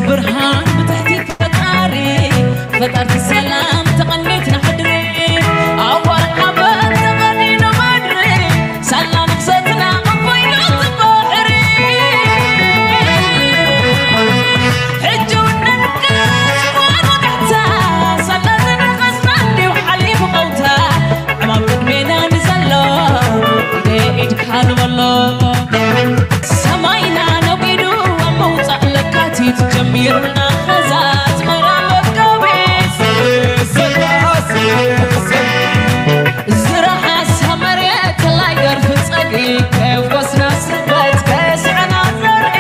ብርሃን ብትሕቲ ፈጣሪ፣ ፈጠርቲ ሰላም ተቐኒትና ሕድሪ፣ ኣዋር ሓበን ተቐኒኑ ምድሪ፣ ሳላ ንኽሰትና ኣቦይና እቲ ባሕሪ። ሕጂ እውን ነንቅስ ጓኖ ታሕታ፣ ሳላ ዝነቐስና እንዲሁ ሓሊፉ ቀውታ፣ ዕማም ቅድሜና ንዘሎ ኢደ ኢድካ ንበሎ። ሰማይና ነጒዱ ኣብ ምውጻእ ለካቲት ጀሚርና ኸዛ ኣስመራ መጋቢት። ዝረሓሳ መሬት ተላይ ገርፊ ጸግዒ ከየፍኮስና ስበት ከየስዐና ዘርኢ።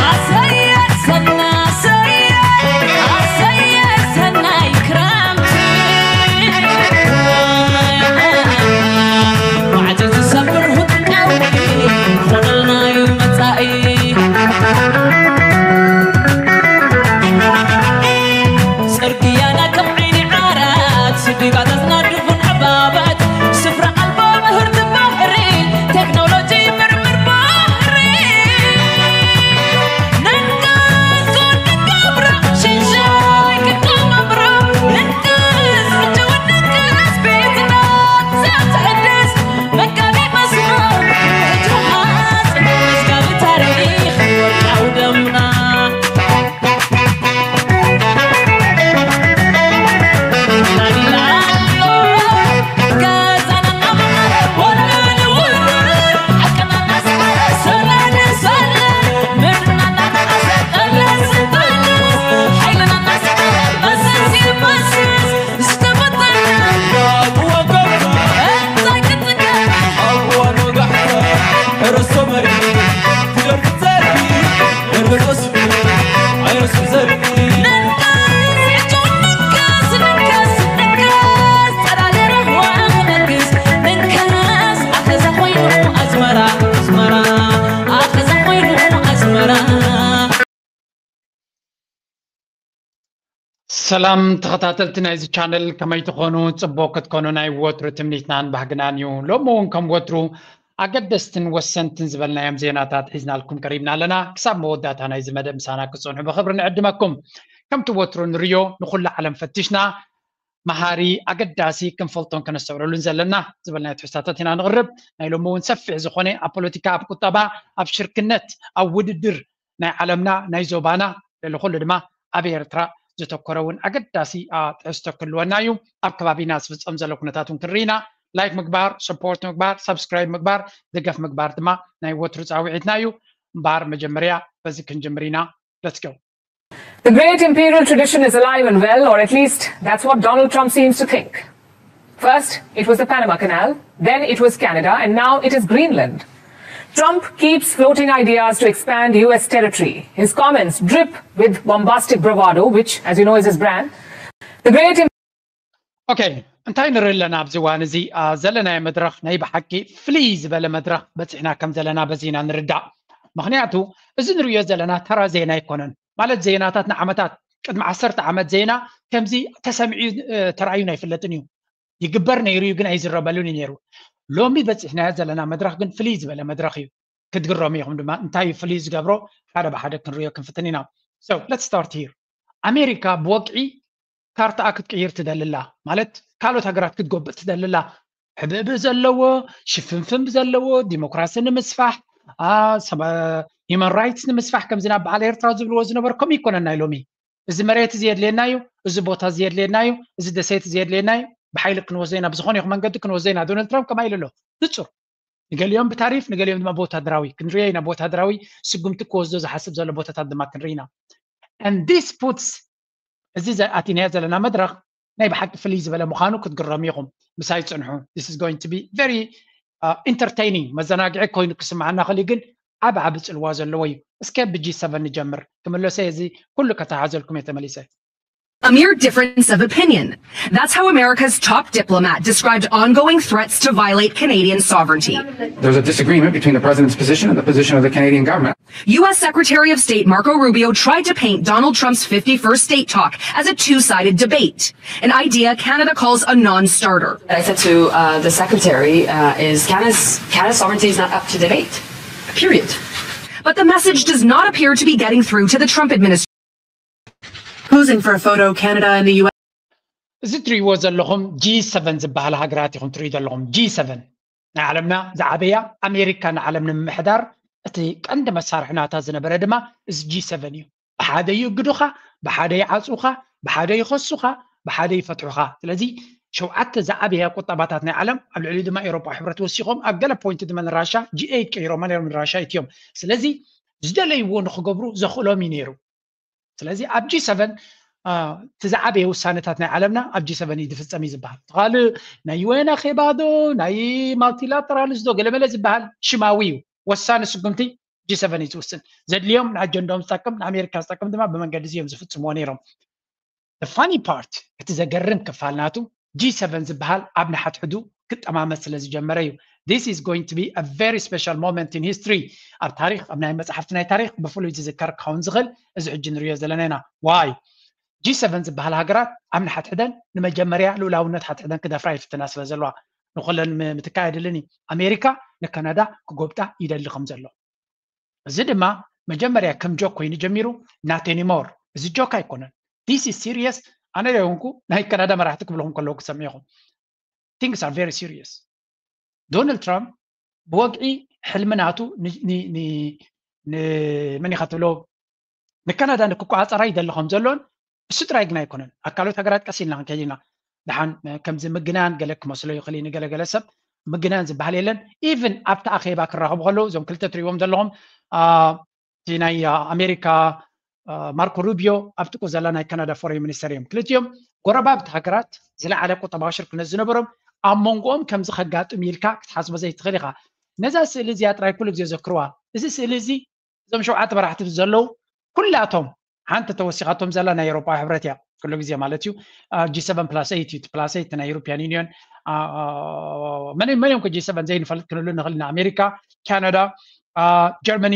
ኣሰየ ሰና ኣሰየ፣ ኣሰየ ሰናይ ክረምቲ። ማዕጾ ዝሰብር ሁጥቃዊ ኾነልና እዩ መጻኢ። ጽርግያና ከም ዓይኒ ዓራት፣ ስዲጋታትና ድፉን ዕባባት፣ ስፍራ ኣልቦ ምህርቲ ባሕሪ፣ ቴክኖሎጂ ምርምር ባሕሪ። ነንጋጎ ንገብሮ ሽንሻይ ክከማምሮ፣ ንንቅስ ሕጂ እውን ንንቅስ ቤትና ዘትሕድስ መጋቢ መስመር ሕጂ መሃዝ መዝጋቢ ታሪኽ ወርቃዊ ደምና። ሰላም ተኸታተልቲ ናይዚ ቻነል፣ ከመይ ትኾኑ? ጽቡቕ ክትኮኑ ናይ ወትሩ ትምኒትናን ባህግናን እዩ። ሎሚ እውን ከም ወትሩ ኣገደስትን ወሰንትን ዝበልናዮም ዜናታት ሒዝናልኩም ቀሪብና ኣለና። ክሳብ መወዳእታ ናይዚ መደብ ምሳና ክትጸንሑ ብኽብሪ ንዕድመኩም። ከምቲ ወትሩ ንርዮ፣ ንኹሉ ዓለም ፈቲሽና፣ መሃሪ፣ ኣገዳሲ፣ ክንፈልጦን ከነስተውዕለሉን ዘለና ዝበልናዮ ትሕዝቶታት ኢና ንቕርብ። ናይ ሎሚ እውን ሰፊሕ ዝኾነ ኣብ ፖለቲካ፣ ኣብ ቁጠባ፣ ኣብ ሽርክነት፣ ኣብ ውድድር ናይ ዓለምና፣ ናይ ዞባና፣ ልዕሊ ኩሉ ድማ ኣብ ኤርትራ ዘተኮረ እውን ኣገዳሲ፣ ኣ፣ ትሕዝቶ ክህልወና እዩ። ኣብ ከባቢና ዝፍጸም ዘሎ ኩነታት እውን ክንርኢ ኢና። ላይክ ምግባር፣ ሰፖርት ምግባር፣ ሳብስክራይብ ምግባር፣ ደገፍ ምግባር ድማ ናይ ወትሩ ጻውዒትና እዩ። እምበኣር መጀመርያ በዚ ክንጅምር ኢና። Let's go። The great imperial tradition is alive and well, or at least that's what Donald Trump seems to think. First, it was the Panama Canal, then it was Canada, and now it is Greenland. Trump keeps floating ideas to expand U S territory. His comments drip with bombastic bravado, which, as you know, is his brand. The great im- ኦኬ፣ እንታይ ንርኢ ኣለና ኣብዚ እዋን እዚ? ኣ፣ ዘለናዮ መድረኽ ናይ ብሓቂ ፍልይ ዝበለ መድረኽ በፂሕና ከም ዘለና በዚ ኢና ንርዳእ። ምኽንያቱ እዚ ንርእዮ ዘለና ተራ ዜና ኣይኮነን። ማለት ዜናታት ንዓመታት፣ ቅድሚ ዓሰርተ ዓመት ዜና ከምዚ ተሰሚዑ፣ እ፣ ተራእዩን ኣይፍለጥን እዩ። ይግበር ነይሩ እዩ ግን ኣይዝረበሉን እዩ ነይሩ። ሎሚ በፂሕናዮ ዘለና መድረኽ ግን ፍልይ ዝበለ መድረኽ እዩ። ክትግረሙ ኢኹም ድማ እንታይ እዩ ፍልይ ዝገብሮ ሓደ ብሓደ ክንርእዮ ክንፍትን ኢና። So let's start here። ኣሜሪካ ብወግዒ ካርታኣ ክትቅይር ትደሊ ኣላ። ማለት ካልኦት ሃገራት ክትጎብጥ ትደሊ ኣላ። ሕብእብእ ዘለዎ፣ ሽፍንፍን ዘለዎ፣ ዲሞክራሲ ንምስፋሕ፣ ሂማን ራይትስ ንምስፋሕ፣ ከምዚ ናብ በዓል ኤርትራ ዝብልዎ ዝነበሩ ከምኡ ይኮነን ናይ ሎሚ። እዚ መሬት እዚ የድልየና እዩ፣ እዚ ቦታ እዚ የድልየና እዩ፣ እዚ ደሴት እዚ የድልየና እዩ፣ ብሓይሊ ክንወስዶ ኢና፣ ብዝኾነ ይኹን መንገዲ ክንወስዶ ኢና። ዶናልድ ትራምፕ ከምኣ ኢሉ ኣሎ ብፁር። ንገሊኦም ብታሪፍ ንገሊኦም ድማ ብወታደራዊ ክንሪኦ ኢና። ብወታደራዊ ስጉምቲ ክወስዶ ዝሓስብ ዘሎ ቦታታት ድማ ክንርኢ ኢና። And this puts እዚ ኣቲናዮ ዘለና መድረኽ ናይ ብሓቂ ፍልይ ዝበለ ምዃኑ ክትግረሙ ኢኹም። ምሳይ ጽንሑ። This is going to be very entertaining፣ መዘናግዒ ኮይኑ ክስምዓና ክእል ግን ዓቢ ዓቢ ጽልዋ ዘለዎ እዩ። እስከ ብ G seven ንጀምር። ክምለሰ እዚ ኩሉ ከተሓዘልኩም እየ ተመሊሰ። A mere difference of opinion. That's how America's top diplomat described ongoing threats to violate Canadian sovereignty. There's a disagreement between the president's position and the position of the Canadian government. U S Secretary of State Marco Rubio tried to paint Donald Trump's fifty-first state talk as a two-sided debate, an idea Canada calls a non-starter. I said to uh, the secretary, uh, "Is Canada's Canada's sovereignty is not up to debate, period." But the message does not appear to be getting through to the Trump administration. Posing for a photo, Canada and the U S. እዚ ትሪእዎ ዘለኹም ጂ7 ዝበሃል ሃገራት ኢኹም ትሪኡ ዘለኹም። ጂ7 ናይ ዓለምና ዝዓበያ፣ ኣሜሪካ ንዓለም ንምምሕዳር እቲ ቀንዲ መሳርሒ ናታ ዝነበረ ድማ እዚ ጂ7 እዩ። ብሓደ ይእግዱኻ፣ ብሓደ ይዓፅውኻ፣ ብሓደ ይኸሱኻ፣ ብሓደ ይፈትሑኻ። ስለዚ ሸውዓተ ዝዓበያ ቁጠባታት ናይ ዓለም፣ ኣብ ልዕሊኡ ድማ ኤውሮጳ ሕብረት ወሲኾም፣ ኣብ ገለ ፖይንት ድማ ንራሻ ጂ8 ቀይሮማ ነይሮም፣ ንራሻ ኢትዮም። ስለዚ ዝደለይዎ ንክገብሩ ዘኽእሎም እዩ ነይሩ። ስለዚ ኣብ ጂ7 እቲ ዝዓበየ ውሳነታት ናይ ዓለምና ኣብ ጂ7 እዩ ዝፍፀም እዩ ዝበሃል። ካልእ ናይ ዩኤን ኣኼባዶ ናይ ማልቲላተራልስዶ ገለመለ ዝበሃል ሽማዊ እዩ። ወሳኒ ስጉምቲ ጂ7 እዩ ዝውስን። ዘድልዮም ንኣጀንዳኦም ዝጠቅም፣ ንኣሜሪካ ዝጠቅም ድማ ብመንገዲ እዚ እዮም ዝፍፅምዎ ነይሮም። The funny part፣ እቲ ዘገርም ክፋል ናቱ፣ ጂ7 ዝበሃል ኣብ ንሓድሕዱ ክጠማመት ስለ ዝጀመረ እዩ። This is going to be a very special moment in history። ኣብ ታሪክ፣ ኣብ ናይ መፅሓፍቲ ናይ ታሪክ ብፍሉይ ዝዝከር ክኸውን ዝኽእል እዚ ሕጂ ንሪኦ ዘለና ኢና። ዋይ? ጂ7 ዝበሃል ሃገራት ኣብ ንሓድሕደን ንመጀመርያ ልኡላውነት ሓድሕደን ክደፍራ ይፍትና ስለ ዘለዋ፣ ንኩለን ምትካእ የድልን እዩ። ኣሜሪካ ንካናዳ ክጎብጣ ይደሊ ከም ዘሎ፣ እዚ ድማ መጀመርያ ከም ጆክ ኮይኑ ጀሚሩ፣ not anymore። እዚ ጆክ ኣይኮነን። This is serious። ኣነ ደይኮንኩ ናይ ካናዳ መራሕቲ ክብልኹም ከለዉ ክሰምዑ ኢኹም። Things are very serious። ዶናልድ ትራምፕ ብወግዒ ሕልሚ ናቱ ንመን ኢኻ ትብሎ፣ ንካናዳ ንክቆፃፀራ ይደሊ ከም ዘሎን እሱ ጥራይ ግን ኣይኮነን። ኣብ ካልኦት ሃገራት ቀስ ኢልና ክንከይድ ኢና። ደሓን ከምዚ ምግናን ገለ ክመስሎ ይኽእል እዩ ንገለገለ ሰብ። ምግናን ዝበሃል የለን። ኢቭን ኣብቲ ኣኼባ ክራኸቡ ከለዉ እዞም ክልተ ትሪእዎም ዘለኹም፣ እቲ ናይ ኣሜሪካ ማርኮ ሩቢዮ፣ ኣብ ጥቁ ዘላ ናይ ካናዳ ፎሬን ሚኒስተር እዮም። ክልቲኦም ጎረባብቲ ሃገራት ዝለዓለ ቁጠባዊ ሽርክነት ዝነበሮም፣ ኣብ መንጎኦም ከምዚ ከጋጥም ኢልካ ክትሓስቦ ዘይትኽእል ኢኻ። ነዛ ስእሊ እዚኣ ጥራይ ኩሉ ግዜ ዘክርዋ። እዚ ስእሊ እዚ እዞም ሸውዓተ መራሕቲ ዘለዉ ኩላቶም፣ ሓንቲ ተወሲኻቶም ዘላ ናይ ኤውሮጳ ሕብረት እያ። ኩሉ ግዜ ማለት እዩ። ጂ7 plus 8 እዩ፣ plus 8 ናይ European Union። መን መን እዮም ጂ7 ዘይንፈልጥ ክንብሉ ንኽእል ኢና። ኣሜሪካ፣ ካናዳ፣ ጀርመኒ፣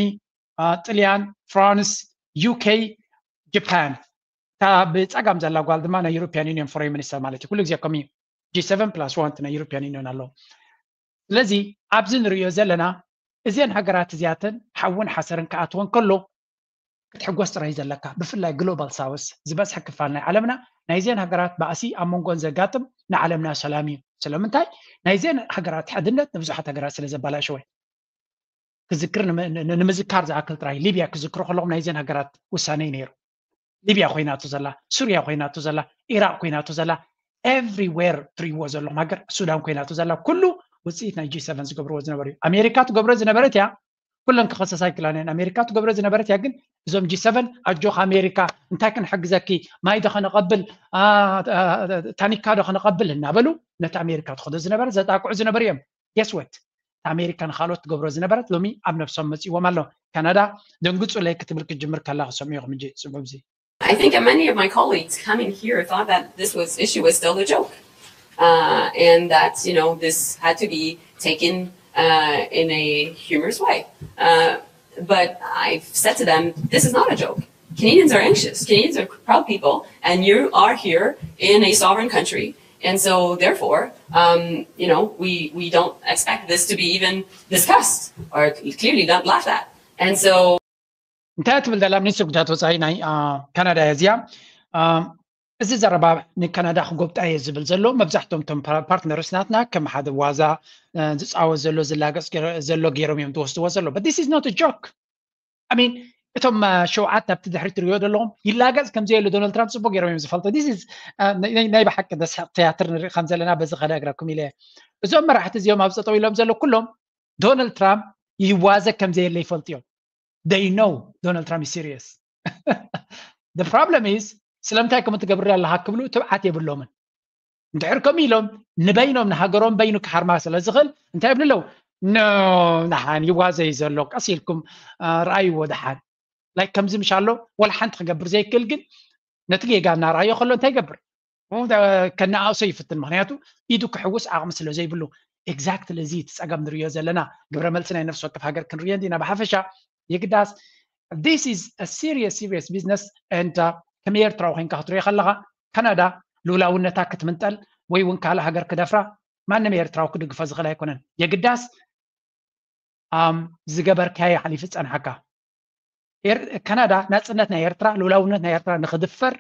ጥልያን፣ ፍራንስ፣ ዩኬ፣ ጃፓን። እታ ብፀጋም ዘላ ጓል ድማ ናይ European Union ፎሬን ሚኒስተር ማለት እዩ። ኩሉ ግዜ ከምኡ እዩ። ጂ7 plus 1 ናይ European Union ኣለዉ። ስለዚ ኣብዚ ንሪኦ ዘለና እዘን ሃገራት እዚኣተን ሓውን ሓሰርን ክኣትወን ከሎ ክትሕጎስ ጥራይ ዘለካ። ብፍላይ ግሎባል ሳውስ ዝበዝሐ ክፋል ናይ ዓለምና ናይዘን ሃገራት ባእሲ ኣብ መንጎን ዘጋጥም ንዓለምና ሰላም እዩ። ስለምንታይ? ናይዘን ሃገራት ሓድነት ንብዙሓት ሃገራት ስለ ዘባላሸወ። ክዝክር ንምዝካር ዝኣክል ጥራይ ሊብያ ክዝክሩ ከለኹም ናይዘን ሃገራት ውሳነ እዩ ነይሩ። ሊብያ ኮይናቶ ዘላ፣ ሱርያ ኮይናቶ ዘላ፣ ኢራቅ ኮይናቶ ዘላ፣ everywhere ትሪእዎ ዘለኹም ሃገር፣ ሱዳን ኮይናቶ ዘላ፣ ኩሉ ውፅኢት ናይ ጂ7 ዝገብርዎ ዝነበሩ እዩ። ኣሜሪካ ትገብሮ ዝነበረት እያ። ኩለን ክኸሰሳ ይክላን እየን። ኣሜሪካ ትገብሮ ዝነበረት እያ። ግን እዞም ጂ7 ኣጆኻ ኣሜሪካ፣ እንታይ ክንሕግዘኪ፣ ማይ ዶ ከነቐብል፣ ታኒካ ዶ ከነቐብል እናበሉ ነቲ ኣሜሪካ ትኸዶ ዝነበረ ዘጣቅዑ ዝነበሩ እዮም። Guess what? ኣሜሪካ ንካልኦት ትገብሮ ዝነበረት ሎሚ ኣብ ነብሶም መፂዎም ኣሎ። ካናዳ ደንግፁለይ ክትብል ክትጅምር ከላ ክሰምዑ ኢኹም። እንጂ ፅቡቅ ዚ I think many of my colleagues coming here thought that this was issue was still a joke, uh, and that you know this had to be taken uh, in a humorous way. Uh, but I've said to them, this is not a joke. Canadians are anxious. Canadians are proud people, and you are here in a sovereign country, and so therefore, um, you know, we we don't expect this to be even discussed or clearly not laughed at. And so እንታይ ትብል ዘላ ሚኒስትር ጉዳያት ወፃኢ ናይ ካናዳ እያ እዚኣ። እዚ ዘረባ ንካናዳ ክጎብጣ እየ ዝብል ዘሎ። መብዛሕትኦም እቶም ፓርትነርስ ናትና ከም ሓደ ዋዛ ዝፃወት ዘሎ ዝላገፅ ዘሎ ገይሮም እዮም ዝወስድዎ ዘሎ። But this is not a joke. I mean እቶም ሸውዓት ኣብቲ ድሕሪ ትሪኦ ዘለኹም ይላገፅ ከም ዘየሉ ዶናልድ ትራምፕ ፅቡቅ ገይሮም እዮም ዝፈልጡ። This is ናይ ብሓቂ ደስሕቅ ትያትር ንርኢ ከም ዘለና በዚ ከነግረኩም ኢለ። እዞም መራሕቲ እዚኦም ኣብ ጠጠው ኢሎም ዘሎ ኩሎም ዶናልድ ትራምፕ ይዋዘ ከም ዘየለ ይፈልጡ እዮም። They know Donald Trump is serious. The problem is ስለምንታይ ከምኡ ትገብር ኣለኻ ክብሉ ትብዓት የብሎምን። እንድሕር ከምኡ ኢሎም ንበይኖም ንሃገሮም በይኑ ክሃርማ ስለ ዝኽእል እንታይ ይብሉ ኣለዉ? ኖ፣ ደሓን ይዋዘ እዩ ዘሎ፣ ቀስ ኢልኩም ረኣይዎ ደሓን። ላይክ ከምዚ ምሽ ኣሎ፣ ወላ ሓንቲ ክገብር ዘይክእል ግን ነቲ ጌጋ እናረኣዮ ከሎ እንታይ ይገብር? ከነኣእሶ ይፍትን። ምክንያቱ ኢዱ ክሕውስ ዓቕሚ ስለ ዘይብሉ። Exactly እዚ እቲ ፀገም ንሪኦ ዘለና። ግብረ መልሲ ናይ ነፍሲ ወከፍ ሃገር ክንሪኦ እንዲና ብሓፈሻ። የግዳስ this is a serious serious business and ከም ኤርትራዊ ኮይንካ ክትሪኦ ከለካ ካናዳ ልኡላውነታ ክትምንጠል ወይ እውን ካልእ ሃገር ክደፍራ ማንም ኤርትራዊ ክድግፎ ዝኽእል ኣይኮነን። የግዳስ ዝገበርካዮ ሓሊፉ ዝፀንሓካ። ካናዳ ናፅነት ናይ ኤርትራ፣ ልኡላውነት ናይ ኤርትራ ንክድፈር፣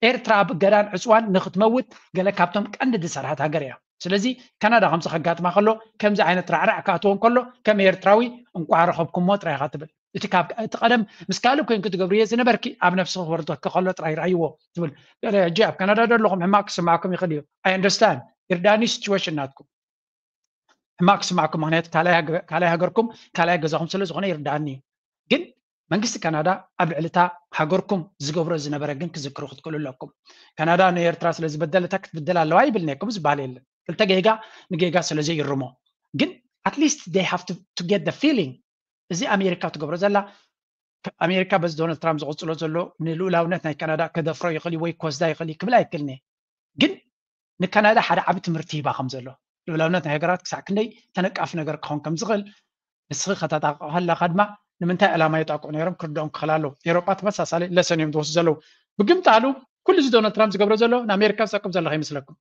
ኤርትራ ኣብ እገዳን ዕፅዋን ንክትመውት ገለ ካብቶም ቀንዲ ዝሰርሐት ሃገር እያ። ስለዚ ካናዳ ከምዚ ከጋጥማ ከሎ ከምዚ ዓይነት ራዕራዕ ክኣትዎ እንከሎ ከም ኤርትራዊ እንቋዕ ረኸብኩሞ ጥራይ ኢኻ ትብል። እቲ ካብ እቲ ቀደም ምስ ካልእ ኮይንኪ ትገብርዮ ዝነበርኪ ኣብ ነብስኺ ክወርደኪ ከሎ ጥራይ ረኣይዎ ትብል። ገለ ሕጂ ኣብ ካናዳ ዶ ኣለኹም ሕማቕ ክስማዕኩም ይኽእል እዩ። I understand፣ ይርዳኒ ሲቹዌሽን ናትኩም። ሕማቕ ክስማዕኩም፣ ምኽንያቱ ካልኣይ ሃገርኩም ካልኣይ ገዛኹም ስለ ዝኾነ ይርዳኒ እዩ። ግን መንግስቲ ካናዳ ኣብ ልዕሊ እታ ሃገርኩም ዝገብሮ ዝነበረ ግን ክዝክሩ ክትክእሉ ኣለኩም። ካናዳ ንኤርትራ ስለ ዝበደለታ ክትብደል ኣለዋ ይብልኒ እየ፣ ከምኡ ዝበሃል የለን። ክልተ ጌጋ ንጌጋ ስለ ዘይእርሞ፣ ግን at least they have to, to get the feeling። እዚ ኣሜሪካ ትገብሮ ዘላ፣ ኣሜሪካ በዚ ዶናልድ ትራምፕ ዝቕፅሎ ዘሎ ንልኡላውነት ናይ ካናዳ ከደፍሮ ይኽእል እዩ ወይ ክወስዳ ይኽእል እዩ ክብል ኣይክእልን እየ። ግን ንካናዳ ሓደ ዓቢ ትምህርቲ ሂባ ከም ዘሎ፣ ልኡላውነት ናይ ሃገራት ክሳዕ ክንደይ ተነቃፊ ነገር ክኸውን ከም ዝኽእል ንስኺ ከተጣቕዑ ከለኻ ድማ ንምንታይ ዕላማ የጣቅዑ ነይሮም ክርድኦም ክኽእል ኣለዎ። ኤውሮጳ ተመሳሳሊ ለሰን እዮም ዝወስዱ ዘለዉ። ብግምጣሉ ኩሉ እዚ ዶናልድ ትራምፕ ዝገብሮ ዘሎ ንኣሜሪካ ዝጠቅም ዘሎ ከይመስለኩም፣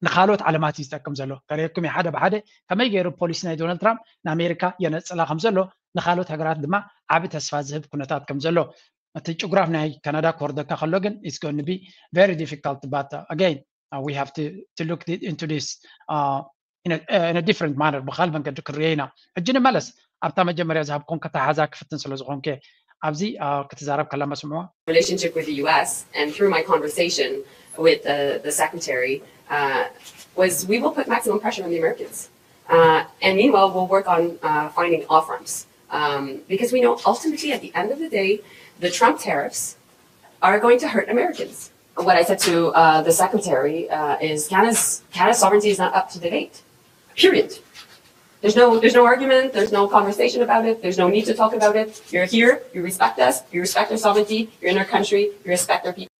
ንኻልኦት ዓለማት እዩ ዝጠቅም ዘሎ። ከርእየኩም እየ ሓደ ብሓደ ከመይ ገይሩ ፖሊሲ ናይ ዶናልድ ትራምፕ ንኣሜሪካ የነጽላ ከም ዘሎ፣ ንኻልኦት ሃገራት ድማ ዓቢ ተስፋ ዝህብ ኩነታት ከም ዘሎ። እቲ ጭጉራፍ ናይ ካናዳ ክወርደካ ከሎ ግን it's going to be very difficult, but uh, again, uh, we have to, to look thi- into this uh, in, a, uh, in a different manner, ብኻል መንገዲ ክርዮ ኢና። ሕጂ ንመለስ ኣብታ መጀመርያ ዝሃብኩም ከተሓዛ ክፍትን ስለ ዝኾንከ ኣብዚ uh, ክትዛረብ ከላ መስምዕዋ። Relationship with the U S and through my conversation with uh, the secretary uh, was we will put maximum pressure on the Americans. Uh, and meanwhile, we'll work on uh, finding off ramps um, because we know ultimately at the end of the day, the Trump tariffs are going to hurt Americans. What I said to uh, the secretary uh, is Canada's, Canada's sovereignty is not up to debate, period. There's no, there's no argument. There's no conversation about it. There's no need to talk about it. You're here. You respect us. You respect our sovereignty. You're in our country. You respect our people.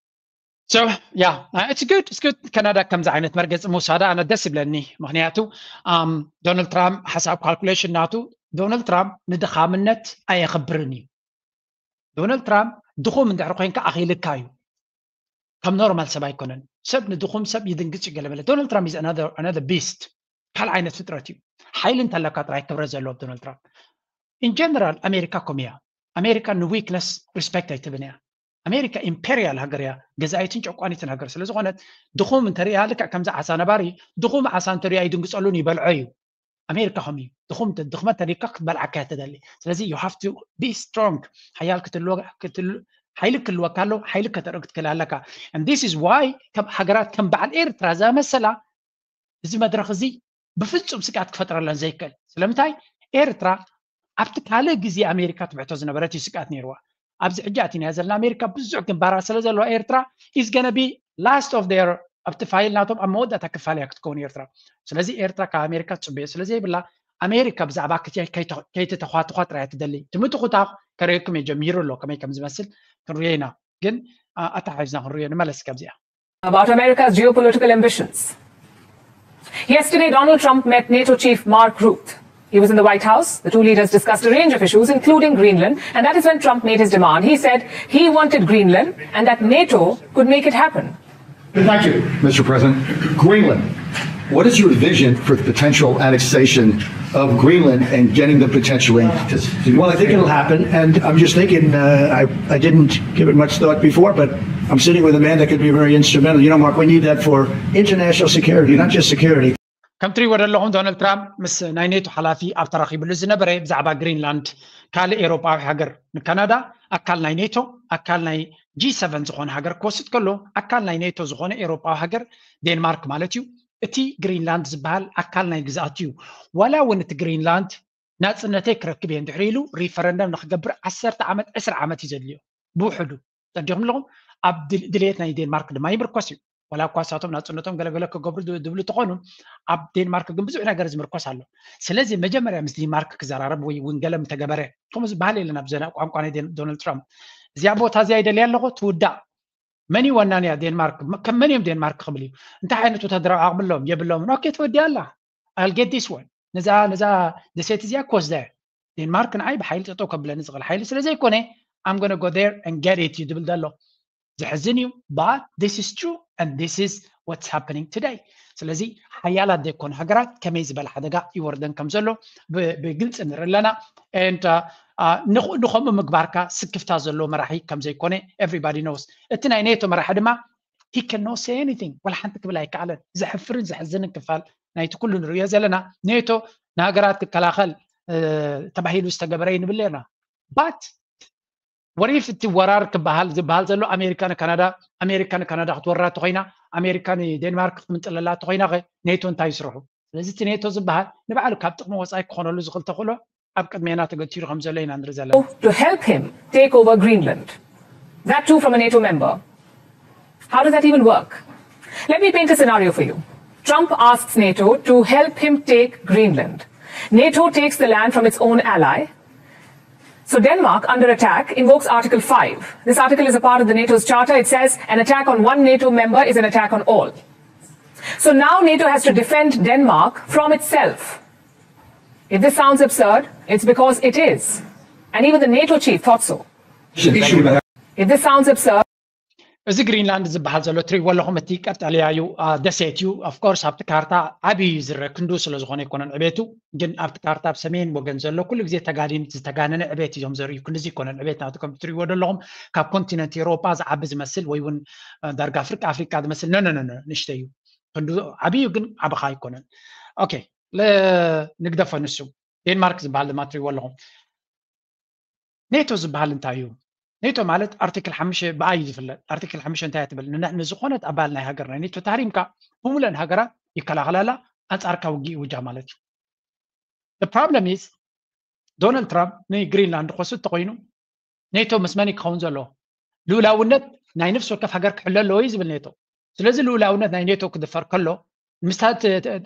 So yeah, uh, it's good, it's good. ካናዳ ከምዚ ዓይነት መርገፂ ምውሳዳ ኣነ ደስ ይብለኒ። ምክንያቱ ዶናልድ ትራምፕ ሓሳብ ካልኩሌሽን ናቱ፣ ዶናልድ ትራምፕ ንድኻምነት ኣየኽብርን እዩ። ዶናልድ ትራምፕ ድኹም እንድሕር ኮይንካ ኣኺልካ እዩ። ከም ኖርማል ሰብ ኣይኮነን። ሰብ ንድኹም ሰብ ይድንግፅ እዩ ገለመለ። ዶናልድ ትራምፕ is another beast። ካልእ ዓይነት ፍጥረት እዩ። ሓይሊ እንተለካ ጥራይ ክብረት ዘለዎ ዶናልድ ትራምፕ። In general ኣሜሪካ ከምኡ እያ። ኣሜሪካ ንዊክነስ ሪስፔክት ኣይትብን እያ። ኣሜሪካ ኢምፔሪያል ሃገር እያ፣ ገዛኢትን ጨቋኒትን ሃገር ስለ ዝኾነት ድኹም እንተሪኣ ልክዕ ከምዚ ዓሳ ነባሪ ድኹም ዓሳ እንተሪኣ ይድንግፀሉን ይበልዖ እዩ። ኣሜሪካ ከምኡ እዩ። ድኹም ድኽመት ተሪካ ክትበልዓካ እያ ትደሊ። ስለዚ you have to be strong፣ ሓያል ክትልወ ሓይሊ ክልወካ ኣሎ፣ ሓይሊ ከተርኢ ክትክእል ኣለካ። And this is why ከም ሃገራት ከም በዓል ኤርትራ ዝኣመሰላ እዚ መድረኽ እዚ ብፍጹም ስግኣት ክፈጥረለን ዘይክእል። ስለምንታይ? ኤርትራ ኣብቲ ካልእ ግዜ ኣሜሪካ ትብሕቶ ዝነበረት እዩ ስግኣት ነይርዋ። ኣብዚ ሕጂ ኣቲናያ ዘለና ኣሜሪካ ብዙሕ ግንባራት ስለ ዘለዋ ኤርትራ is gonna be last of their ኣብቲ ፋይል ናቶም ኣብ መወዳእታ ክፋል እያ ክትከውን ኤርትራ። ስለዚ ኤርትራ ካብ ኣሜሪካ ትጽበዮ ስለ ዘይብላ ኣሜሪካ ብዛዕባ ክትያይ ከይተተኳትኳ ጥራይ ትደሊ። ትምትኩታ ከርእየኩም እየ፣ ጀሚሩ ኣሎ ከመይ ከም ዝመስል ክንርዮ ኢና። ግን ኣተሓሒዝና ክንርዮ ንመለስ ካብዚኣ። About America's geopolitical ambitions. Yesterday, Donald Trump met NATO chief Mark Rutte. He was in the White House. The two leaders discussed a range of issues, including Greenland, and that is when Trump made his demand. He said he wanted Greenland and that NATO could make it happen. Thank you, Mister President. Greenland. What is your vision for the potential annexation of Greenland and getting them potentially? Well, I think it'll happen, and I'm just thinking, uh, I, I didn't give it much thought before, but I'm sitting with a man that could be very instrumental. You know, Mark, we need that for international security, not just security. ከም ትሪእዎ ዘለኹም ዶናልድ ትራምፕ ምስ ናይ ኔቶ ሓላፊ ኣብ ተራኺብሉ ዝነበረ ብዛዕባ ግሪንላንድ ካልእ ኤውሮጳዊ ሃገር ንካናዳ ኣካል ናይ ኔቶ ኣካል ናይ ጂ ሰቨን ዝኾነ ሃገር ክወስድ ከሎ ኣካል ናይ ኔቶ ዝኾነ ኤውሮጳዊ ሃገር ዴንማርክ ማለት እዩ። እቲ ግሪንላንድ ዝበሃል ኣካል ናይ ግዝኣቱ እዩ። ዋላ እውን እቲ ግሪንላንድ ናፅነተይ ክረክብ እየ እንድሕር ኢሉ ሪፈረንደም ንክገብር ዓሰርተ ዓመት ዕስራ ዓመት እዩ ዘድልዮ ብውሕዱ። ተረዲኹም ኣለኹም? ኣብ ድልየት ናይ ዴንማርክ ድማ ይምርኮስ እዩ። ዋላ እኳ ንሳቶም ናፅነቶም ገለገለ ክገብሩ ዝብሉ እንተኾኑ ኣብ ዴንማርክ ግን ብዙሕ ነገር ዝምርኮስ ኣሎ። ስለዚ መጀመርያ ምስ ዴንማርክ ክዘራረብ ወይ እውን ገለ ምተገበረ ከምኡ ዝበሃል የለን ኣብ ቋንቋ ናይ ዶናልድ ትራምፕ። እዚኣ ቦታ እዚኣ ይደልያ ኣለኹ ትውዳእ። መን እዩ ወናንያ ዴንማርክ? ከም መን እዮም ዴንማርክ ክብል እዩ። እንታይ ዓይነት ወታደራዊ ዓቕሚ ኣለዎም የብሎምን? ኦኬ ተወዲኣ ኣላ። I'll get this one። ነዛ ነዛ ደሴት እዚኣ ክወስዳ እየ። ዴንማርክ ንዓይ ብሓይሊ ጠጠው ከብለኒ ዝኽእል ሓይሊ ስለ ዘይኮነ I'm gonna go there and get it እዩ ዝብል ዘሎ። ዘሕዝን እዩ። But this is true and this is what's happening today. ስለዚ ሓያላት ዘይኮኑ ሃገራት ከመይ ዝበለ ሓደጋ ይወርደን ከም ዘሎ ብግልፂ ንርኢ ኣለና። ንኸምኡ ምግባርካ ስክፍታ ዘለዎ መራሒ ከም ዘይኮነ everybody knows። እቲ ናይ ኔቶ መራሒ ድማ he can not say anything፣ ወላ ሓንቲ ክብል ኣይከኣለን። ዘሕፍርን ዘሕዝንን ክፋል ናይቲ ኩሉ ንርእዮ ዘለና። ኔቶ ንሃገራት ክከላኸል ተባሂሉ ዝተገበረ እዩ ንብል ነርና። But what if እቲ ወራር ክበሃል ዝበሃል ዘሎ ኣሜሪካ ንካናዳ ኣሜሪካ ንካናዳ ክትወራ ተኮይና ኣሜሪካ ንዴንማርክ ክትምንጥለላ ተኮይና ኸ ኔቶ እንታይ ይስርሑ? ስለዚ እቲ ኔቶ ዝበሃል ንባዕሉ ካብ ጥቕሚ ወፃኢ ክኾነሉ ዝኽእል ተኽእሎ ኣብ ቅድሜና ተገቲሩ ከም ዘሎ ኢና ንርኢ ዘለና። to help him take over Greenland. That too from a NATO member. How does that even work? Let me paint a scenario for you. Trump asks NATO to help him take Greenland. NATO takes the land from its own ally. So Denmark, under attack, invokes Article five. This article is a part of the NATO's charter. It says an attack on one NATO member is an attack on all. So now NATO has to defend Denmark from itself. If this sounds absurd, it's because it is. And even the NATO chief thought so. If this sounds absurd, እዚ ግሪንላንድ ዝበሃል ዘሎ ትሪእዎ ኣለኹም። እቲ ቀጠልያ እዩ፣ ደሴት እዩ። Of course ኣብቲ ካርታ ዓብዪ እዩ ዝረአ፣ ክንዱ ስለ ዝኾነ ኣይኮነን ዕቤቱ። ግን ኣብቲ ካርታ ኣብ ሰሜን ወገን ዘሎ ኩሉ ግዜ ተጋዲን ዝተጋነነ ዕቤት እዮም ዘርእዩ። ክንድዚ ኣይኮነን ዕቤት ናቱ ከም ትሪእዎ ዘለኹም፣ ካብ ኮንቲነንት ኤውሮጳ ዝዓቢ ዝመስል ወይ እውን ዳርጋ ፍርቂ ኣፍሪቃ ዝመስል ነ ነ ንእሽተይ እዩ። ክንዱ ዓብዪ እዩ ግን ዓብኻ ኣይኮነን። ኦኬ፣ ንግደፎ ንሱ። ዴንማርክ ዝበሃል ድማ ትሪእዎ ኣለኹም። ኔቶ ዝበሃል እንታይ እዩ? ኔቶ ማለት ኣርቲክል ሓሙሽተ ብኣይ እዩ ዝፍለጥ። ኣርቲክል ሓሙሽተ እንታይ ትብል? ንዝኾነት ኣባል ናይ ሃገር ናይ ኔቶ ተሃሪምካ ብሙሉአን ሃገራት ይከላኸላላ፣ ኣንጻርካ ውግእ ይውጃ ማለት እዩ። The problem is ዶናልድ ትራምፕ ንግሪንላንድ ክወስድ ተኮይኑ ኔቶ ምስ መን ክኸውን ዘለዎ? ልኡላውነት ናይ ነፍሲ ወከፍ ሃገር ክሕሎ ኣለዎ እዩ ዝብል ኔቶ። ስለዚ ልኡላውነት ናይ ኔቶ ክድፈር ከሎ ምስታ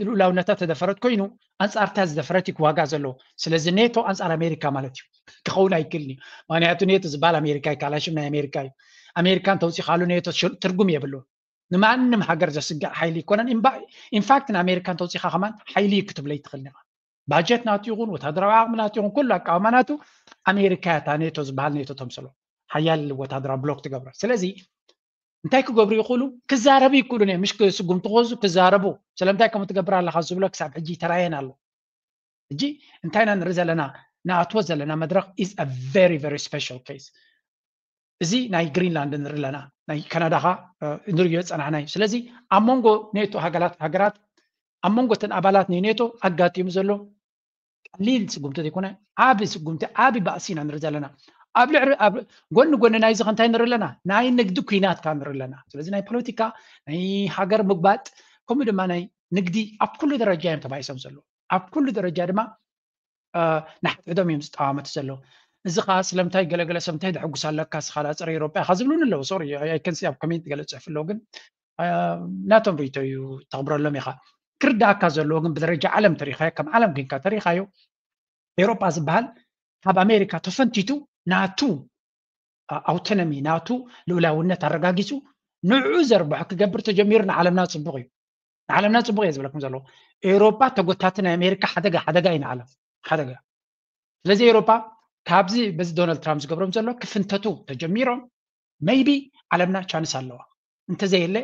ልኡላውነታ ተደፈረት ኮይኑ ኣንጻርታ ዝደፈረት እዩ ክዋጋ ዘለዎ። ስለዚ ኔቶ ኣንጻር ኣሜሪካ ማለት እዩ ክኸውን ኣይክእልን እዩ። ምክንያቱ ኔቶ ዝበሃል ኣሜሪካ ይከላሽም ናይ ኣሜሪካ እዩ። ኣሜሪካ እንተውፂኻሉ ኔቶ ትርጉም የብሉ። ንማንም ሃገር ዘስግእ ሓይሊ ይኮነን። ኢንፋክት ንኣሜሪካ እንተውፂኻ ከማን ሓይሊ እዩ ክትብለይ ትኽእል ኢኻ። ባጀት ናቱ ይኹን ወታደራዊ ዓቕሚ ናቱ ይኹን ኩሉ ኣቃውማ ናቱ ኣሜሪካ እያ እታ ኔቶ ዝበሃል ኔቶ ተምስሎ ሓያል ወታደራዊ ብሎክ ትገብሮ። ስለዚ እንታይ ክገብሩ ይኽእሉ? ክዛረቡ ይክእሉ እዮም። ምሽ ስጉምቲ ክወስዱ ክዛረቡ። ስለምንታይ ከምኡ ትገብር ኣለኻ ዝብሎ ክሳብ ሕጂ ይተራየን ኣሎ። ሕጂ እንታይ ኢና ንርኢ ዘለና? ንኣትዎ ዘለና መድረኽ is a very very special case። እዚ ናይ ግሪንላንድ ንርኢ ኣለና፣ ናይ ካናዳኻ ንርእዮ ዝጸናሕና እዩ። ስለዚ ኣብ መንጎ ኔቶ ሃገራት ሃገራት ኣብ መንጎ እተን ኣባላት ናይ ኔቶ ኣጋጢሙ ዘሎ ቀሊል ስጉምቲ ዘይኮነ ዓቢ ስጉምቲ ዓቢ ባእሲ ኢና ንርኢ ዘለና። ኣብ ልዕሊ ኣብ ጎኒ ጎኒ ናይዚ ከ እንታይ ንርኢ ኣለና? ናይ ንግዲ ኩናት ከዓ ንርኢ ኣለና። ስለዚ ናይ ፖለቲካ ናይ ሃገር ምግባጥ ከምኡ ድማ ናይ ንግዲ ኣብ ኩሉ ደረጃ እዮም ተባኢሶም ዘለዉ። ኣብ ኩሉ ደረጃ ድማ ንሓድሕዶም እዮም ዝጠማመቱ ዘለዉ። እዚ ከዓ ስለምንታይ ገለገለ ሰብ እንታይ ዘሐጉስ ኣለካ ስኻ ዳ ፀረ ኤሮጳ ኢኻ ዝብሉኒ ኣለዉ። ሶሪ ኣይከንሲ ኣብ ኮሜንት ገለ ፅሕፍ ኣለዉ ግን ናቶም ርእይቶ እዩ ተኽብረሎም ኢኻ። ክርዳእካ ዘለዎ ግን ብደረጃ ዓለም ተሪኻዮ ከም ዓለም ኮይንካ ተሪኻዮ ኤሮጳ ዝበሃል ካብ ኣሜሪካ ተፈንቲቱ ናቱ ኣውቶኖሚ ናቱ ልኡላውነት ኣረጋጊፁ ንዕኡ ዘርብሖ ክገብር ተጀሚሩ ንዓለምና ፅቡቕ እዩ። ንዓለምና ፅቡቕ እየ ዝብለኩም ዘለኹ። ኤውሮጳ ተጎታቲ ናይ ኣሜሪካ ሓደጋ ሓደጋ እዩ ንዓለም ሓደጋ። ስለዚ ኤውሮጳ ካብዚ በዚ ዶናልድ ትራምፕ ዝገብሮም ዘሎ ክፍንተቱ ተጀሚሮም maybe ዓለምና ቻንስ ኣለዋ። እንተዘየለ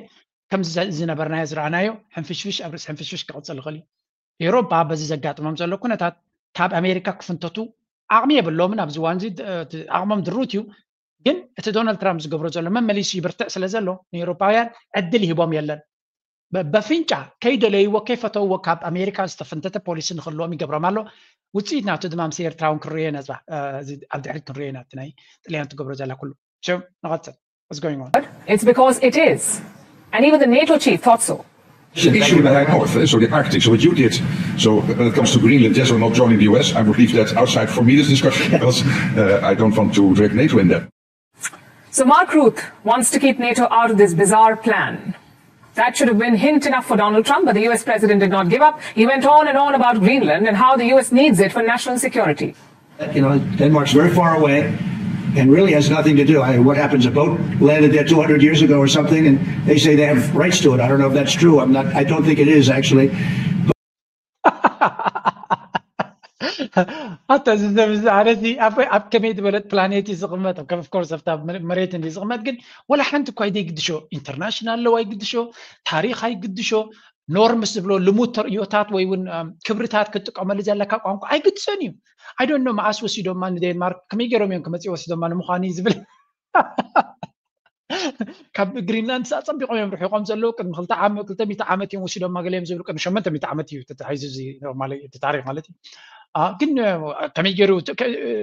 ከምዚ ዝነበርናዮ ዝረኣናዮ ሕንፍሽፍሽ ኣብ ርእሲ ሕንፍሽፍሽ ክቕፅል ይኽእል እዩ። ኤውሮጳ በዚ ዘጋጥሞም ዘሎ ኩነታት ካብ ኣሜሪካ ክፍንተቱ ዓቕሚ የብሎምን። ኣብዚ እዋን እዚ ዓቕሞም ድሩት እዩ። ግን እቲ ዶናልድ ትራምፕ ዝገብሮ ዘሎ መመሊሱ ይብርትዕ ስለ ዘሎ ንኤውሮጳውያን ዕድል ይህቦም የለን። በፍንጫ ከይደለይዎ ከይፈተውዎ ካብ ኣሜሪካ ዝተፈንተተ ፖሊሲ ንክህልዎም ይገብሮም ኣሎ። ውፅኢት ናቱ ድማ ምስ ኤርትራ እውን ክንሪኦ ኢና ኣብ ድሕሪት ክንሪኦ ኢና እቲ ናይ ጥልያን ትገብሮ ዘላ ኩሉ። ንቐፅል። What's going on? It's because it is. And even the NATO chief thought so. The issue in the High North, so the Arctic, so what you did. So when it comes to Greenland, yes or not joining the U S, I'm relieved that outside for me this discussion, because uh, I don't want to drag NATO in that. So Mark Rutte wants to keep NATO out of this bizarre plan. That should have been hint enough for Donald Trump, but the U S president did not give up. He went on and on about Greenland and how the U S needs it for national security. You know, Denmark's very far away and really has nothing to do. I, what happens? A boat landed there two hundred years ago or something, and they say they have rights to it. I don't know if that's true. I'm not. I don't think it is actually. ኣታ እዚ ሰብ እዚ ኣነሲ ኣብ ከመይ ዝበለት ፕላኔት እዩ ዝቕመጥ? Of course ኣብታ መሬት እንዲ ዝቕመጥ፣ ግን ወላ ሓንቲ እኳ ኣይደይግድሾ። ኢንተርናሽናል ለው ኣይግድሾ፣ ታሪኽ ኣይግድሾ፣ ኖርምስ ዝብሎ ልሙድ ተርእዮታት ወይ እውን ክብርታት ክትጥቀመሉ ዘለካ ቋንቋ ኣይግድሶን እዩ። I don't know መኣስ ወሲዶማ ንዴንማርክ፣ ከመይ ገይሮም እዮም ክመፅእ ወሲዶማ ንምዃኑ እዩ ዝብል። ካብ ግሪንላንድ ኣፀቢቆም እዮም ርሒቆም ዘለዉ። ቅድሚ ክልተ ሚእቲ ዓመት እዮም ወሲዶማ ገለ እዮም ዝብሉ። ቅድሚ ሸሞንተ ሚእቲ ዓመት እዩ ተታሒዙ እዚ ኖርማል እቲ ታሪክ ማለት እዩ። ግን ከመይ ገይሩ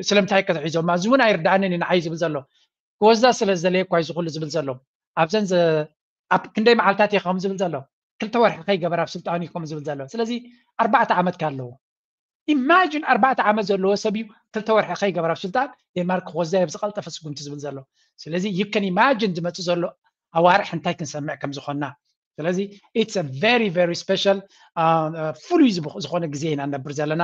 ስለምንታይ ከተሒዞማ እዚ እውን ኣይርዳእንን እዩ ንዓይ ዝብል ዘሎ። ክወዛ ስለ ዝደለየ እኳ እዚ ኩሉ ዝብል ዘሎ። ኣብዘን ኣብ ክንደይ መዓልታት እየ ከም ዝብል ዘሎ። ክልተ ወርሒ ከይገበር ኣብ ስልጣን እዩ ከም ዝብል ዘሎ። ስለዚ ኣርባዕተ ዓመት ከ ኣለዎ። ኢማጂን ኣርባዕተ ዓመት ዘለዎ ሰብ እዩ ክልተ ወርሒ ከይገበር ኣብ ስልጣን ዴንማርክ ክወዛ እየ ብዝቀልጠፈ ስጉምቲ ዝብል ዘሎ። ስለዚ you can imagine ዝመፅእ ዘሎ ኣዋርሕ እንታይ ክንሰምዕ ከም ዝኾንና። ስለዚ it's a very very special ፍሉይ ዝኾነ ግዜ ኢና ንነብር ዘለና።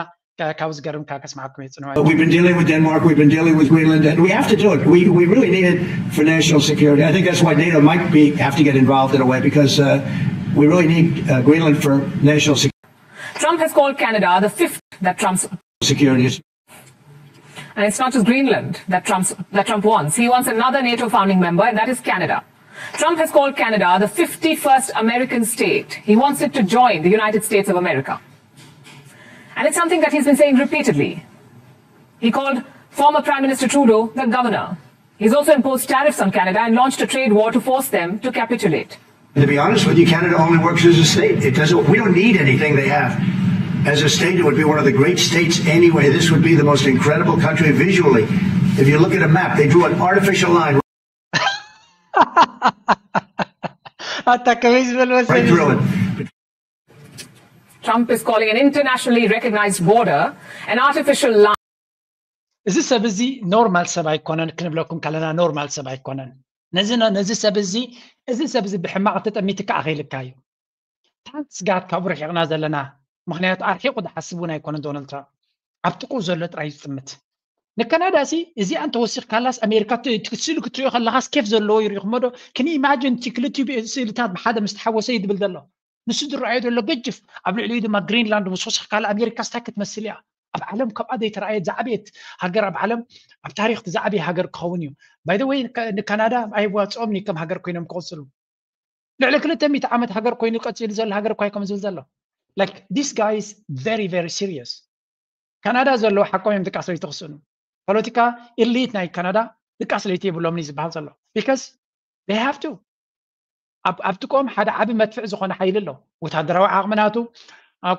ካብ ዝገርምካ ከስማዕኩም እየ ፅንዋ። We've been dealing with Denmark, we've been dealing with Greenland, and we have to do it. We, we really need it for national security. I think that's why NATO might be, have to get involved in a way because uh, we really need uh, Greenland for national security. Trump has called Canada the fifth that Trump's security is And it's not just Greenland that, Trump's, that Trump wants. He wants another NATO founding member, and that is Canada. Trump has called Canada the fifty-first American state. He wants it to join the United States of America. And it's something that he's been saying repeatedly. He called former Prime Minister Trudeau the governor. He's also imposed tariffs on Canada and launched a trade war to force them to capitulate. To be honest with you, Canada only works as a state. It doesn't. We don't need anything they have. As a state, it would be one of the great states anyway. This would be the most incredible country visually. If you look at a map, they drew an artificial line. ኣታ ከመይ ዝበል Right through it. Trump is calling an internationally recognized border an artificial line. እዚ ሰብ እዚ ኖርማል ሰብ ኣይኮነን ክንብለኩም ከለና ኖርማል ሰብ ኣይኮነን። ነዚ ነዚ ሰብ እዚ እዚ ሰብ እዚ ብሕማቕ ተጠሚትካ ኣኺልካ እዩ። ታንክስ ጋድ ካብኡ ርሒቕና ዘለና። ምክንያቱ ኣርሒቑ ዝሓስብ እውን ኣይኮነን ዶናልድ ትራምፕ። ኣብ ጥቁ ዘሎ ጥራይ ዝጥምት። ንካናዳ ሲ እዚኣ እንተወሲኽካላስ ኣሜሪካ ክትስእሉ ክትሪኦ ከለኻስ ኬፍ ዘለዎ ይሪኢኹሞ ዶ? ክን ኢማጅን እቲ ክልቲኡ ስእልታት ብሓደ ምስ ተሓወሰ እዩ ዝብል ዘሎ። ንሱ ዝረኣዮ ዘሎ ገጅፍ ኣብ ልዕሊኡ ድማ ግሪንላንድ ምስ ወሰኽካላ ኣሜሪካ ስታይ ክትመስል እያ። ኣብ ዓለም ካብኣ ዘይተረኣየት ዝዓበየት ሃገር ኣብ ዓለም ኣብ ታሪክ ዝዓበየ ሃገር ክኸውን እዩ። ባይ ወይ ንካናዳ ኣይዋፅኦም ከም ሃገር ኮይኖም ክቕፅሉ ልዕሊ ክልተ ሚእቲ ዓመት ሃገር ኮይኑ ቀፂሉ ዘሎ ሃገር እኳ ከም ዝብል ዘሎ like this guy is very very serious። ካናዳ ዘለዉ ሓቆም እዮም ድቃስ ለይቲ ክስእኑ። ፖለቲካ ኢሊት ናይ ካናዳ ድቃስ ለይቲ የብሎም እዩ ዝበሃል ዘሎ because they have to ኣብ ጥቆም ሓደ ዓቢ መድፍዕ ዝኾነ ሓይሊ ኣሎ። ወታደራዊ ዓቕሚ ናቱ፣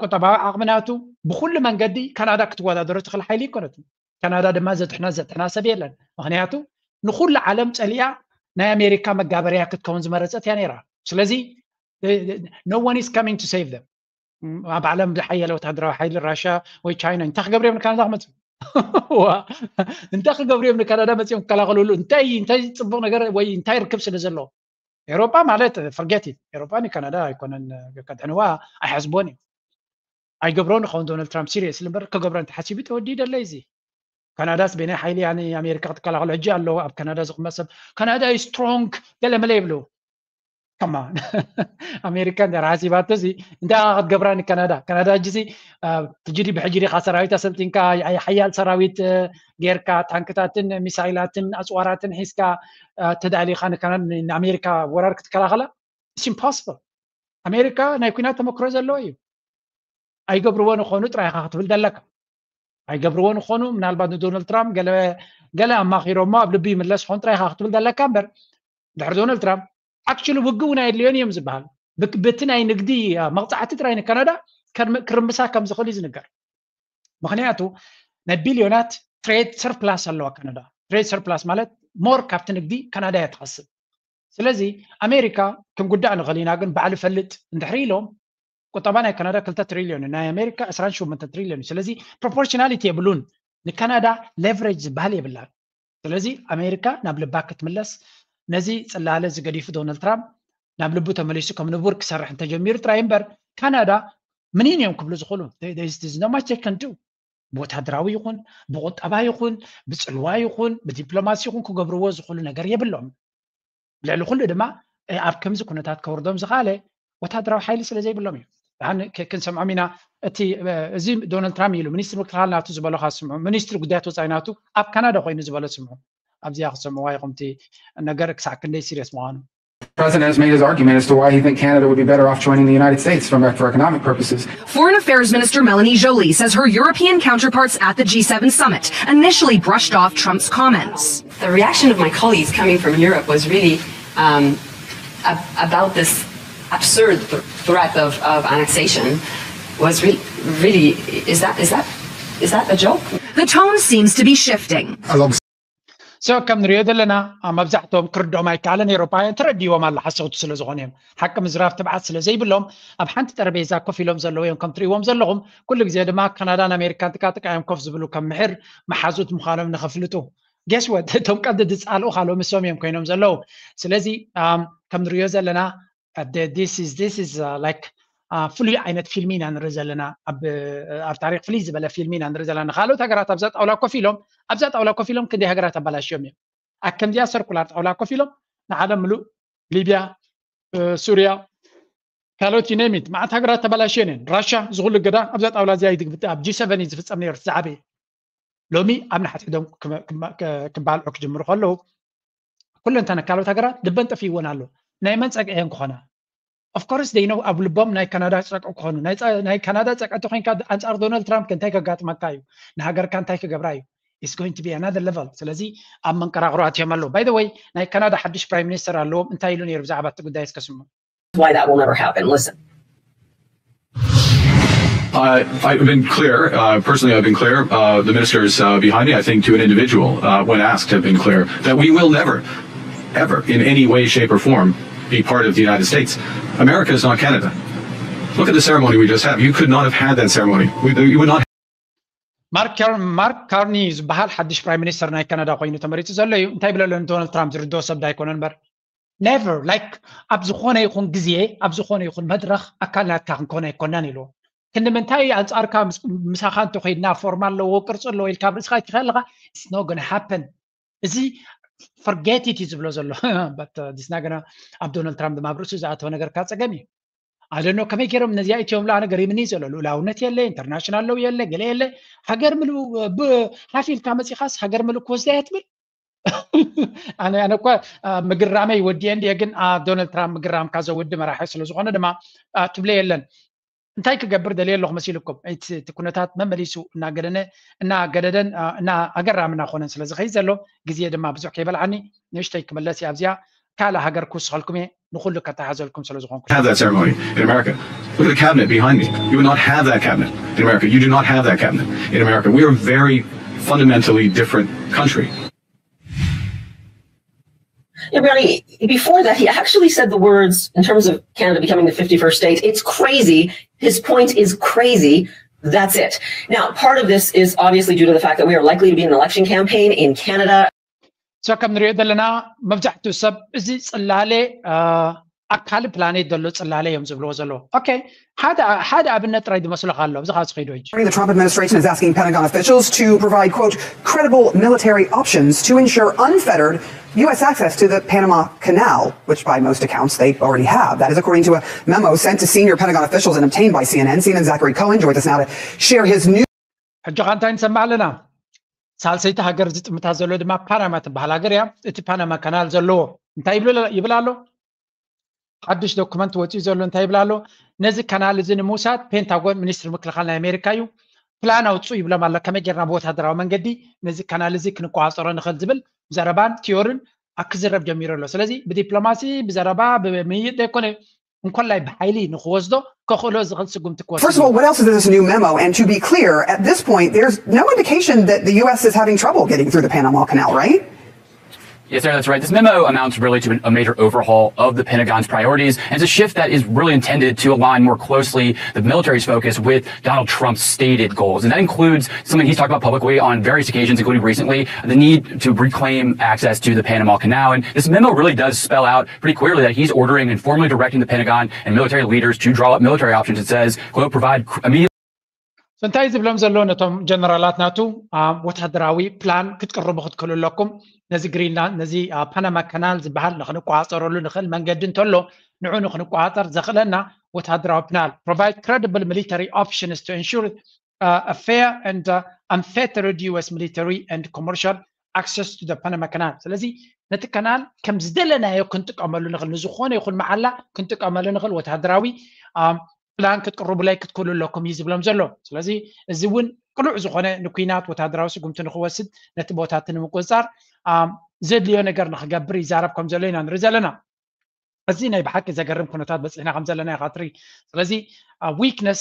ቁጠባዊ ዓቕሚ ናቱ፣ ብኩሉ መንገዲ ካናዳ ክትወዳደሮ ትኽእል ሓይሊ ይኮነትን። ካናዳ ድማ ዘትሕና ዘትሕና ሰብ የለን። ምክንያቱ ንኩሉ ዓለም ጸሊኣ ናይ ኣሜሪካ መጋበርያ ክትከውን ዝመረጸት እያ ነይራ። ስለዚ no one is coming to save them። ኣብ ዓለም ዝሓየለ ወታደራዊ ሓይሊ ራሽያ ወይ ቻይና እንታይ ክገብሩ እዮም ንካናዳ ክመፁ? እንታይ ክገብሩ እዮም ንካናዳ መፂኦም ክከላኸልሉ? እንታይ እንታይ ፅቡቅ ነገር ወይ እንታይ ርክብ ስለ ዘለዎ? ኤሮጳ ማለት forget it። ኤሮጳ ንካናዳ ኣይኮነን ከድሕንዋ ኣይሓስቦን እዩ። ኣይገብሮን ይኸውን ዶናልድ ትራምፕ ሲሪየስ እምበር ክገብሮ እንተሓሲቡ ተወዲኡ ደለ እዚ። ካናዳስ በናይ ሓይሊ ኣሜሪካ ክትከላኸሉ ሕጂ ኣለዎ ኣብ ካናዳ ዝቕመጥ ሰብ ካናዳ ስትሮንግ ገለመለ ይብሉ። ከማን ኣሜሪካ እንተ ሓሲባቶ እዚ እንታይ ክትገብራ ንካናዳ? ካናዳ ሕጂ ሕጂ ብሕጂ ዲኻ ሰራዊት ኣሰልጢንካ ሓያል ሰራዊት ጌርካ ታንክታትን ሚሳይላትን ኣፅዋራትን ሒዝካ ተዳሊኻ ንኣሜሪካ ወራር ክትከላኸላ? ኢምፖስብል። ኣሜሪካ ናይ ኩናት ተመክሮ ዘለዎ እዩ። ኣይገብርዎ ንኾኑ ጥራይ ኢኻ ክትብል ዘለካ። ኣይገብርዎ ንኾኑ ምናልባት ንዶናልድ ትራምፕ ገለ ኣማኺሮሞ ኣብ ልቢ ይምለስ ኾን ጥራይ ኢኻ ክትብል ዘለካ እምበር ድሕሪ ዶናልድ ትራምፕ ኣክቹሊ ውግእ እውን ኣየድልዮን እዮም ዝበሃል። ብቲ ናይ ንግዲ መቕፃዕቲ ጥራይ ንካናዳ ክርምሳ ከም ዝኽእል እዩ ዝንገር። ምክንያቱ ናይ ቢልዮናት ትሬድ ሰርፕላስ ኣለዋ ካናዳ። ትሬድ ሰርፕላስ ማለት ሞር ካብቲ ንግዲ ካናዳ እያ ትኸስብ። ስለዚ ኣሜሪካ ክንጉዳእ ንኽእል ኢና ግን ባዕሉ ፈልጥ እንድሕሪ ኢሎም ቁጠባ ናይ ካናዳ ክልተ ትሪልዮን ናይ ኣሜሪካ ዕስራን ሸሞንተን ትሪልዮን እዩ። ስለዚ ፕሮፖርሽናሊቲ የብሉን። ንካናዳ ሌቨሬጅ ዝበሃል የብላን። ስለዚ ኣሜሪካ ናብ ልባ ክትምለስ ነዚ ፅላለ ዝገዲፉ ዶናልድ ትራምፕ ናብ ልቡ ተመሊሱ ከም ንቡር ክሰርሕ እንተጀሚሩ ጥራይ እምበር ካናዳ ምንን እዮም ክብሉ ዝኽእሉ? Not much they can do። ብወታደራዊ ይኹን ብቁጠባ ይኹን ብፅልዋ ይኹን ብዲፕሎማሲ ይኹን ክገብርዎ ዝኽእሉ ነገር የብሎም። ልዕሊ ኩሉ ድማ ኣብ ከምዚ ኩነታት ከውርዶም ዝኽኣለ ወታደራዊ ሓይሊ ስለ ዘይብሎም እዩ። ደሓን ክንሰምዖም ኢና። እቲ እዚ ዶናልድ ትራምፕ ኢሉ ሚኒስትሪ ምክልኻል ናቱ ዝበሎ ካ ስምዑ፣ ሚኒስትሪ ጉዳያት ወፃኢ ናቱ ኣብ ካናዳ ኮይኑ ዝበሎ ስምዑ። ኣብዚኣ ክሰምዕዋ ኢኹም። እቲ ነገር ክሳዕ ክንደይ ሲሪየስ ምዃኑ። The president has made his argument as to why he thinks Canada would be better off joining the United States from for economic purposes. Foreign Affairs Minister Melanie Joly says her European counterparts at the G seven summit initially brushed off Trump's comments. The reaction of my colleagues coming from Europe was really um, ab- about this absurd th- threat of, of annexation. Was re- really is that is that is that a joke? The tone seems to be shifting. So ከም ንሪኦ ዘለና መብዛሕትኦም ክርድኦም ኣይከኣለን። ኤውሮጳውያን ተረዲዎም ኣሎ ሓሰውቲ ስለ ዝኾኑ እዮም። ሓቂ ምዝራብ ትብዓት ስለ ዘይብሎም ኣብ ሓንቲ ጠረጴዛ ኮፍ ኢሎም ዘለዉ እዮም። ከም ትሪእዎም ዘለኹም ኩሉ ግዜ ድማ ካናዳን ኣሜሪካን ጥቃጥቃ እዮም ኮፍ ዝብሉ። ከም ምሕር መሓዙት ምዃኖም ንኸፍልጡ። Guess what? እቶም ቀንዲ ዝፃልኡ ካልኦ ምሶም እዮም ኮይኖም ዘለዉ። ስለዚ ከም ንሪኦ ዘለና this is this is like ፍሉይ ዓይነት ፊልሚ ኢና ንርኢ ዘለና። ኣብ ታሪክ ፍልይ ዝበለ ፊልሚ ኢና ንርኢ ዘለና። ካልኦት ሃገራት ኣብዛ ጣውላ ኮፍ ኢሎም ኣብዛ ጣውላ ኮፍ ኢሎም ክንደይ ሃገራት ኣባላሽዮም እዮም። ኣብ ከምዚኣ ሰርኩላር ጣውላ ኮፍ ኢሎም ንዓለም ምሉእ ሊብያ፣ ሱርያ፣ ካልኦት ዩኔሚት መዓት ሃገራት ተባላሽየን እየን። ራሻ ዝኩሉ ገዳ ኣብዛ ጣውላ እዚኣ ይትግብት ኣብ ጂ ሰቨን እዩ ዝፍፀም ነይሩ ዝዓበየ። ሎሚ ኣብ ንሓድሕዶም ክባልዑ ክጅምሩ ከለዉ ኩለንተን ካልኦት ሃገራት ልበን ጠፊእወን ኣሎ። ናይ መን ፀግዒ እየን ክኾና? Of course they know ኣብ ልቦም ናይ ካናዳ ፀቅዒ ክኾኑ። ናይ ካናዳ ፀቅዒ ተኮይንካ ኣንፃር ዶናልድ ትራምፕ እንታይ ከጋጥመካ እዩ? ንሃገርካ እንታይ ክገብራ እዩ? It's going to be another level። ስለዚ ኣብ መንቀራቅሮ ኣትዮም ኣለዉ። By the way ናይ ካናዳ ሓድሽ ፕራይም ሚኒስተር ኣለዎም። እንታይ ኢሉ ነይሩ ብዛዕባ እቲ ጉዳይ እስከ ስምዑ። Why that will never happen. Listen. Uh, I've been clear, uh, personally, I've been clear. Uh, the ministers uh, behind me, I think, to an individual, uh, when asked, have been clear that we will never, ever, in any way, shape, or form, be part of the United States. America is not Canada. Look at the ceremony we just had. You could not have had that ceremony. We, you would not. ማርክ ካርኒ ዝበሃል ሓድሽ ፕራይም ሚኒስተር ናይ ካናዳ ኮይኑ ተመሪፁ ዘሎ እዩ። እንታይ ብለሎ ንዶናልድ ትራምፕ ዝርድኦ ሰብ ዳይኮነ እምበር never like ኣብ ዝኾነ ይኹን ግዜ ኣብ ዝኾነ ይኹን መድረኽ ኣካል ናትካ ክንኮነ ኣይኮናን ኢልዎ። ክንዲ ምንታይ ኣንፃርካ ምሳኻ እንተኮይድና ፎርማ ኣለዎ ቅርፂ ኣለዎ ኢልካ ኣብ ርእስኻ ይትኽእል ኣለኻ። It's not gonna happen። እዚ forget it እዩ ዝብሎ ዘሎ። ዲስና ገና ኣብ ዶናልድ ትራምፕ ድማ ኣብ ርእሱ ዝኣተወ ነገር ካብ ፀገም እዩ። ኣደኖ ከመይ ገይሮም ነዚኣ ኢትዮም ለኣ ነገር ይምኒ ዘሎ ልኡላውነት የለ ኢንተርናሽናል ለው የለ ገለ የለ። ሃገር ምሉ ሓፊልካ መፂኻስ ሃገር ምሉ ክወስዳ እያ ትብል። ኣነ ኣነ እኳ ምግራመይ ወዲኤ እንዲየ ግን ዶናልድ ትራምፕ ምግራምካ ዘውዲ መራሒ ስለ ዝኾነ ድማ ትብለ የለን። እንታይ ክገብር ደልየ ኣለኹ መሲልኩም? እቲ ኩነታት መመሊሱ እናገደነ እናገደደን እና ኣገራሚ እናኾነን ስለ ዝኸይድ ዘሎ ግዜ ድማ ብዙሕ ከይበልዓኒ ንእሽተይ ክምለስ እየ ኣብዚኣ። ካልእ ሃገር ክውስኸልኩም እየ ንኹሉ ከተሓዘልኩም ስለ ዝኾንኩ። Have that ceremony in America. Look at the cabinet behind me. You would not have that cabinet in America. You do not have that cabinet in America. We are a very fundamentally different country. Yeah, Brownie, before that, he actually said the words in terms of Canada becoming the fifty-first state. It's crazy. His point is crazy. That's it. Now, part of this is obviously due to the fact that we are likely to be in an election campaign in Canada. So ከም ንሪኦ ዘለና መብዛሕትኡ ሰብ እዚ ፅላለ ኣካል ፕላኔት ዘሎ ፅላለ እዮም ዝብልዎ ዘለዉ። Okay, ሓደ ሓደ ኣብነት ጥራይ ዝመስለካ ኣሎ ኣብዚ ካዚ ከይዶ ሕጂ። The Trump administration is asking Pentagon officials to provide, quote, credible military options to ensure unfettered U S access to the Panama Canal, which by most accounts they already have. That is according to a memo sent to senior Pentagon officials and obtained by C N N. C N N's Zachary Cohen joins us now to share his new ሕጂ ኻ እንታይ ንሰማዕ ኣለና? ሳልሰይቲ ሃገር ዝጥምታ ዘሎ ድማ ፓናማ ትበሃል ሃገር እያ። እቲ ፓናማ ካናል ዘለዎ እንታይ ይብል ኣሎ? ሓድሽ ዶኩመንት ወፂኡ ዘሎ እንታይ ይብል ኣሎ? ነዚ ካናል እዚ ንምውሳድ ፔንታጎን ሚኒስትሪ ምክልኻል ናይ ኣሜሪካ እዩ ፕላን ኣውፅኡ ይብሎም ኣሎ። ከመይ ጌርና ብወታደራዊ መንገዲ ነዚ ካናል እዚ ክንቆፃፀሮ ንኽእል ዝብል ዘረባን ቲዮርን ክዝረብ ጀሚሩ ኣሎ። ስለዚ ብዲፕሎማሲ ብዘረባ ብምይይጥ ዘይኮነ እንኮላይ ብሓይሊ ንክወስዶ ከኽእሎ ዝኽእል ስጉምቲ ክወስድ First of all, what else is this new memo? And to be clear, at this point, there's no indication that the U S is having trouble getting through the Panama Canal, right? Yes, sir, that's right. This memo amounts really to a major overhaul of the Pentagon's priorities. And it's a shift that is really intended to align more closely the military's focus with Donald Trump's stated goals. And that includes something he's talked about publicly on various occasions, including recently, the need to reclaim access to the Panama Canal. And this memo really does spell out pretty clearly that he's ordering and formally directing the Pentagon and military leaders to draw up military options. It says, quote, provide immediate እንታይ ዝብሎም ዘሎ ነቶም ጀነራላት ናቱ ወታደራዊ ፕላን ክትቅርቡ ክትክእሉ ኣለኩም። ነዚ ግሪንላንድ ነዚ ፓናማ ካናል ዝበሃል ንክንቆፃፀረሉ ንክእል መንገዲ እንተሎ ንዑ ንክንቆፃፀር ዘኽእለና ወታደራዊ ፕላን፣ provide credible military options to ensure uh, a fair and uh, unfettered U S military and commercial access to the Panama Canal። ስለዚ ነቲ ከናል ከም ዝደለናዮ ክንጥቀመሉ ንኽእል፣ ንዝኾነ ይኹን መዓላ ክንጥቀመሉ ንኽእል ወታደራዊ ፕላን ክትቅርቡለይ ክትክእሉ ኣለኩም እዩ ዝብሎም ዘሎ። ስለዚ እዚ እውን ቅሉዕ ዝኾነ ንኩናት ወታደራዊ ስጉምቲ ንክወስድ፣ ነቲ ቦታ እቲ ንምቁፅፃር ዘድልዮ ነገር ንክገብር ይዛረብ ከም ዘሎ ኢና ንርኢ ዘለና። እዚ ናይ ብሓቂ ዘገርም ኩነታት በፂሕና ከም ዘለና ኢኻ ትርኢ። ስለዚ weakness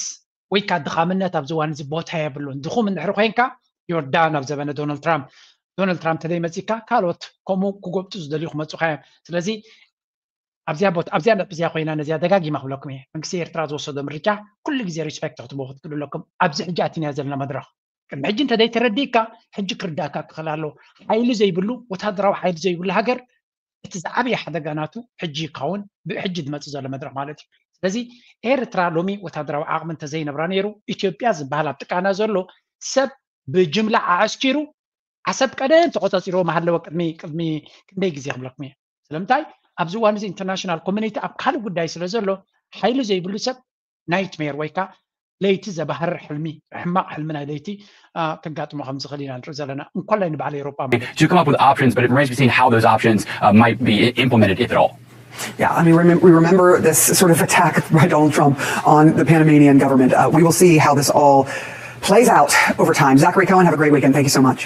ወይ ከዓ ድኻምነት ኣብዚ እዋን እዚ ቦታ የብሉን። ድኹም እንድሕሪ ኮይንካ you're done። ኣብ ዘበነ ዶናልድ ትራምፕ፣ ዶናልድ ትራምፕ ተዘይመፂካ ካልኦት ከምኡ ክጎብጡ ዝደልዩ ክመፁካ እዮም። ስለዚ ኣብዚኣ ቦታ ኣብዚኣ ነጥቢ እዚኣ ኮይና ነዚኣ ደጋጊማ ክብለኩም እየ፣ መንግስቲ ኤርትራ ዝወሰዶ ምርጫ ኩሉ ግዜ ሪስፔክት ክትቦ ክትክእሉ ኣለኩም። ኣብዚ ሕጂ ኣቲና ዘለና መድረኽ ቅድሚ ሕጂ እንተዘይተረዲእካ ሕጂ ክርዳእካ ክኽእል ኣለዎ። ሓይሊ ዘይብሉ፣ ወታደራዊ ሓይሊ ዘይብሉ ሃገር እቲ ዝዓበየ ሓደጋ ናቱ ሕጂ ይኸውን፣ ብሕጂ ዝመፅእ ዘሎ መድረኽ ማለት እዩ። ስለዚ ኤርትራ ሎሚ ወታደራዊ ዓቕሚ እንተዘይነብራ ነይሩ፣ ኢትዮጵያ ዝበሃል ኣብ ጥቃና ዘሎ ሰብ ብጅምላ ኣዐስኪሩ ዓሰብ ቀደም ተቆፃፂርዎ መሃለወ ቅድሚ ቅድሚ ክንደይ ግዜ ክብለኩም እየ። ስለምንታይ ኣብዚ እዋን እዚ ኢንተርናሽናል ኮሚኒቲ ኣብ ካልእ ጉዳይ ስለ ዘሎ ሓይሊ ዘይብሉ ሰብ ናይትሜር ወይ ከዓ ለይቲ ዘባህርር ሕልሚ፣ ሕማቕ ሕልሚ ናይ ለይቲ ከጋጥሞ ከም ዝኽእል ኢና ንርኢ ዘለና፣ እንኮላይ ንባዕሊ ኤሮጳ ማለት እዩ። to come up with options, but it remains to be seen how those options uh, might be implemented, if at all. Yeah, I mean, we remember this sort of attack by Donald Trump on the Panamanian government. Uh, we will see how this all plays out over time. Zachary Cohen, have a great weekend. Thank you so much.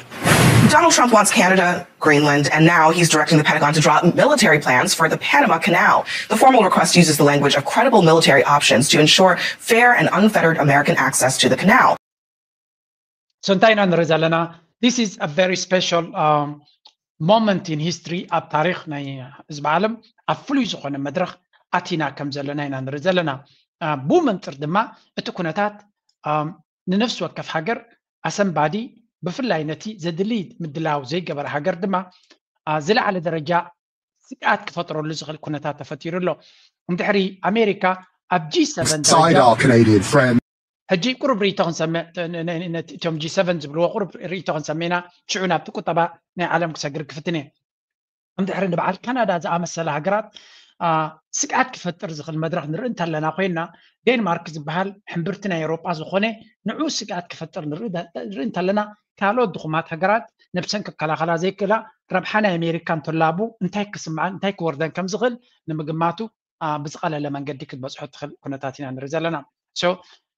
Donald Trump wants Canada, Greenland, and now he's directing the Pentagon to draw up military plans for the Panama Canal. The formal request uses the language of credible military options to ensure fair and unfettered American access to the canal. So እንታይ ኢና ንርኢ ዘለና? This is a very special um, moment in history። ኣብ ታሪኽ ናይ ህዝቢ ዓለም ኣብ ፍሉይ ዝኾነ መድረኽ ኣቲና ከም ዘለና ኢና ንርኢ ዘለና። ብኡ መንፅር ድማ እቲ ኩነታት ንነፍሲ ወከፍ ሃገር ኣሰንባዲ፣ ብፍላይ ነቲ ዘድሊ ምድላው ዘይገበረ ሃገር ድማ ዝለዓለ ደረጃ ስግኣት ክፈጥረሉ ዝኽእል ኩነታት ተፈጢሩ ኣሎ። እንድሕሪ ኣሜሪካ ኣብ ጂ ሰቨን ደረጃ ሕጂ ቁሩብ ርእይቶ ክንሰምዕ፣ እቶም ጂ ሰቨን ዝብልዎ ቁሩብ ርእይቶ ክንሰምዕና፣ ሽዑ ናብቲ ቁጠባ ናይ ዓለም ክሰግር ክፍትን እየ። እንድሕሪ ንበዓል ካናዳ ዝኣመሰለ ሃገራት ስግኣት ክፈጥር ዝኽእል መድረኽ ንርኢ እንተለና ኮይና፣ ዴንማርክ ዝበሃል ሕምብርቲ ናይ ኤውሮጳ ዝኾነ ንዑ ስግኣት ክፈጥር ንርኢ እንተለና፣ ካልኦት ድኹማት ሃገራት ነብሰን ክከላኸላ ዘይክእላ፣ ረብሓ ናይ ኣሜሪካ እንተላቡ እንታይ ክስምዓን እንታይ ክወርደን ከም ዝኽእል ንምግማቱ ብዝቐለለ መንገዲ ክትበፅሖ ትኽእል ኩነታት ኢና ንርኢ ዘለና። So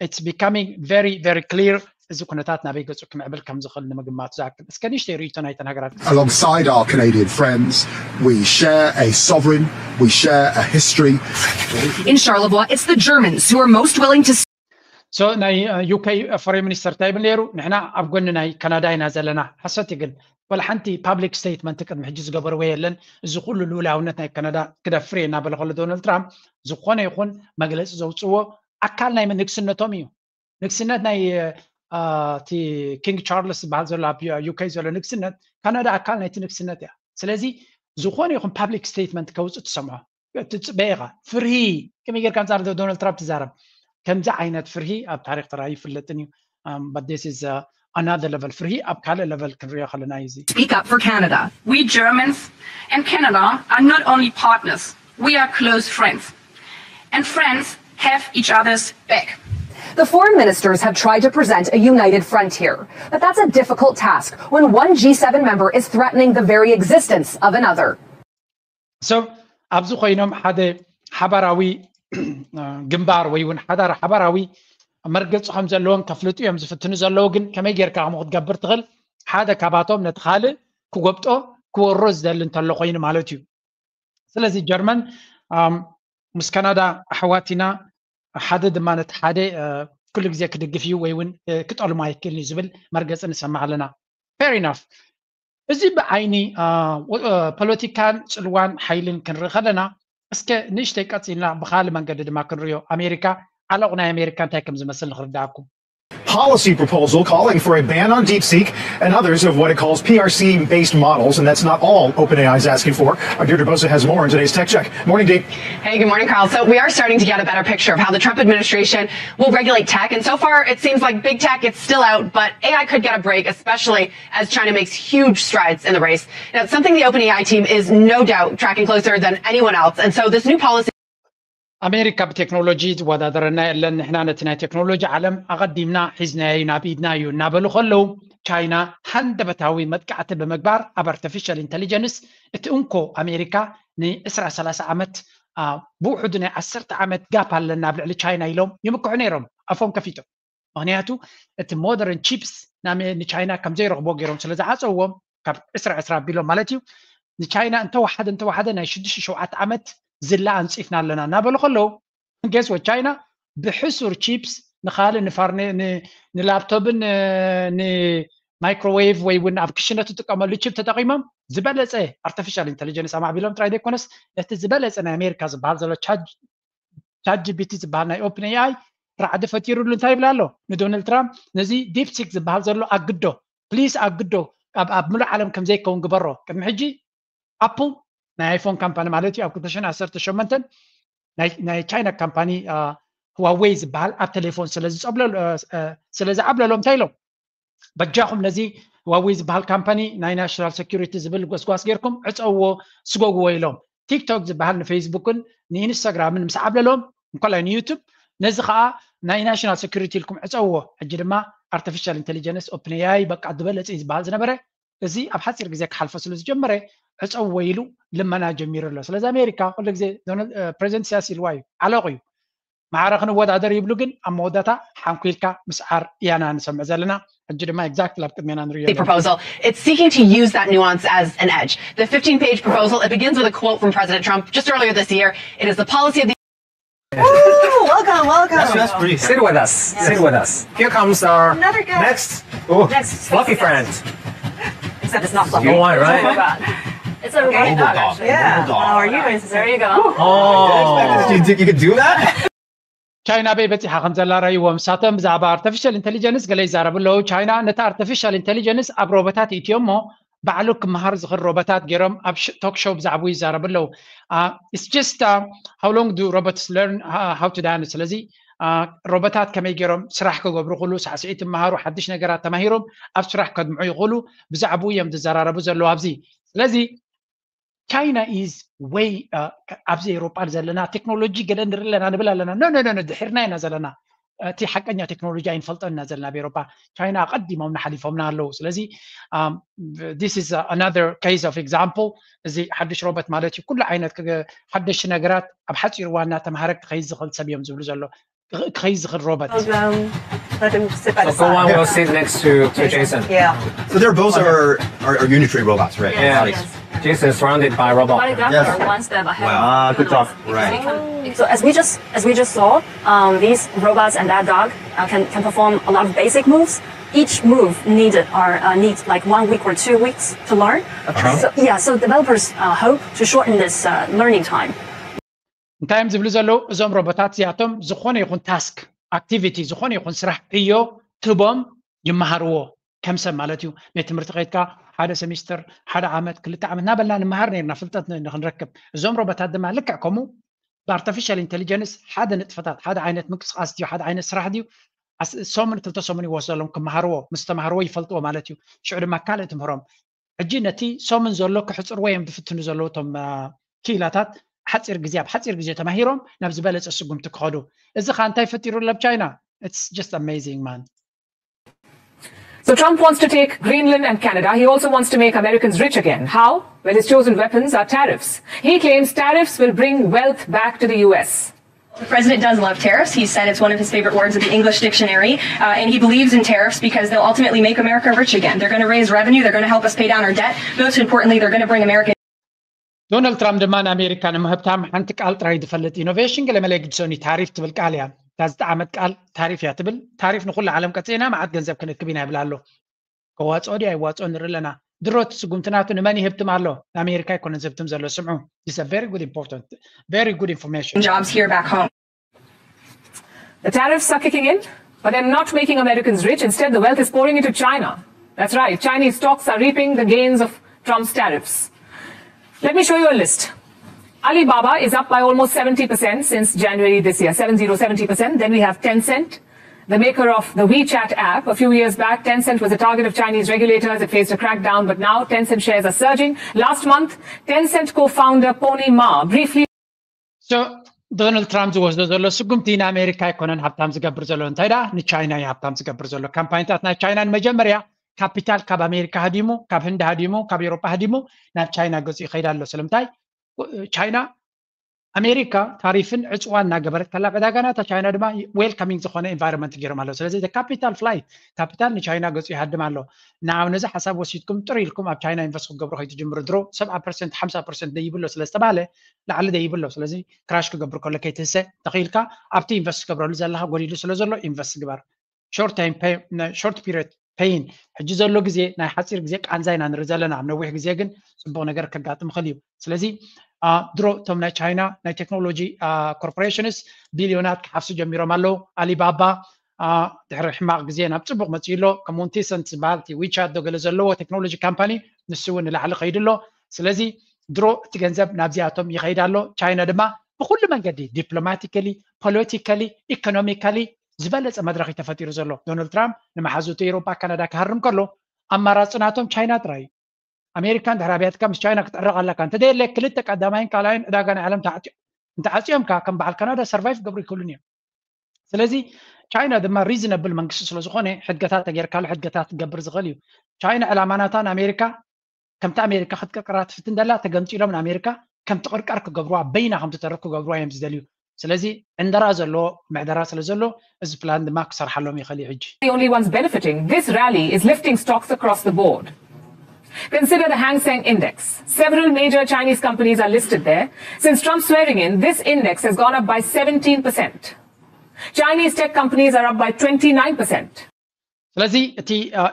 it's becoming very very clear እዚ ኩነታት ናበይ ገፁ ክምዕብል ከም ዝኽእል ንምግማቱ ዝኣክል። እስከ ንእሽተይ ርእይቶ ናይተን ሃገራት Alongside our Canadian friends, we share a sovereign, we share a history. In Charlevoix, it's the Germans who are most willing to So ናይ ዩ ኬ ፎሬን ሚኒስተር እንታይ ይብል ነይሩ? ንሕና ኣብ ጎኒ ናይ ካናዳ ኢና ዘለና። ሓሶት እዩ፣ ግን ወላ ሓንቲ ፓብሊክ ስቴትመንት ቅድሚ ሕጂ ዝገበርዎ የለን። እዚ ኩሉ ልኡላውነት ናይ ካናዳ ክደፍር እየ እናበለ ከሎ ዶናልድ ትራምፕ ዝኾነ ይኹን መግለፂ ዘውፅእዎ ኣካል ናይ ንግስነቶም እዩ። ንግስነት ናይ እቲ ኪንግ ቻርልስ ዝበሃል ዘሎ ኣብ ዩ ኬ ዘሎ ንግስነት፣ ካናዳ ኣካል ናይቲ ንግስነት እያ። ስለዚ ዝኾነ ይኹን ፓብሊክ ስቴትመንት ከውፅእ ትሰምዖ ትፅበ ኢኻ። ፍርሂ ከመይ ጌርካ ኣንፃር ዶናልድ ትራምፕ ትዛረብ? ከምዚ ዓይነት ፍርሂ ኣብ ታሪክ ተራእዩ ይፍለጥን እዩ። But this is another level። ፍርሂ ኣብ ካልእ ለቨል ክንሪኦ ከለና እዩ እዚ። Speak up for Canada. We Germans and Canada are not only partners, we are close friends. And friends have each other's back. The foreign ministers have tried to present a united front here, but that's a difficult task when one G seven member is threatening the very existence of another. So ኣብዚ ኮይኖም ሓደ ሓባራዊ ግንባር ወይ እውን ሓዳር ሓባራዊ መርገፂ ከም ዘለዎም ከፍልጡ እዮም ዝፍትኑ ዘለዉ። ግን ከመይ ጌርካ ከምኡ ክትገብር ትኽእል? ሓደ ካባቶም ነቲ ካልእ ክጎብጦ ክወሮ ዝደሊ እንተሎ ኮይኑ ማለት እዩ። ስለዚ ጀርመን ምስ ካናዳ ኣሕዋት ኢና፣ ሓደ ድማ ነቲ ሓደ ኩሉ ግዜ ክድግፍ እዩ ወይ እውን ክጠልሞ ኣይክእልን እዩ ዝብል መርገፂ ንሰምዕ ኣለና። Fair enough። እዚ ብዓይኒ ፖለቲካን ፅልዋን ሓይልን ክንርኢ ከለና፣ እስከ ንእሽተይ ቀፂልና ብካልእ መንገዲ ድማ ክንሪኦ። ኣሜሪካ፣ ዓለቑ ናይ ኣሜሪካ እንታይ ከም ዝመስል ንክርዳኣኩም። Policy proposal calling for a ban on DeepSeek and others of what it calls P R C based models, and that's not all OpenAI is asking for. Our Deirdre Bosa has more in today's Tech Check. Morning, Dee. Hey, good morning, Carl. So we are starting to get a better picture of how the Trump administration will regulate tech, and so far it seems like big tech is still out, but A I could get a break, especially as China makes huge strides in the race. Now, something the OpenAI team is no doubt tracking closer than anyone else, and so this new policy ኣሜሪካ ብቴክኖሎጂ ዝወዳደረና የለን፣ ንሕና ነቲ ናይ ቴክኖሎጂ ዓለም ኣቐዲምና ሒዝናዮ ናብ ኢድና እዩ እናበሉ ከለዉ፣ ቻይና ሃንደበታዊ መጥቃዕቲ ብምግባር ኣብ ኣርቲፊሻል ኢንቴሊጀንስ፣ እቲ እንኮ ኣሜሪካ ን20 30 ዓመት፣ ብውሕዱ ናይ ዓሰርተ ዓመት ጋፕ ኣለና ኣብ ልዕሊ ቻይና ኢሎም ይምክሑ ነይሮም ኣፎም ከፊቶም። ምክንያቱ እቲ ሞደርን ቺፕስ ንቻይና ከም ዘይረኽቦ ገይሮም ስለ ዝዓፀዎም፣ ካብ ዕስራ ዕስራ ኣቢሎም ማለት እዩ፣ ንቻይና እንተወሓደ እንተወሓደ ናይ ሽዱሽተ ሸውዓተ ዓመት ዝላ ኣንፂፍና ኣለና እናበሉ ከለዉ፣ ገስ ወ ቻይና ብሕሱር ቺፕስ ንካልእ ንፋርኔ ንላፕቶፕን ንማይክሮዌቭ ወይ እውን ኣብ ክሽነ ትጥቀመሉ ቺፕ ተጠቂሞም ዝበለፀ ኣርቲፊሻል ኢንቴሊጀንስ ኣማዕቢሎም ጥራይ ዘይኮነስ፣ ነቲ ዝበለፀ ናይ ኣሜሪካ ዝበሃል ዘሎ ቻት ጂፒቲ ዝበሃል ናይ ኦፕን ኤኣይ ራዕዲ ፈጢሩሉ እንታይ ይብል ኣሎ ንዶናልድ ትራምፕ? ነዚ ዲፕሲክ ዝበሃል ዘሎ ኣግዶ፣ ፕሊስ ኣግዶ፣ ኣብ ኣብ ምሉእ ዓለም ከም ዘይከውን ግበሮ። ቅድሚ ሕጂ ኣፕል ናይ ኣይፎን ካምፓኒ ማለት እዩ ኣብ ክልተ ሽሕን ዓሰርተ ሸሞንተን ናይ ቻይና ካምፓኒ ህዋዌይ ዝበሃል ኣብ ቴሌፎን ስለ ዝፀብለሉ ስለ ዝዓብለሎም እንታይ ኢሎም? በጃኹም ነዚ ህዋዌይ ዝበሃል ካምፓኒ ናይ ናሽናል ሴኩሪቲ ዝብል ጎስጓስ ጌርኩም ዕፀውዎ፣ ስጎግዎ ኢሎም። ቲክቶክ ዝበሃል ንፌስቡክን ንኢንስታግራምን ምስ ዓብለሎም እንኮላይ ንዩቱብ ነዚ ከዓ ናይ ናሽናል ሴኩሪቲ ኢልኩም ዕፀውዎ። ሕጂ ድማ ኣርቲፊሻል ኢንቴሊጀንስ ኦፕን ኤኣይ በቃ ዝበለፀ እዩ ዝበሃል ዝነበረ እዚ ኣብ ሓፂር ግዜ ክሓልፎ ስለ ዝጀመረ ዕፀውዎ ኢሉ ልመና ጀሚሩ ኣሎ። ስለዚ ኣሜሪካ ኩሉ ግዜ ፕሬዚደንት ኢሳያስ ኢልዋ እዩ፣ ዓለቑ እዩ። ማዕረ ክንወዳደር ይብሉ ግን ኣብ መወዳእታ ሓንኩ ኢልካ ምስዓር እያና ንሰምዕ ዘለና። ሕጂ ድማ ኤግዛክትሊ ኣብ ቅድሜና ንሪኦ ዘለና። Proposal. It's seeking to use that nuance as an edge. The fifteen-page proposal, it begins with a quote from President Trump just earlier this year. It is the policy of the Ooh, welcome, welcome. Sit with us. Sit with us. Here comes our Another guest. Next, oh, Next fluffy guest. friend. Except it's not fluffy. You want, right? It's a robot. Bulldog. Yeah. Bulldog. How are you doing? There you go. Oh, you, you could do that? ቻይና በይ በፂሓ ከም ዘላ ረእይዎም። ንሳቶም ብዛዕባ ኣርቲፊሻል ኢንቴሊጀንስ ገለ ይዛረቡ ኣለዉ። ቻይና ነቲ ኣርቲፊሻል ኢንቴሊጀንስ ኣብ ሮቦታት ይእትዮ እሞ ባዕሉ ክመሃር ዝኽእል ሮቦታት ገይሮም ኣብ ቶክ ሾው ብዛዕባኡ ይዛረቡ ኣለዉ። It's just how long do robots learn how to dance? ስለዚ ሮቦታት ከመይ ገይሮም ስራሕ ክገብሩ ክሉ ሳዕስዒት ይመሃሩ ሓድሽ ነገራት ተማሂሮም ኣብ ስራሕ ከድምዑ ይኽእሉ ብዛዕባኡ እዮም ዝዘራረቡ ዘለዉ ኣብዚ። ስለዚ ቻይና ኢዝ ወይ ኣብዚ ኤውሮጳ ዘለና ቴክኖሎጂ ገለ ንርኢ ኣለና ንብል ኣለና። ኖ ኖ ኖ ድሒርና ኢና ዘለና። እቲ ሓቀኛ ቴክኖሎጂ ኣይንፈልጦን ኢና ዘለና ኣብ ኤውሮጳ። ቻይና ኣቐዲሞምና ሓሊፎምና ኣለዉ። ስለዚ this is another case of example። እዚ ሓድሽ ሮቦት ማለት እዩ። ኩሉ ዓይነት ሓደሽቲ ነገራት ኣብ ሓፂር እዋን እናተምሃረ ክኸይድ ዝኽእል ሰብ እዮም ዝብሉ ዘሎ። ክኸይድ ዝኽእል ሮቦት። Let him sit by the So go on, side. We'll sit next to, to Jason. Yeah. So they're both are, are, are unitary robots, right? Yeah. Bodies. Jason is surrounded by robot. Bodyguards Yes. are one step ahead. Ah, good talk. Right. So as we just as we just saw, um, these robots and that dog uh, can can perform a lot of basic moves. Each move needed are uh, needs like one week or two weeks to learn. So yeah, so developers uh, hope to shorten this uh, learning time. እንታይ እዮም ዝብሉ ዘለዉ? እዞም ሮቦታት እዚኣቶም ዝኾነ ይኹን ታስክ ኣክቲቪቲ፣ ዝኾነ ይኹን ስራሕ ዕዮ ትቦም ይመሃርዎ። ከም ሰብ ማለት እዩ። ቤት ትምህርቲ ከይድካ ሓደ ሰሚስተር፣ ሓደ ዓመት፣ ክልተ ዓመት እናበልና ንመሃር ነርና ፍልጠት ንክንረክብ። እዞም ሮቦታት ድማ ልክዕ ከምኡ ብኣርቲፊሻል ኢንቴሊጀንስ ሓደ ንጥፈታት፣ ሓደ ዓይነት ምንቅስቃስ ድዩ፣ ሓደ ዓይነት ስራሕ ድዩ፣ ሰሙን ክልተ ሰሙን ይወስደሎም ክመሃርዎ። ምስ ተማሃርዎ ይፈልጥዎ ማለት እዩ። ሽዑ ድማ ካልእ ትምህሮም። ሕጂ ነቲ ሰሙን ዘሎ ክሕፅርዎ እዮም ዝፍትኑ ዘለዉ እቶም ክኢላታት። ሓፂር ግዜ ኣብ ሓፂር ግዜ ተማሂሮም ናብ ዝበለፀ ስጉምቲ ክኸዱ። እዚ ከዓ እንታይ ፈጢሩ ኣሎ ኣብ ቻይና? It's just amazing man. So Trump wants to take Greenland and Canada. He also wants to make Americans rich again. How? Well, his chosen weapons are tariffs. He claims tariffs will bring wealth back to the U S. The president does love tariffs. He said it's one of his favorite words in the English dictionary, uh, and he believes in tariffs because they'll ultimately make America rich again. They're going to raise revenue. They're going to help us pay down our debt. Most importantly, they're going to bring America ዶናልድ ትራምፕ ድማ ንኣሜሪካ ንምህብታም ሓንቲ ቃል ጥራይ ዝፈልጥ ኢኖቬሽን ገለመለ ግድሶኒ ታሪፍ ትብል ቃል እያ። እታ ዝጠዓመት ቃል ታሪፍ እያ ትብል። ታሪፍ ንኩሉ ዓለም ቀፂዕና መዓት ገንዘብ ክንእክብ ኢና ይብል ኣሎ። ከዋፅኦ ድዩ ኣይዋፅኦ ንርኢ ኣለና። ድሮ እቲ ስጉምቲ ናቱ ንመን ይህብትም ኣሎ? ንኣሜሪካ ኣይኮነን ዝህብትም ዘሎ። ስምዑ። This is a very good important, very good information. Jobs here back home. The tariffs are kicking in, but they're not making Americans rich. Instead, the wealth is pouring into China. That's right. Chinese stocks are reaping the gains of Trump's tariffs. Let me show you a list. Alibaba is up by almost seventy percent since January this year, seven zero, seventy percent. Then we have Tencent, the maker of the WeChat app. A few years back, Tencent was a target of Chinese regulators. It faced a crackdown, but now Tencent shares are surging. Last month, Tencent co-founder Pony Ma briefly So, ዶናልድ ትራምፕ ዝወስዶ ዘሎ ስጉምቲ ንኣሜሪካ ኣይኮነን ሃብታም ዝገብር ዘሎ፣ እንታይ ደኣ ንቻይና እዩ ሃብታም ዝገብር ዘሎ። ካምፓኒታት ናይ ቻይና ንመጀመርያ ካፒታል ካብ ኣሜሪካ ሃዲሙ፣ ካብ ህንዲ ሃዲሙ፣ ካብ ኤውሮጳ ሃዲሙ ናብ ቻይና ገጹ ይኸይድ ኣሎ። ስለምንታይ? ቻይና ኣሜሪካ ታሪፍን ዕፅዋን እናገበረት ከላ ዕዳጋ ናታ፣ ቻይና ድማ ዌልካሚንግ ዝኾነ ኢንቫይሮንመንት ገይሮም ኣለዉ። ስለዚ ካፒታል ፍላይት ካፒታል ንቻይና ገፁ ይሃድም ኣሎ። ንዓብ ነዚ ሓሳብ ወሲድኩም ጥር ኢልኩም ኣብ ቻይና ኢንቨስት ክገብሩ ከይትጅምሩ ድሮ ሰብዓ ፐርሰንት ሓምሳ ፐርሰንት ደይብሎ ስለ ዝተባህለ ላዕሊ ደይብሎ። ስለዚ ክራሽ ክገብር ከሎ ከይትህሰ ተኽኢልካ ኣብቲ ኢንቨስት ትገብረሉ ዘለኻ ጎዲሉ ስለ ዘሎ ኢንቨስት ግበር። ሾርት ታይም ሾርት ፒሪድ ፔይን ሕጂ ዘሎ ግዜ ናይ ሓፂር ግዜ ቃንዛ ኢና ንርኢ ዘለና። ኣብ ነዊሕ ግዜ ግን ፅቡቕ ነገር ከጋጥም ይኽእል እዩ። ስለዚ ድሮ እቶም ናይ ቻይና ናይ ቴክኖሎጂ ኮርፖሬሽንስ ቢልዮናት ክሓፍሱ ጀሚሮም ኣለዉ። ኣሊባባ ድሕሪ ሕማቕ ግዜ ናብ ፅቡቕ መፅኡ ኣሎ። ከምኡውን ቴንሰንት ዝበሃል ዊቻት ዶ ገለ ዘለዎ ቴክኖሎጂ ካምፓኒ ንሱ እውን ንላዕሊ ከይዱ ኣሎ። ስለዚ ድሮ እቲ ገንዘብ ናብዚኣቶም ይኸይድ ኣሎ። ቻይና ድማ ብኩሉ መንገዲ ዲፕሎማቲካሊ፣ ፖለቲካሊ፣ ኢኮኖሚካሊ ዝበለፀ መድረኽ እዩ ተፈጢሩ ዘሎ። ዶናልድ ትራምፕ ንመሓዙቱ ኤውሮጳ ካናዳ ክሃርም ከሎ ኣማራፂ ናቶም ቻይና ጥራይ እዩ። ኣሜሪካ እንድሕር ኣብያትካ ምስ ቻይና ክትዕረቕ ኣለካ። እንተደየለ ክልተ ቀዳማይን ካልኣይን ዕዳጋ ናይ ዓለም እንተዓፂዮምካ ከም በዓል ካናዳ ሰርቫይቭ ክገብሩ ይክእሉን እዮም። ስለዚ ቻይና ድማ ሪዝነብል መንግስቲ ስለዝኾነ ሕድገታት ተገይርካሉ ሕድገታት ክገብር ዝኽእል እዩ። ቻይና ዕላማ ናታ ንኣሜሪካ ከምቲ ኣሜሪካ ክትቅርቀራ ትፍትን ደላ ተገምፂሎም ንኣሜሪካ ከምቲ ቅርቀር ክገብርዋ በይና ከምትተርፍ ክገብርዋ እዮም ዝደልዩ። ስለዚ ዕንደራ ዘለዎ ምሕደራ ስለ ዘሎ እዚ ፕላን ድማ ክሰርሓሎም ይኽእል እዩ። ሕጂ The only ones benefiting this rally is lifting stocks across the board. Consider the Hang Seng Index. Several major Chinese companies are listed there. Since Trump's swearing in, this index has gone up by seventeen percent. Chinese tech companies are up by twenty-nine percent. ስለዚ እቲ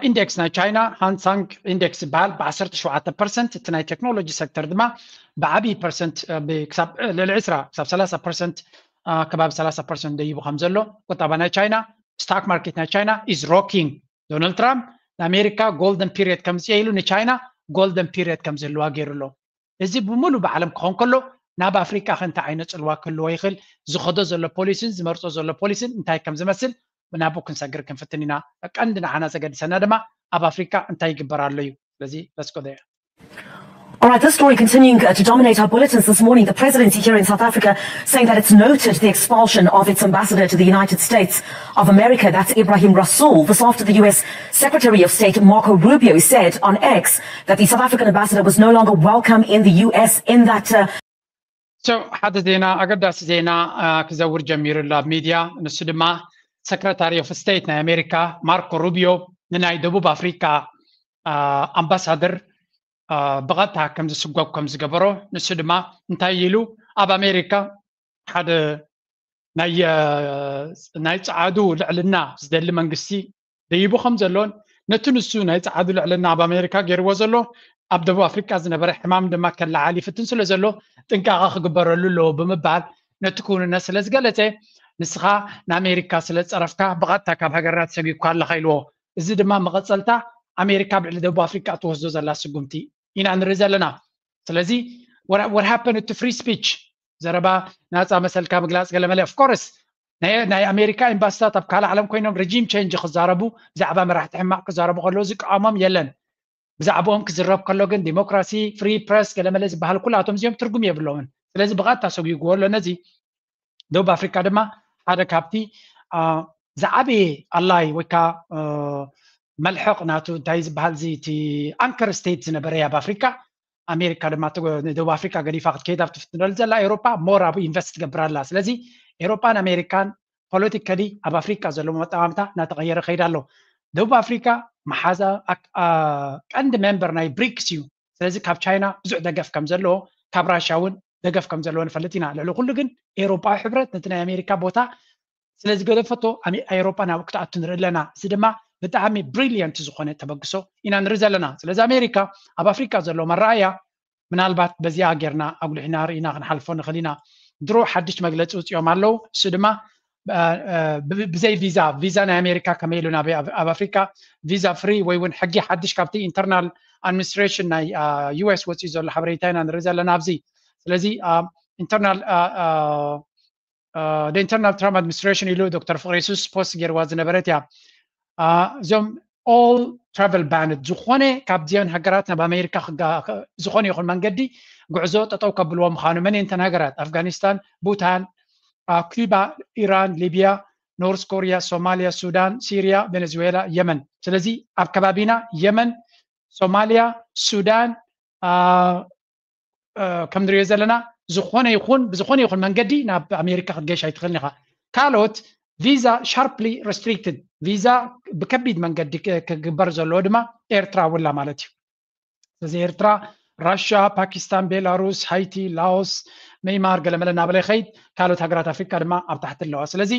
ኢንዴክስ ናይ ቻይና ሃንሳንግ ኢንዴክስ ዝበሃል ብ ዓሰርተ ሸውዓተ ፐርሰንት፣ እቲ ናይ ቴክኖሎጂ ሴክተር ድማ ብዓብዪ ፐርሰንት ክሳብ ልዕሊ ዕስራ ክሳብ ሰላሳ ፐርሰንት፣ ከባቢ ሰላሳ ፐርሰንት ደይቡ ከም ዘሎ ቁጠባ ናይ ቻይና፣ ስታክ ማርኬት ናይ ቻይና ኢዝ ሮኪንግ። ዶናልድ ትራምፕ ንኣሜሪካ ጎልደን ፒሪየድ ከምፅእ ኢሉ ንቻይና ጎልደን ፒሪየድ ከም ዝህልዋ ገይሩ ኣሎ። እዚ ብምሉእ ብዓለም ክኾን ከሎ ናብ ኣፍሪቃ ከ እንታይ ዓይነት ፅልዋ ክህልዎ ይኽእል? ዝኸዶ ዘሎ ፖሊሲን ዝመርፆ ዘሎ ፖሊሲን እንታይ ከም ዝመስል ናብኡ ክንሰግር ክንፍትን ኢና። ቀንዲ ንዓና ዘገድሰና ድማ ኣብ ኣፍሪቃ እንታይ ይግበር ኣሎ እዩ። ስለዚ let's go there. All right, this story continuing uh, to dominate our bulletins this morning. The presidency here in South Africa saying that it's noted the expulsion of its ambassador to the United States of America, that's Ibrahim Rasool. This after the U S Secretary of State Marco Rubio said on X that the South African ambassador was no longer welcome in the U S in that uh, So ሓደ ዜና፣ ኣገዳሲ ዜና ክዘውር ጀሚሩ ኣሎ ኣብ ሚድያ። ንሱ ድማ ሰክረታሪ ኦፍ ስቴት ናይ ኣሜሪካ ማርኮ ሩቢዮ ንናይ ደቡብ ኣፍሪካ ኣምባሳደር ብቐጥታ ከም ዝስጎግ ከም ዝገበሮ፣ ንሱ ድማ እንታይ ኢሉ ኣብ ኣሜሪካ ሓደ ናይ ጸዓዱ ልዕልና ዝደሊ መንግስቲ ደይቡ ከም ዘሎን ነቲ ንሱ ናይ ጸዓዱ ልዕልና ኣብ ኣሜሪካ ገይርዎ ዘሎ ኣብ ደቡብ ኣፍሪቃ ዝነበረ ሕማም ድማ ከለዓል ይፍትን ስለ ዘሎ ጥንቃቐ ክግበረሉ ኣለዎ ብምባል ነቲ ክውንነት ስለ ዝገለጸ፣ ንስኻ ንኣሜሪካ ስለ ዝጸረፍካ ብቐጥታ ካብ ሃገርና ተሰጒግካ ኣለኻ ኢልዎ። እዚ ድማ መቐጸልታ ኣሜሪካ ኣብ ልዕሊ ደቡብ ኣፍሪቃ ትወስዶ ዘላ ስጉምቲ ኢና ንርኢ ዘለና። ስለዚ what happened to free speech? ዘረባ ናፃ መሰልካ ምግላፅ ገለመለ። Of course ናይ ኣሜሪካ ኤምባሲታት ኣብ ካልእ ዓለም ኮይኖም ሪጂም ቼንጅ ክዛረቡ፣ ብዛዕባ መራሕቲ ሕማቕ ክዛረቡ ከለዉ ዝቃወሞም የለን። ብዛዕባኦም ክዝረብ ከሎ ግን ዲሞክራሲ፣ ፍሪ ፕረስ፣ ገለመለ ዝበሃል ኩላቶም እዚኦም ትርጉም የብሎምን። ስለዚ ብቐጥታ ሰጒግዎ ኣሎ ነዚ። ደቡብ ኣፍሪካ ድማ ሓደ ካብቲ ዝዓበየ ኣላይ ወይ ከዓ መልሕቕ ናቱ እንታይ ዝበሃል እዚ እቲ ኣንከር ስቴት ዝነበረ ኣብ ኣፍሪካ፣ ኣሜሪካ ድማ ንደቡብ ኣፍሪካ ገዲፋ ክትከይድ ኣብ ትፍትነሉ ዘላ ኤውሮፓ ሞር ኣብኡ ኢንቨስት ትገብር ኣላ። ስለዚ ኤውሮፓን ኣሜሪካን ፖለቲካሊ ኣብ ኣፍሪካ ዘለዎ መጠማምታ እናተቐየረ ከይድ ኣሎ። ደቡብ ኣፍሪካ መሓዛ ቀንዲ ሜምበር ናይ ብሪክስ እዩ። ስለዚ ካብ ቻይና ብዙሕ ደገፍ ከም ዘለዎ፣ ካብ ራሽያ እውን ደገፍ ከም ዘለዎ ንፈልጥ ኢና። ልዕሊ ኩሉ ግን ኤውሮፓዊ ሕብረት ነቲ ናይ ኣሜሪካ ቦታ ስለ ዝገደፈቶ ኣውሮጳ ናብ ክትኣቱ ንርኢ ኣለና። እዚ ድማ ብጣዕሚ ብሪልየንት ዝኾነ ተበግሶ ኢና ንርኢ ዘለና። ስለዚ ኣሜሪካ ኣብ ኣፍሪካ ዘሎ መረኣያ ምናልባት በዚኣ ጌርና ኣጉሊሕና ርኢና ክንሓልፎ ንኽእል ኢና። ድሮ ሓድሽ መግለፂ ውፅኦም ኣለዉ። እሱ ድማ ብዘይ ቪዛ፣ ቪዛ ናይ ኣሜሪካ ከመይ ኢሉ ናብ ኣብ ኣፍሪካ ቪዛ ፍሪ ወይ እውን ሕጊ ሓድሽ ካብቲ ኢንተርናል ኣድሚኒስትሬሽን ናይ ዩ ኤስ ወፂኡ ዘሎ ሓበሬታ ኢና ንርኢ ዘለና ኣብዚ። ስለዚ ኢንተርናል ኢንተርናል ትራምፕ ኣድሚኒስትሬሽን ኢሉ ዶክተር ፍቅረ የሱስ ፖስት ገይርዋ ዝነበረት እያ። እዚኦም ኦል ትራቨል ባንድ፣ ዝኾነ ካብዚአን ሃገራት ናብ ኣሜሪካ ዝኾነ ይኹን መንገዲ ጉዕዞ ጠጠው ከብልዎ ምዃኑ። መን እየን እተን ሃገራት? ኣፍጋኒስታን፣ ቡታን፣ ኩባ፣ ኢራን፣ ሊብያ፣ ኖርስ ኮርያ፣ ሶማልያ፣ ሱዳን፣ ሲርያ፣ ቬኔዙዌላ፣ የመን። ስለዚ ኣብ ከባቢና የመን፣ ሶማልያ፣ ሱዳን፣ ከም ንሪኦ ዘለና ዝኾነ ይኹን ብዝኾነ ይኹን መንገዲ ናብ ኣሜሪካ ክትገሽ ኣይትኽእልን ኢኻ። ካልኦት ቪዛ sharply restricted፣ ቪዛ ብከቢድ መንገዲ ክግበር ዘለዎ ድማ ኤርትራ ውላ ማለት እዩ። ስለዚ ኤርትራ፣ ራሻ፣ ፓኪስታን፣ ቤላሩስ፣ ሃይቲ፣ ላኦስ፣ መይማር ገለመለ እናበለ ይኸይድ። ካልኦት ሃገራት ኣፍሪካ ድማ ኣብ ታሕቲ ኣለዋ። ስለዚ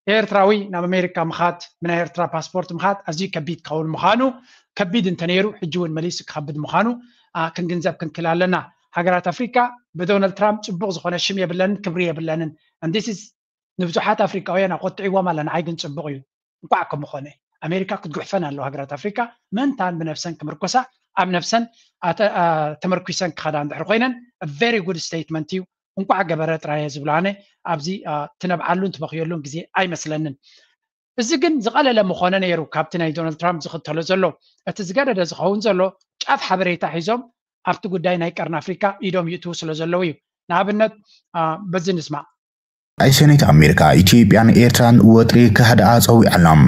ኤርትራዊ ናብ ኣሜሪካ ምኻድ፣ ብናይ ኤርትራ ፓስፖርት ምኻድ ኣዝዩ ከቢድ ክኸውን ምዃኑ፣ ከቢድ እንተነይሩ ሕጂ እውን መሊሱ ክኸብድ ምዃኑ ክንግንዘብ ክንክል ኣለና። ሃገራት ኣፍሪካ ብዶናልድ ትራምፕ ፅቡቕ ዝኾነ ሽም የብለንን፣ ክብሪ የብለንን። ንብዙሓት ኣፍሪካውያን ኣቆጥዕዎም ኣለ፣ ንዓይ ግን ፅቡቕ እዩ። እንኳዕ ከምኾነ ኣሜሪካ ክትጉሕፈን ኣለዎ። ሃገራት ኣፍሪካ ምእንታን ብነብሰን ክምርኮሳ፣ ኣብ ነብሰን ተመርኩሰን ክኸዳ እንድሕር ኮይነን very good statement እዩ። እንኳዕ ገበረ ጥራየ ዝብሎ ኣነ ኣብዚ ትነብዓሉን ትበኽየሉን ግዜ ኣይመስለንን። እዚ ግን ዝቐለለ ምኾነ ነይሩ ካብቲ ናይ ዶናልድ ትራምፕ ዝኽተሎ ዘሎ። እቲ ዝገደደ ዝኸውን ዘሎ ጫፍ ሓበሬታ ሒዞም ኣብቲ ጉዳይ ናይ ቀርኒ ኣፍሪካ ኢዶም ይእትዉ ስለ ዘለዉ እዩ። ንኣብነት በዚ ንስማዕ። ኣይ ሰነይት ኣሜሪካ ኢትዮጵያን ኤርትራን ወጥሪ ከህድኣ ጸዊዐሎም።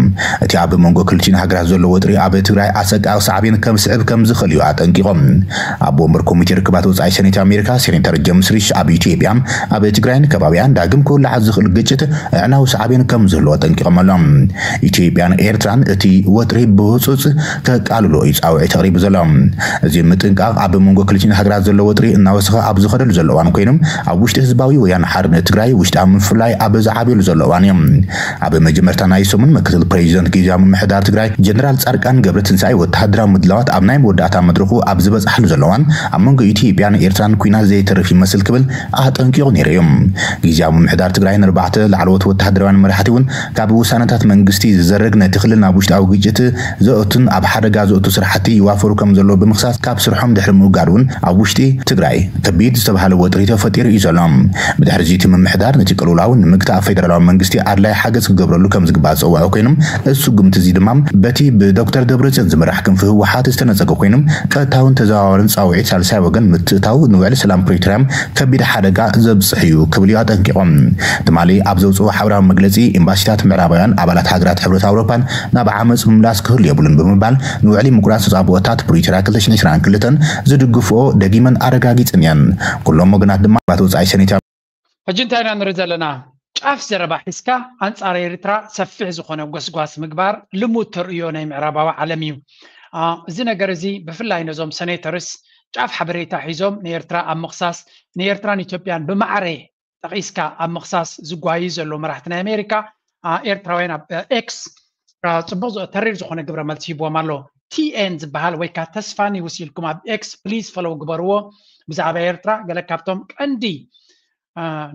እቲ ኣብ መንጎ ክልቲን ሃገራት ዘሎ ወጥሪ ኣብ ትግራይ ኣሰቃቂ ሳዕቤን ከምስዕብ ከም ዝኽእል እዩ ኣጠንቂቖም። ኣብ ወንበር ኮሚቴ ርክባት ወጻኢ ሰነይት ኣሜሪካ ሴኔተር ጀምስ ሪሽ ኣብ ኢትዮጵያ ኣብ ትግራይን ከባቢያን ዳግም ክውላዕ ዝኽእል ግጭት ኣዕናዊ ሳዕቤን ከም ዝህልዎ ኣጠንቂቖም ኣለዉ። ኢትዮጵያን ኤርትራን እቲ ወጥሪ ብህጹጽ ከቃልሎ እዩ ጻውዒት ኣቕሪቡ ዘሎ። እዚ ምጥንቃቕ ኣብ መንጎ ክልቲን ሃገራት ዘሎ ወጥሪ እናወሰኸ ኣብ ዝኸደሉ ዘሎ እዋን ኮይኖም ኣብ ውሽጢ ህዝባዊ ወያነ ሓርነት ትግራይ ውሽጣዊ ምፍላይ ኣብ ዝዓብየሉ ዘሎ እዋን እዮም። ኣብ መጀመርታ ናይ ሰሙን ምክትል ፕሬዚደንት ግዝያዊ ምምሕዳር ትግራይ ጀነራል ጻድቃን ገብረ ትንሳኤ ወተሃደራዊ ምድላዋት ኣብ ናይ መወዳእታ መድረኹ ኣብ ዝበጻሕሉ ዘሎ እዋን ኣብ መንጎ ኢትዮጵያን ኤርትራን ኩናት ዘይተርፍ ይመስል ክብል ኣጠንቂቑ ነይሩ እዩ። ግዝያዊ ምምሕዳር ትግራይ ንርባዕተ ላዕለዎት ወተሃደራውያን መራሕቲ እውን ካብ ውሳነታት መንግስቲ ዝዘረግ ነቲ ክልል ናብ ውሽጣዊ ግጭት ዘእቱን ኣብ ሓደጋ ዘእቱ ስራሕቲ ይዋፈሩ ከም ዘለዉ ብምኽሳስ ካብ ስርሖም ድሕሪ ምውጋድ እውን ኣብ ውሽጢ ትግራይ ከቢድ ዝተባሃለ ወጥሪ ተፈጢሩ እዩ ዘሎ። ብድሕሪ እዚ እቲ ምምሕዳር ነቲ ቅልውላው ንምግታእ ፌደራላዊ መንግስቲ ኣድላይ ሓገዝ ክገብረሉ ከም ዝግባእ ዝፀውዐ ኮይኖም እዚ ስጉምቲ እዚ ድማ በቲ ብዶክተር ደብረፅዮን ዝምራሕ ክንፊ ህወሓት ዝተነፀገ ኮይኖም ቀጥታውን ተዘዋዋርን ፃውዒት ሳልሳይ ወገን ምትእታው ንውዕሊ ሰላም ፕሪቶርያ ከቢድ ሓደጋ ዘብፅሕ እዩ ክብል እዩ ኣጠንቂቖም። ትማሊ ኣብ ዘውፅኦ ሓበራዊ መግለፂ ኤምባሲታት ምዕራባውያን ኣባላት ሃገራት ሕብረት ኣውሮፓን ናብ ዓመፅ ምምላስ ክህሉ የብሉን ብምባል ንውዕሊ ምቁራፅ ተፃብኦታት ፕሪቶርያ ክልተ ሽሕን ዕስራን ክልተን ዝድግፍኦ ደጊመን ኣረጋጊፅን እየን። ኩሎም ወገናት ድማ ባት ወፃኢ ሰኔታ ሕጂ እንታይ ኢና ንርኢ ዘለና? ጫፍ ዘረባ ሒዝካ ኣንጻር ኤርትራ ሰፊሕ ዝኾነ ጎስጓስ ምግባር ልሙድ ተርእዮ ናይ ምዕራባዊ ዓለም እዩ። እዚ ነገር እዚ ብፍላይ ነዞም ሰኔተርስ ጫፍ ሓበሬታ ሒዞም ንኤርትራ ኣብ ምኽሳስ ንኤርትራን ኢትዮጵያን ብማዕረ ጠቒስካ ኣብ ምኽሳስ ዝጓዩ ዘለዉ መራሕቲ ናይ ኣሜሪካ ኤርትራውያን ኣብ ኤክስ ጽቡቕ ተሪር ዝኾነ ግብረ መልሲ ሂብዎም ኣሎ። ቲኤን ዝበሃል ወይ ከዓ ተስፋ ኒውስ ኢልኩም ኣብ ኤክስ ፕሊዝ ፈሎው ግበርዎ። ብዛዕባ ኤርትራ ገለ ካብቶም ቀንዲ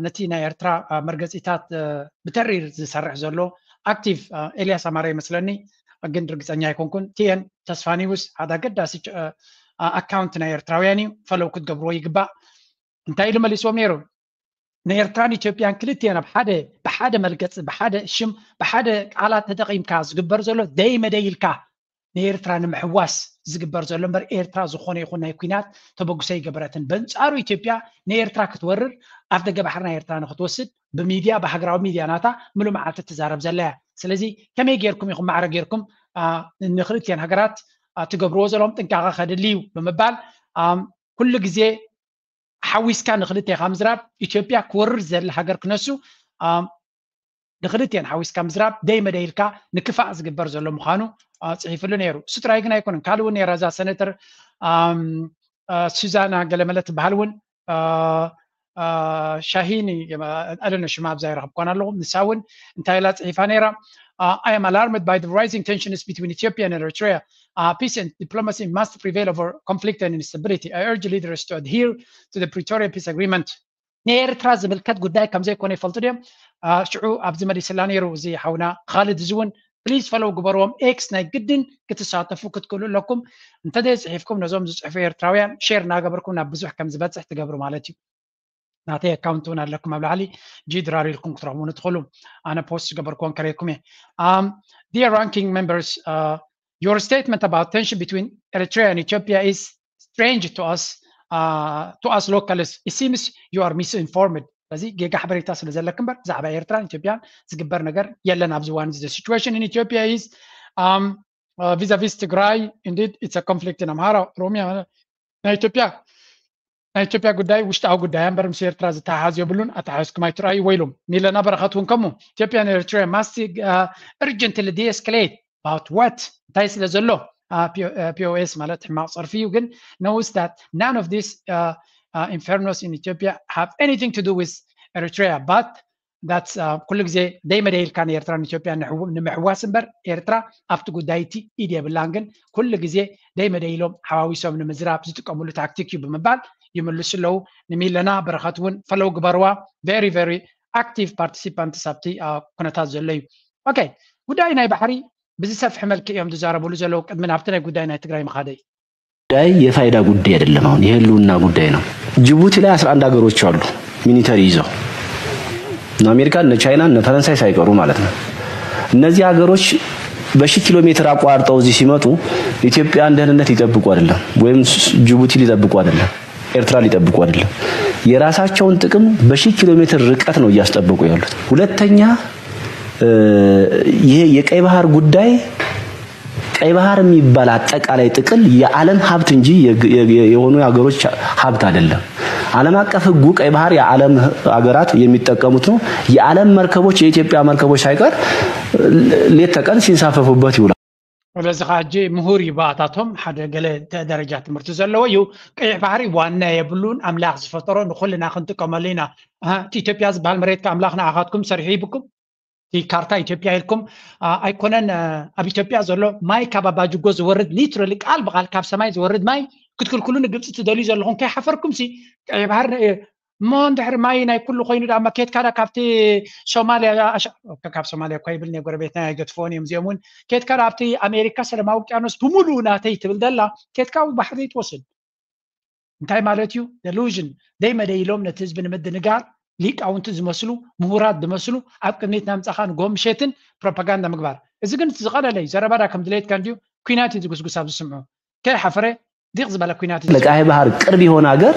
ነቲ ናይ ኤርትራ መርገፂታት ብተሪር ዝሰርሕ ዘሎ ኣክቲቭ ኤልያስ ኣማረ ይመስለኒ፣ ግን ርግፀኛ ኣይኮንኩን። ቲኤን ተስፋ ኒውስ ሓደ ኣገዳሲ ኣካውንት ናይ ኤርትራውያን እዩ፣ ፈሎው ክትገብርዎ ይግባእ። እንታይ ኢሉ መሊስዎም ነይሩ? ንኤርትራን ኢትዮጵያን ክልቲኤን ኣብ ሓደ ብሓደ መርገፂ ብሓደ ሽም ብሓደ ቃላት ተጠቒምካ ዝግበር ዘሎ ደይ መደይ ኢልካ ንኤርትራ ንምሕዋስ ዝግበር ዘሎ እምበር ኤርትራ ዝኾነ ይኹን ናይ ኩናት ተበግሶ ኣይገበረትን። በንጻሩ ኢትዮጵያ ንኤርትራ ክትወርር ኣፍ ደገ ባሕሪ ናይ ኤርትራ ንክትወስድ ብሚድያ ብሃገራዊ ሚድያ ናታ ምሉእ መዓልቲ ትዛረብ ዘላ እያ። ስለዚ ከመይ ጌርኩም ኢኹም ማዕረ ጌርኩም ንክልቲኤን ሃገራት ትገብርዎ ዘለኹም ጥንቃቐ ከድሊ እዩ ብምባል ኩሉ ግዜ ሓዊስካ ንክልቴኻ ምዝራብ ኢትዮጵያ ክወርር ዘለ ሃገር ክነሱ ንክልቴን ሓዊስካ ምዝራብ ደይ መደይ ኢልካ ንክፋእ ዝግበር ዘሎ ምዃኑ ፅሒፍሉ ነይሩ። እሱ ጥራይ ግን ኣይኮነን። ካልእ እውን ነይራ እዛ ሰነተር ሱዛና ገለመለ ትበሃል እውን ሻሂኒ ኣደነ ሽማ ኣብዛ ይረኽብኳን ኣለኹ። ንሳ እውን እንታይ ኢላ ፅሒፋ ነይራ? I am alarmed by the rising tensions between Ethiopia and Eritrea. Uh, peace and diplomacy must prevail over conflict and instability. I urge leaders to adhere to the Pretoria Peace Agreement. ንኤርትራ ዝምልከት ጉዳይ ከም ዘይኮነ ይፈልጡ ድዮም? ሽዑ ኣብዚ መሊስላ ነይሩ እዚ ሓውና ካልድ። እዚ እውን ፕሊዝ ፈሎው ግበርዎም። ኤክስ ናይ ግድን ክትሳተፉ ክትክእሉ ኣለኩም። እንተዘይ ፅሒፍኩም ነዞም ዝፅሕፉ ኤርትራውያን ሼር እናገበርኩም ናብ ብዙሕ ከም ዝበፅሕ ትገብሩ ማለት እዩ። ናተይ ኣካውንት እውን ኣለኩም ኣብ ላዕሊ ጂ ድራር ኢልኩም ክትረኽቡኒ ትኽእሉ። ኣነ ፖስት ዝገበርኩዎን ከረይኩም እየ። Dear ranking members, uh, your statement about tension between Eritrea and Ethiopia is strange to us, uh, to us locals. It seems you are misinformed. ስለዚ ጌጋ ሓበሬታ ስለ ዘለክ እምበር ብዛዕባ ኤርትራን ኢትዮጵያን ዝግበር ነገር የለን ኣብዚ እዋን እዚ። The situation in Ethiopia is vis-a-vis ትግራይ, indeed it's a conflict in Amhara, ኦሮሚያ። ናይ ኢትዮጵያ ናይ ኢትዮጵያ ጉዳይ ውሽጣዊ ጉዳይ እምበር ምስ ኤርትራ ዝተሓሓዝ የብሉን። ኣተሓሒዝኩም ኣይትረኣዩ ወይሉም። ሚለና በረኸት እውን ከምኡ። Ethiopia and Eritrea must urgently de-escalate. About what? እንታይ ስለ ዘሎ? P O S ማለት ሕማቕ ጸርፊ እዩ። ግን knows that none of these infernos in Ethiopia have anything to do with Eritrea, but that's ኩሉ ግዜ ደይ መደይ ኢልካ ንኤርትራ ንኢትዮጵያ ንምሕዋስ እምበር ኤርትራ ኣብቲ ጉዳይ እቲ ኢድ የብላን። ግን ኩሉ ግዜ ደይ መደይ ኢሎም ሓዋዊሶም ንምዝራብ ዝጥቀምሉ ታክቲክ እዩ ብምባል ይምልሱ ኣለዉ። ንሚለና በረኸት እውን ፈለው ግበርዋ። Very very active participants ኣብቲ ኩነታት ዘሎ እዩ። ኦኬ፣ ጉዳይ ናይ ባሕሪ ብዝሰፍሐ መልክዕ እዮም ዝዛረብሉ ዘለዉ። ቅድሚ ናብቲ ናይ ጉዳይ ናይ ትግራይ ምኻደይ ጉዳይ የፋይዳ ጉዳይ አይደለም። አሁን የህልውና ጉዳይ ነው። ጅቡቲ ላይ አስራ አንድ ሀገሮች አሉ ሚሊተሪ ይዘው፣ እነ አሜሪካ፣ እነ ቻይና፣ እነ ፈረንሳይ ሳይቀሩ ማለት ነው። እነዚህ ሀገሮች በሺ ኪሎ ሜትር አቋርጠው እዚህ ሲመጡ ኢትዮጵያን ደህንነት ሊጠብቁ አይደለም፣ ወይም ጅቡቲ ሊጠብቁ አይደለም፣ ኤርትራ ሊጠብቁ አይደለም። የራሳቸውን ጥቅም በሺ ኪሎ ሜትር ርቀት ነው እያስጠበቁ ያሉት። ሁለተኛ ይሄ የቀይ ባህር ጉዳይ፣ ቀይ ባህር የሚባል አጠቃላይ ጥቅል የዓለም ሀብት እንጂ የሆኑ ሀገሮች ሀብት አይደለም። ዓለም አቀፍ ህጉ ቀይ ባህር የዓለም ሀገራት የሚጠቀሙት ነው። የዓለም መርከቦች፣ የኢትዮጵያ መርከቦች ሳይቀር ሌት ተቀን ሲንሳፈፉበት ይውላል። ስለዚ ከዓ ሕጂ ምሁር እዩ ብኣታቶም ሓደ ገለ ደረጃ ትምህርቲ ዘለዎ እዩ። ቀይሕ ባሕሪ ዋና የብሉን፣ ኣምላኽ ዝፈጠሮ ንኩልና ክንጥቀመሉ ኢና። እቲ ኢትዮጵያ ዝበሃል መሬት ከ ኣምላኽ ንኣኻትኩም ሰሪሑ ሂብኩም? እቲ ካርታ ኢትዮጵያ ኢልኩም ኣይኮነን ኣብ ኢትዮጵያ ዘሎ ማይ ካብ ኣባጅጎ ዝወርድ ሊትራሊ ቃል ብቃል ካብ ሰማይ ዝወርድ ማይ ክትክልክሉ ንግብፂ ትደልዩ ዘለኹም ከይሓፈርኩም ሲ ቀይ ባህር እሞ እንድሕር ማይ ናይ ኩሉ ኮይኑ ዳማ ኬትካ ዳ ካብቲ ሶማሊያ ካብ ሶማሊያ እኳ ይብል ናይ ጎረቤትና ኣይገድፈውን እዮም እዚኦም እውን ኬትካ ዳ ኣብቲ ኣሜሪካ ሰለማዊ ውቅያኖስ ብምሉኡ ናተይ ትብል ደላ ኬትካ ባሕሪ ዘይትወስድ እንታይ ማለት እዩ? Delusion ደይ መደይ ኢሎም ነቲ ህዝቢ ንምድንጋር ሊቃውንቲ ዝመስሉ ምሁራት ዝመስሉ ኣብ ቅድሚት ናምጻኻ ንጎምሸትን ፕሮፓጋንዳ ምግባር። እዚ ግን ዝቐለለ እዩ። ዘረባዳ ከም ድሌትካ እንድዩ ኩናት እዩ ዝጉስጉስ ኣብዚ ስምዑ። ከይሓፈረ ዲቕ ዝበለ ኩናት እዩ። ለቀይ ባህር ቅርብ የሆነ ሀገር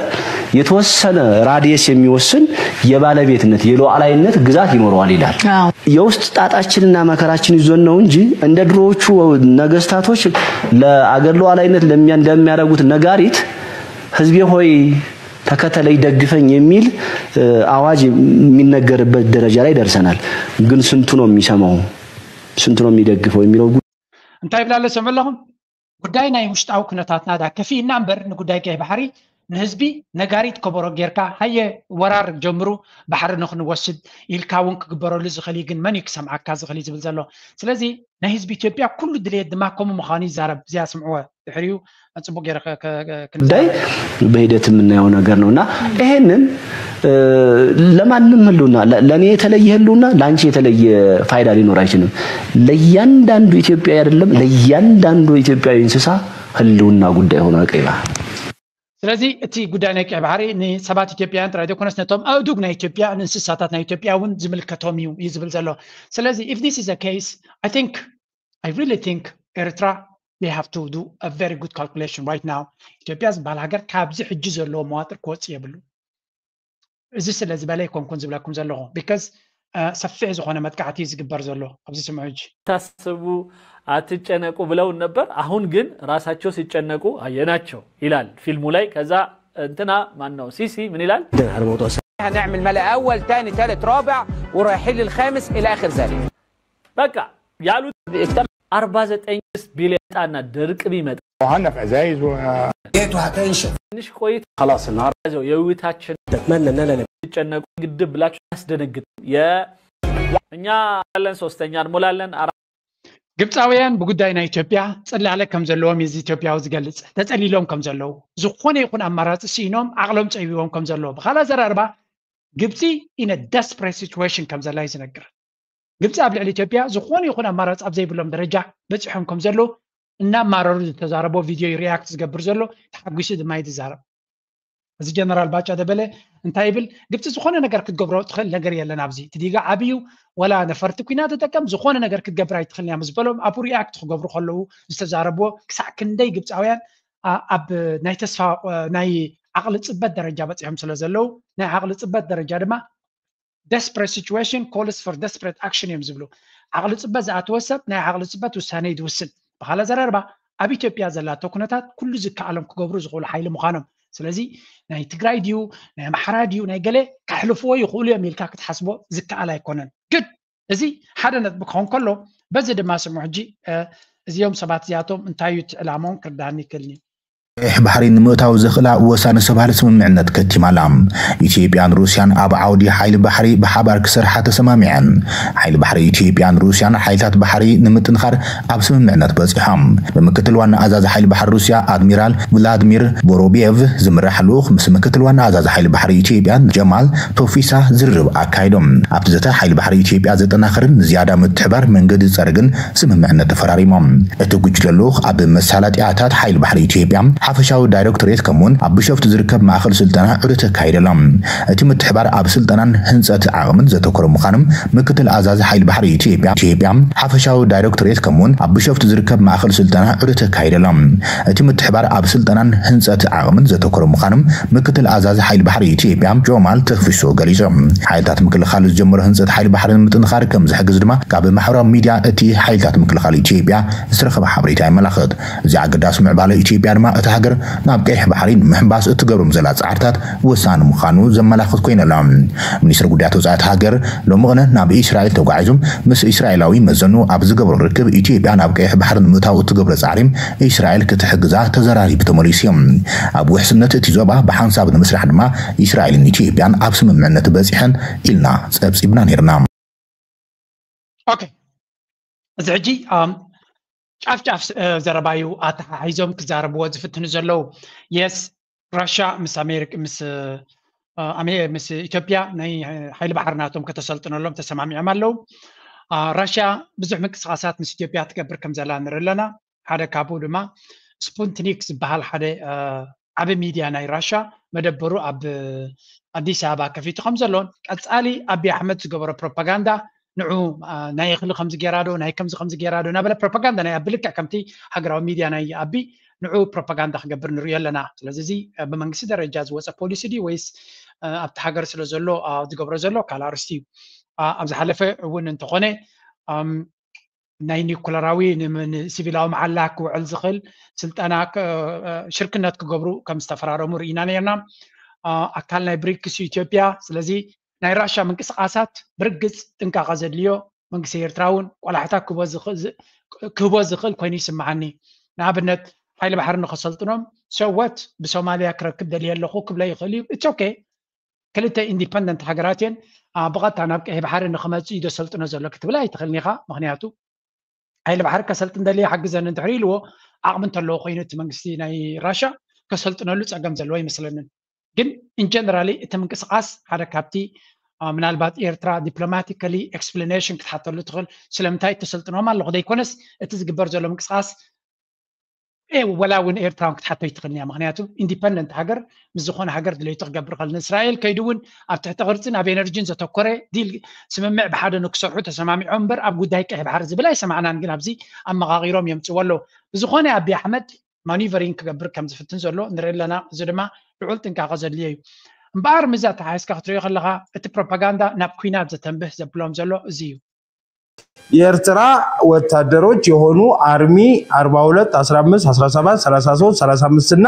የተወሰነ ራዲየስ የሚወስን የባለቤትነት የሉዓላዊነት ግዛት ይኖረዋል ይላል። የውስጥ ጣጣችንና መከራችን ይዞን ነው እንጂ እንደ ድሮዎቹ ነገስታቶች ለአገር ሉዓላዊነት እንደሚያደርጉት ነጋሪት ህዝቤ ሆይ ተከተለኝ ደግፈኝ የሚል አዋጅ የሚነገርበት ደረጃ ላይ ደርሰናል። ግን ስንቱ ነው የሚሰማው? ስንቱ ነው የሚደግፈው የሚለው ጉዳይ እንታይ ይብላለ ሰምዑ ኣለኹም? ጉዳይ ናይ ውሽጣዊ ኩነታትና ዳ ከፊእና እምበር ንጉዳይ ቀይ ባሕሪ ንህዝቢ ነጋሪት ከበሮ ጌርካ ሃየ ወራር ጀምሩ ባሕሪ ንክንወስድ ኢልካ እውን ክግበረሉ ዝኽእል እዩ። ግን መን እዩ ክሰምዓካ ዝኽእል እዩ ዝብል ዘሎ። ስለዚ ናይ ህዝቢ ኢትዮጵያ ኩሉ ድልየት ድማ ከምኡ ምዃኑ ይዛረብ። እዚኣ ስምዕዎ ድሕሪኡ ጽቡቅ ገይረ ጉዳይ በሂደት የምናየው ነገር ነው እና ይሄንን ለማንም ህልውና ለእኔ የተለየ ህልውና ለአንቺ የተለየ ፋይዳ ሊኖር አይችልም። ለእያንዳንዱ ኢትዮጵያዊ አይደለም ለእያንዳንዱ ኢትዮጵያዊ እንስሳ ህልውና ጉዳይ ሆኖ ቀይ ባህር ስለዚ እቲ ጉዳይ ናይ ቀይ ባሕሪ ንሰባት ኢትዮጵያውያን ጥራይ ዘይኮነስ ነቶም ኣእዱግ ናይ ኢትዮጵያ ንእንስሳታት ናይ ኢትዮጵያ እውን ዝምልከቶም እዩ እዩ ዝብል ዘሎ። ስለዚ if this is a case I think I really think ኤርትራ they have to do a very good calculation right now። ኢትዮጵያ ዝበሃል ሃገር ካብዚ ሕጂ ዘለዎ መዋጥር ክወፅእ የብሉ። እዚ ስለ ዝበለ ኣይኮንኩን ዝብለኩም ዘለኹ because ሰፊሕ ዝኾነ መጥቃዕቲ እዩ ዝግበር ዘሎ ኣብዚ ስምዑ ሕጂ። ታስቡ አትጨነቁ ብለውን ነበር። አሁን ግን ራሳቸው ሲጨነቁ አየናቸው ይላል ፊልሙ ላይ። ከዛ እንትና ማን ነው ሲሲ ምን ይላል? هنعمل ملأ اول تاني تالت رابع ورايحين للخامس الى اخر ذلك. በቃ ያሉት አርባ ዘጠኝ ቢሊዮን ጣና ድርቅ ቢመጣ وعندنا في عزايز و جيتوا هتنشف. ትንሽ ቆይታ خلاص النهارده ያው የውይታችን اتمنى ان انا ጨነቁ ግድብ ብላችሁ ያስደነግጥ የ እኛ ያለን ሶስተኛ እንሞላለን አራት ግብፃውያን ብጉዳይ ናይ ኢትዮጵያ ፅላለ ከም ዘለዎም እዚ ኢትዮጵያዊ ዝገልፅ ተፀሊሎም ከም ዘለዉ ዝኾነ ይኹን ኣማራፂ ስኢኖም ዓቕሎም ፀቢቦም ከም ዘለዉ ብካልእ ኣዘራርባ ግብፂ in a desperate situation ከም ዘላ እዩ ዝነግር። ግብፂ ኣብ ልዕሊ ኢትዮጵያ ዝኾነ ይኹን ኣማራፂ ኣብ ዘይብሎም ደረጃ በፂሖም ከም ዘለዉ እናማረሩ ዝተዛረቦ ቪድዮ እዩ ሪያክት ዝገብር ዘሎ ተሓጒሱ ድማ እዩ ዝዛረብ። እዚ ጀነራል ባጫ ደበለ እንታይ ይብል? ግብፂ ዝኾነ ነገር ክትገብሮ ትኽእል ነገር የለን ኣብዚ እቲ ዲጋ ዓብዩ ወላ ነፈርቲ ኩናት ተጠቀም ዝኾነ ነገር ክትገብር ኣይትኽእልን እያ ምስ በሎም ኣብኡ ሪያክት ክገብሩ ከለዉ ዝተዛረብዎ ክሳዕ ክንደይ ግብፃውያን ኣብ ናይ ተስፋ ናይ ዓቕሊ ፅበት ደረጃ በፂሖም ስለ ዘለዉ ናይ ዓቕሊ ፅበት ደረጃ ድማ desperate situation calls for desperate action እዮም ዝብሉ። ዓቕሊ ፅበት ዝኣተወ ሰብ ናይ ዓቕሊ ፅበት ውሳነ እዩ ዝውስን። ብካልእ ኣዘራርባ ኣብ ኢትዮጵያ ዘላቶ ኩነታት ኩሉ ዝከኣሎም ክገብሩ ዝኽእሉ ሓይሊ ምዃኖም። ስለዚ ናይ ትግራይ ድዩ ናይ ኣምሓራ ድዩ ናይ ገለ ካሕልፍዎ ይኽእሉ እዮም ኢልካ ክትሓስቦ ዝከኣል ኣይኮነን። ግን እዚ ሓደ ነጥቢ ክኸውን ከሎ በዚ ድማ ስምዑ ሕጂ እዚኦም ሰባት እዚኣቶም እንታይ እዩ እቲ ዕላማኦም ክርዳኒ ይክእልኒ። ቀይሕ ባሕሪ ንምእታው ዘኽእላ ወሳኒ ዝተባህለ ስምምዕነት ከቲማ ኣላ። ኢትዮጵያን ሩስያን ኣብ ዓውዲ ሓይሊ ባሕሪ ብሓባር ክሰርሓ ተሰማሚዐን። ሓይሊ ባሕሪ ኢትዮጵያን ሩስያን ሓይልታት ባሕሪ ንምጥንኻር ኣብ ስምምዕነት በፂሖም። ብምክትል ዋና ኣዛዚ ሓይሊ ባሕሪ ሩስያ ኣድሚራል ቭላድሚር ቮሮቤቭ ዝምራሕ ልኡኽ ምስ ምክትል ዋና ኣዛዚ ሓይሊ ባሕሪ ኢትዮጵያ ጀማል ቶፊሳ ዝርርብ ኣካይዶም። ኣብቲ ዘተ ሓይሊ ባሕሪ ኢትዮጵያ ዘጠናኽርን ንዝያዳ ምትሕባር መንገዲ ዝፀርግን ስምምዕነት ተፈራሪሞም። እቲ ጉጅለ ልኡኽ ኣብ መሳለጥያታት ሓይሊ ባሕሪ ኢትዮጵያ ሓፈሻዊ ዳይሬክቶሬት ከምኡውን ኣብ ቢሾፍቱ ዝርከብ ማእኸል ስልጠና ዑደት ኣካይደ ኣሎ። እቲ ምትሕባር ኣብ ስልጠናን ህንፀት ዓቕምን ዘተኮረ ምዃኑ ምክትል ኣዛዚ ሓይሊ ባሕሪ ኢትዮጵያ ኢትዮጵያ ሓፈሻዊ ዳይሬክቶሬት ከምኡውን ኣብ ቢሾፍቱ ዝርከብ ማእኸል ስልጠና ዑደት ኣካይደ ኣሎ። እቲ ምትሕባር ኣብ ስልጠናን ህንፀት ዓቕምን ዘተኮረ ምዃኑ ምክትል ኣዛዚ ሓይሊ ባሕሪ ኢትዮጵያ ጆማል ተፍሶ ገሊጹ። ሓይልታት ምክልኻል ዝጀመሮ ህንፀት ሓይሊ ባሕሪ ንምጥንኻር ከም ዝሕግዝ ድማ ካብ ማሕበራዊ ሚድያ እቲ ሓይልታት ምክልኻል ኢትዮጵያ ዝተረኸበ ሓበሬታ የመላኽት። እዚ ኣገዳሲ ምዕባለ ኢትዮጵያ ድማ እታ ሃገር ናብ ቀይሕ ባሕሪ ንምሕንባስ እትገብሮም ዘላ ጻዕርታት ወሳኒ ምዃኑ ዘመላኽት ኮይኑ ኣሎ። ሚኒስትሪ ጉዳያት ወጻኢ እታ ሃገር ሎሚ ቅነ ናብ እስራኤል ተጓዒዞም ምስ እስራኤላዊ መዘኑ ኣብ ዝገብሮ ርክብ ኢትዮጵያ ናብ ቀይሕ ባሕሪ ንምእታው እትገብሮ ጻዕሪ እስራኤል ክትሕግዛ ተዘራሪቡ ተመሊሱ እዩ። ኣብ ውሕስነት እቲ ዞባ ብሓንሳብ ንምስራሕ ድማ እስራኤልን ኢትዮጵያን ኣብ ስምምዕነት በጺሐን ኢልና ጸብጺብና ነይርና። ኦኬ፣ እዚ ሕጂ ጫፍ ጫፍ ዘረባዩ ኣተሓሒዞም ክዛረብዎ ዝፍትኑ ዘለዉ። የስ፣ ራሻ ምስ ኣሜሪካ ምስ ምስ ኢትዮጵያ ናይ ሓይሊ ባሕሪ ናቶም ከተሰልጥነሎም ተሰማሚዖም ኣለዉ። ራሻ ብዙሕ ምንቅስቃሳት ምስ ኢትዮጵያ ትገብር ከም ዘላ ንርኢ ኣለና። ሓደ ካብኡ ድማ ስፑትኒክ ዝበሃል ሓደ ዓቢ ሚድያ ናይ ራሻ መደበሩ ኣብ ኣዲስ ኣበባ ከፊቱ ከም ዘሎን ቀጻሊ ኣቢ ኣሕመድ ዝገበሮ ፕሮፓጋንዳ ንዑ ናይ እኽሊ ከምዚ ጌራ ዶ ናይ ከምዚ ከምዚ ጌራ ዶ እናበለ ፕሮፓጋንዳ ናይ ኣቢ ልክዕ ከምቲ ሃገራዊ ሚድያ ናይ ኣቢ ንዑ ፕሮፓጋንዳ ክገብር ንሪኦ ኣለና። ስለዚ እዚ ብመንግስቲ ደረጃ ዝወፀ ፖሊሲ ድዩ ወይስ ኣብቲ ሃገር ስለ ዘሎ ዝገብሮ ዘሎ ካልእ ኣርእስቲ እዩ። ኣብ ዝሓለፈ እውን እንተኾነ ናይ ኒኩለራዊ ንሲቪላዊ መዓላ ክውዕል ዝኽእል ስልጠና ሽርክነት ክገብሩ ከም ዝተፈራረሙ ርኢና ነርና። ኣካል ናይ ብሪክስ ኢትዮጵያ። ስለዚ ናይ ራሻ ምንቅስቃሳት ብርግፅ ጥንቃቐ ዘድልዮ መንግስቲ ኤርትራ እውን ቆላሕታ ክህቦ ዝኽእል ኮይኑ ይስምዓኒ። ንኣብነት ሓይሊ ባሕሪ ንኸሰልጥኖም ሰወት ብሶማልያ ክረክብ ደልየ ኣለኹ ክብለ ይኽእል እዩ። ኢትስ ኦኬ። ክልተ ኢንዲፐንደንት ሃገራት እየን። ብቐጥታ ናብ ቀይሕ ባሕሪ ንኽመፅእ እዩ ዘሰልጥኖ ዘሎ ክትብል ኣይትኽእልን ኢኻ። ምክንያቱ ሓይሊ ባሕሪ ከሰልጥን ደልየ ሓግዘኒ እንድሕር ኢልዎ ዓቕሚ እንተለዎ ኮይኑ እቲ መንግስቲ ናይ ራሻ ከሰልጥነሉ ፀገም ዘለዎ ኣይመስለንን። ግን ኢንጀነራሊ እቲ ምንቅስቃስ ሓደ ካብቲ ምናልባት ኤርትራ ዲፕሎማቲካሊ ኤክስፕላኔሽን ክትሓተሉ ትኽእል ስለምንታይ ተሰልጥኖም ኣለኹ ዘይኮነስ እቲ ዝግበር ዘሎ ምንቅስቃስ ወላ እውን ኤርትራውን ክትሓቶ ይትኽእል እያ። ምክንያቱ ኢንዲፐንደንት ሃገር ምስ ዝኾነ ሃገር ድሌቱ ክገብር ከል ንእስራኤል ከይዱ እውን ኣብ ትሕቲ ቅርፅን ኣብ ኤነርጂን ዘተኮረ ዲል ስምምዕ ብሓደ ንክሰርሑ ተሰማሚዖም እምበር ኣብ ጉዳይ ቀይሕ ባሕሪ ዝብል ኣይሰማዕናን። ግን ኣብዚ ኣመቓቒሮም የምፅዎ ኣለዉ። ብዝኾነ ኣቢ ኣሕመድ ማኒቨሪንግ ክገብር ከም ዝፍትን ዘሎ ንርኢ ኣለና። እዚ ድማ ልዑል ጥንቃቐ ዘድልዮ እዩ። እምበኣር ምዚ ኣተሓሒዝካ ክትሪኦ ከለኻ እቲ ፕሮፓጋንዳ ናብ ኩናት ዘተንብህ ዘብሎም ዘሎ እዚ እዩ። የኤርትራ ወታደሮች የሆኑ አርሚ አርባ ሁለት፣ አስራ አምስት፣ አስራ ሰባት፣ ሰላሳ ሶስት፣ ሰላሳ አምስት እና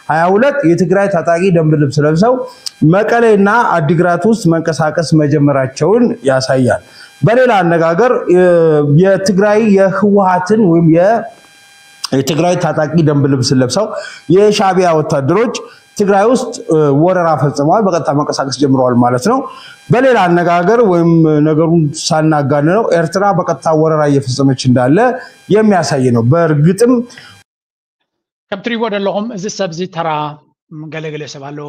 ሃያ ሁለት የትግራይ ታጣቂ ደንብ ልብስ ለብሰው መቀሌና አዲግራት ውስጥ መንቀሳቀስ መጀመራቸውን ያሳያል። በሌላ አነጋገር የትግራይ የህወሀትን ወይም የትግራይ ታጣቂ ደንብ ልብስ ለብሰው የሻቢያ ወታደሮች ትግራይ ውስጥ ወረራ ፈጽመዋል። በቀጥታ መንቀሳቀስ ጀምረዋል ማለት ነው። በሌላ አነጋገር ወይም ነገሩን ሳናጋንነው ኤርትራ በቀጥታ ወረራ እየፈጸመች እንዳለ የሚያሳይ ነው። በእርግጥም ከም ትሪእዎ ዘለኹም እዚ ሰብ እዚ ተራ ገለገለ ሰብ ኣሎ።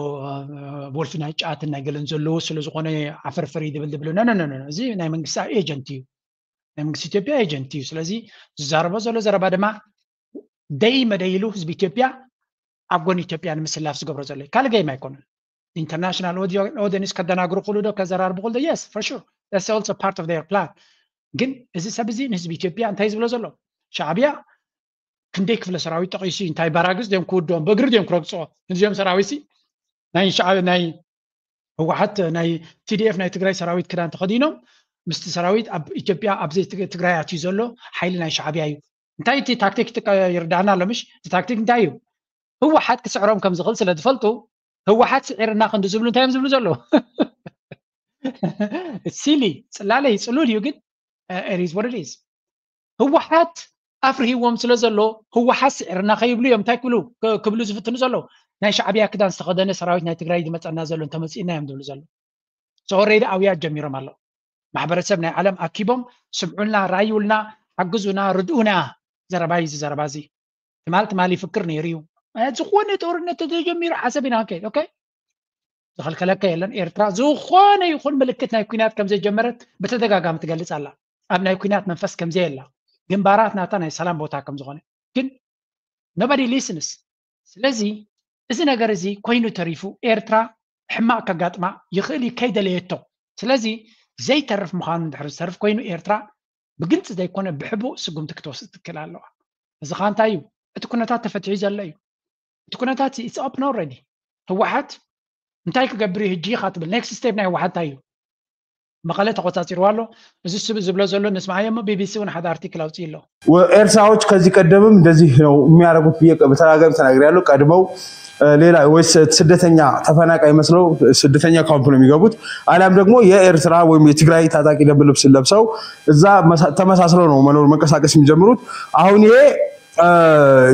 ወልፊ ናይ ጫትን ናይ ገለን ዘለዉ ስለ ዝኾነ ዓፈርፈር ይድብል ድብል ነነነ እዚ ናይ መንግስቲ ኤጀንት እዩ። ናይ መንግስቲ ኢትዮጵያ ኤጀንት እዩ። ስለዚ ዝዛረቦ ዘሎ ዘረባ ድማ ደይ መደይሉ ህዝቢ ኢትዮጵያ ኣብ ጎኒ ኢትዮጵያ ንምስላፍ ዝገብሮ ዘሎ ካልእ ገይም ኣይኮነን። ኢንተርናሽናል ኦዲየንስ ከደናግሩ ክሉ ዶ ከዘራርቡ ክሉ ዶ yes for sure that's also part of their plan። ግን እዚ ሰብ እዚ ንህዝቢ ኢትዮጵያ እንታይ ዝብሎ ዘሎ ሻዕብያ ክንደይ ክፍለ ሰራዊት ጠቂሱ እንታይ ባራግዝ ድዮም ክውድኦም በእግሪ ድዮም ክረግፅኦ እዚኦም ሰራዊት ናይ ሻዕብያ ናይ ህወሓት ናይ ቲዲኤፍ ናይ ትግራይ ሰራዊት ክዳን ተኸዲኖም ምስቲ ሰራዊት ኣብ ኢትዮጵያ ኣብዚ ትግራይ ኣትዩ ዘሎ ሓይሊ ናይ ሻዕብያ እዩ። እንታይ እቲ ታክቲክ ይርዳእና ኣሎ ምሽ? እቲ ታክቲክ እንታይ እዩ? ህወሓት ክስዕሮም ከም ዝኽእል ስለ ዝፈልጡ ህወሓት ስዒርና ክንዲ ዝብሉ እንታይ እዮም ዝብሉ ዘለዉ? ሲሊ ጽላለይ ጽሉል እዩ ግን ሪዝ ወርድ ኢዝ ህወሓት ኣፍርሂዎም ስለ ዘሎ ህወሓት ስዕርና ከይብሉ እዮም እንታይ ክብሉ ክብሉ ዝፍትኑ ዘለዉ ናይ ሻዕብያ ክዳን ዝተኸደነ ሰራዊት ናይ ትግራይ ዝመፀና ዘሎ እንተመፂእና እዮም ዝብሉ ዘለዉ። ኦሬዲ ኣውያት ጀሚሮም ኣለዉ። ማሕበረሰብ ናይ ዓለም ኣኪቦም ስምዑልና፣ ራዩልና፣ ሓግዙና፣ ርድኡና። ዘረባይ እዚ ዘረባ እዚ ትማል ትማል ይፍክር ነይሩ እዩ። ዝኾነ ጦርነት ተጀሚሩ ዓሰብ ኢና ከይድ ኦኬ ዝኸልከለካ የለን። ኤርትራ ዝኾነ ይኹን ምልክት ናይ ኩናት ከም ዘጀመረት ብተደጋጋሚ ትገልጽ ኣላ። ኣብ ናይ ኩናት መንፈስ ከም ዘየላ ግንባራት ናታ ናይ ሰላም ቦታ ከም ዝኾነ ግን nobody listens። ስለዚ እዚ ነገር እዚ ኮይኑ ተሪፉ ኤርትራ ሕማቕ ከጋጥማ ይኽእል እዩ ከይደለየቶ። ስለዚ ዘይተርፍ ምዃኑ እንድሕር ዝተርፍ ኮይኑ ኤርትራ ብግልፂ ዘይኮነ ብሕቡእ ስጉምቲ ክትወስድ ትክእል ኣለዋ። እዚ ከዓ እንታይ እዩ? እቲ ኩነታት ተፈትሑ ዘሎ እዩ። እቲ ኩነታት it's open already። ህወሓት እንታይ ክገብር እዩ ህጂ ኢኻ ትብል? ኔክስት ስቴፕ ናይ ህወሓት እንታይ እዩ? መቐለ ተቆፃፂርዋ ኣሎ። እዚ ስብ ዝብሎ ዘሎ ንስማዓዮ እሞ ቢቢሲ እውን ሓደ ኣርቲክል ኣውፅእ ኣሎ። ኤርትራዎች ከዚህ ቀደምም እንደዚህ ነው የሚያደርጉት ብዬ በተደጋጋሚ ተናግሬያለሁ። ቀድመው ሌላ ወይ ስደተኛ ተፈናቃይ መስለው ስደተኛ ካምፕ ነው የሚገቡት። አሊያም ደግሞ የኤርትራ ወይም የትግራይ ታጣቂ ደንብ ልብስ ለብሰው እዛ ተመሳስለው ነው መኖር መንቀሳቀስ የሚጀምሩት። አሁን ይሄ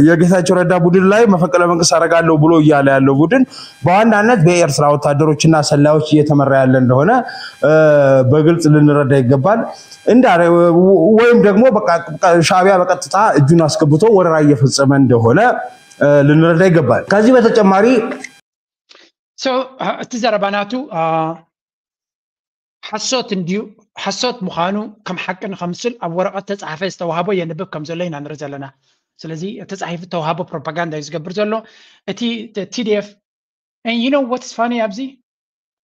የጌታቸው ረዳ ቡድን ላይ መፈንቅለ መንግስት አደርጋለሁ ብሎ እያለ ያለው ቡድን በዋናነት በኤርትራ ወታደሮችና ሰላዮች እየተመራ ያለ እንደሆነ በግልጽ ልንረዳ ይገባል። እንዳ ወይም ደግሞ በቃ ሻዕቢያ በቀጥታ እጁን አስገብቶ ወረራ እየፈጸመ እንደሆነ ልንረዳ ይገባል። ከዚህ በተጨማሪ እቲ ዘረባ ናቱ ሓሶት እንድዩ ሓሶት ምዃኑ ከም ሓቂ ንኸምስል ኣብ ወረቐት ተጻሕፈ ዝተዋህቦ የንብብ ከም ዘሎ ኢና ንርኢ ዘለና። ስለዚ ተጻሒፉ ዝተዋህቦ ፕሮፓጋንዳ እዩ ዝገብር ዘሎ። እቲ ቲዲኤፍ you know what's funny ኣብዚ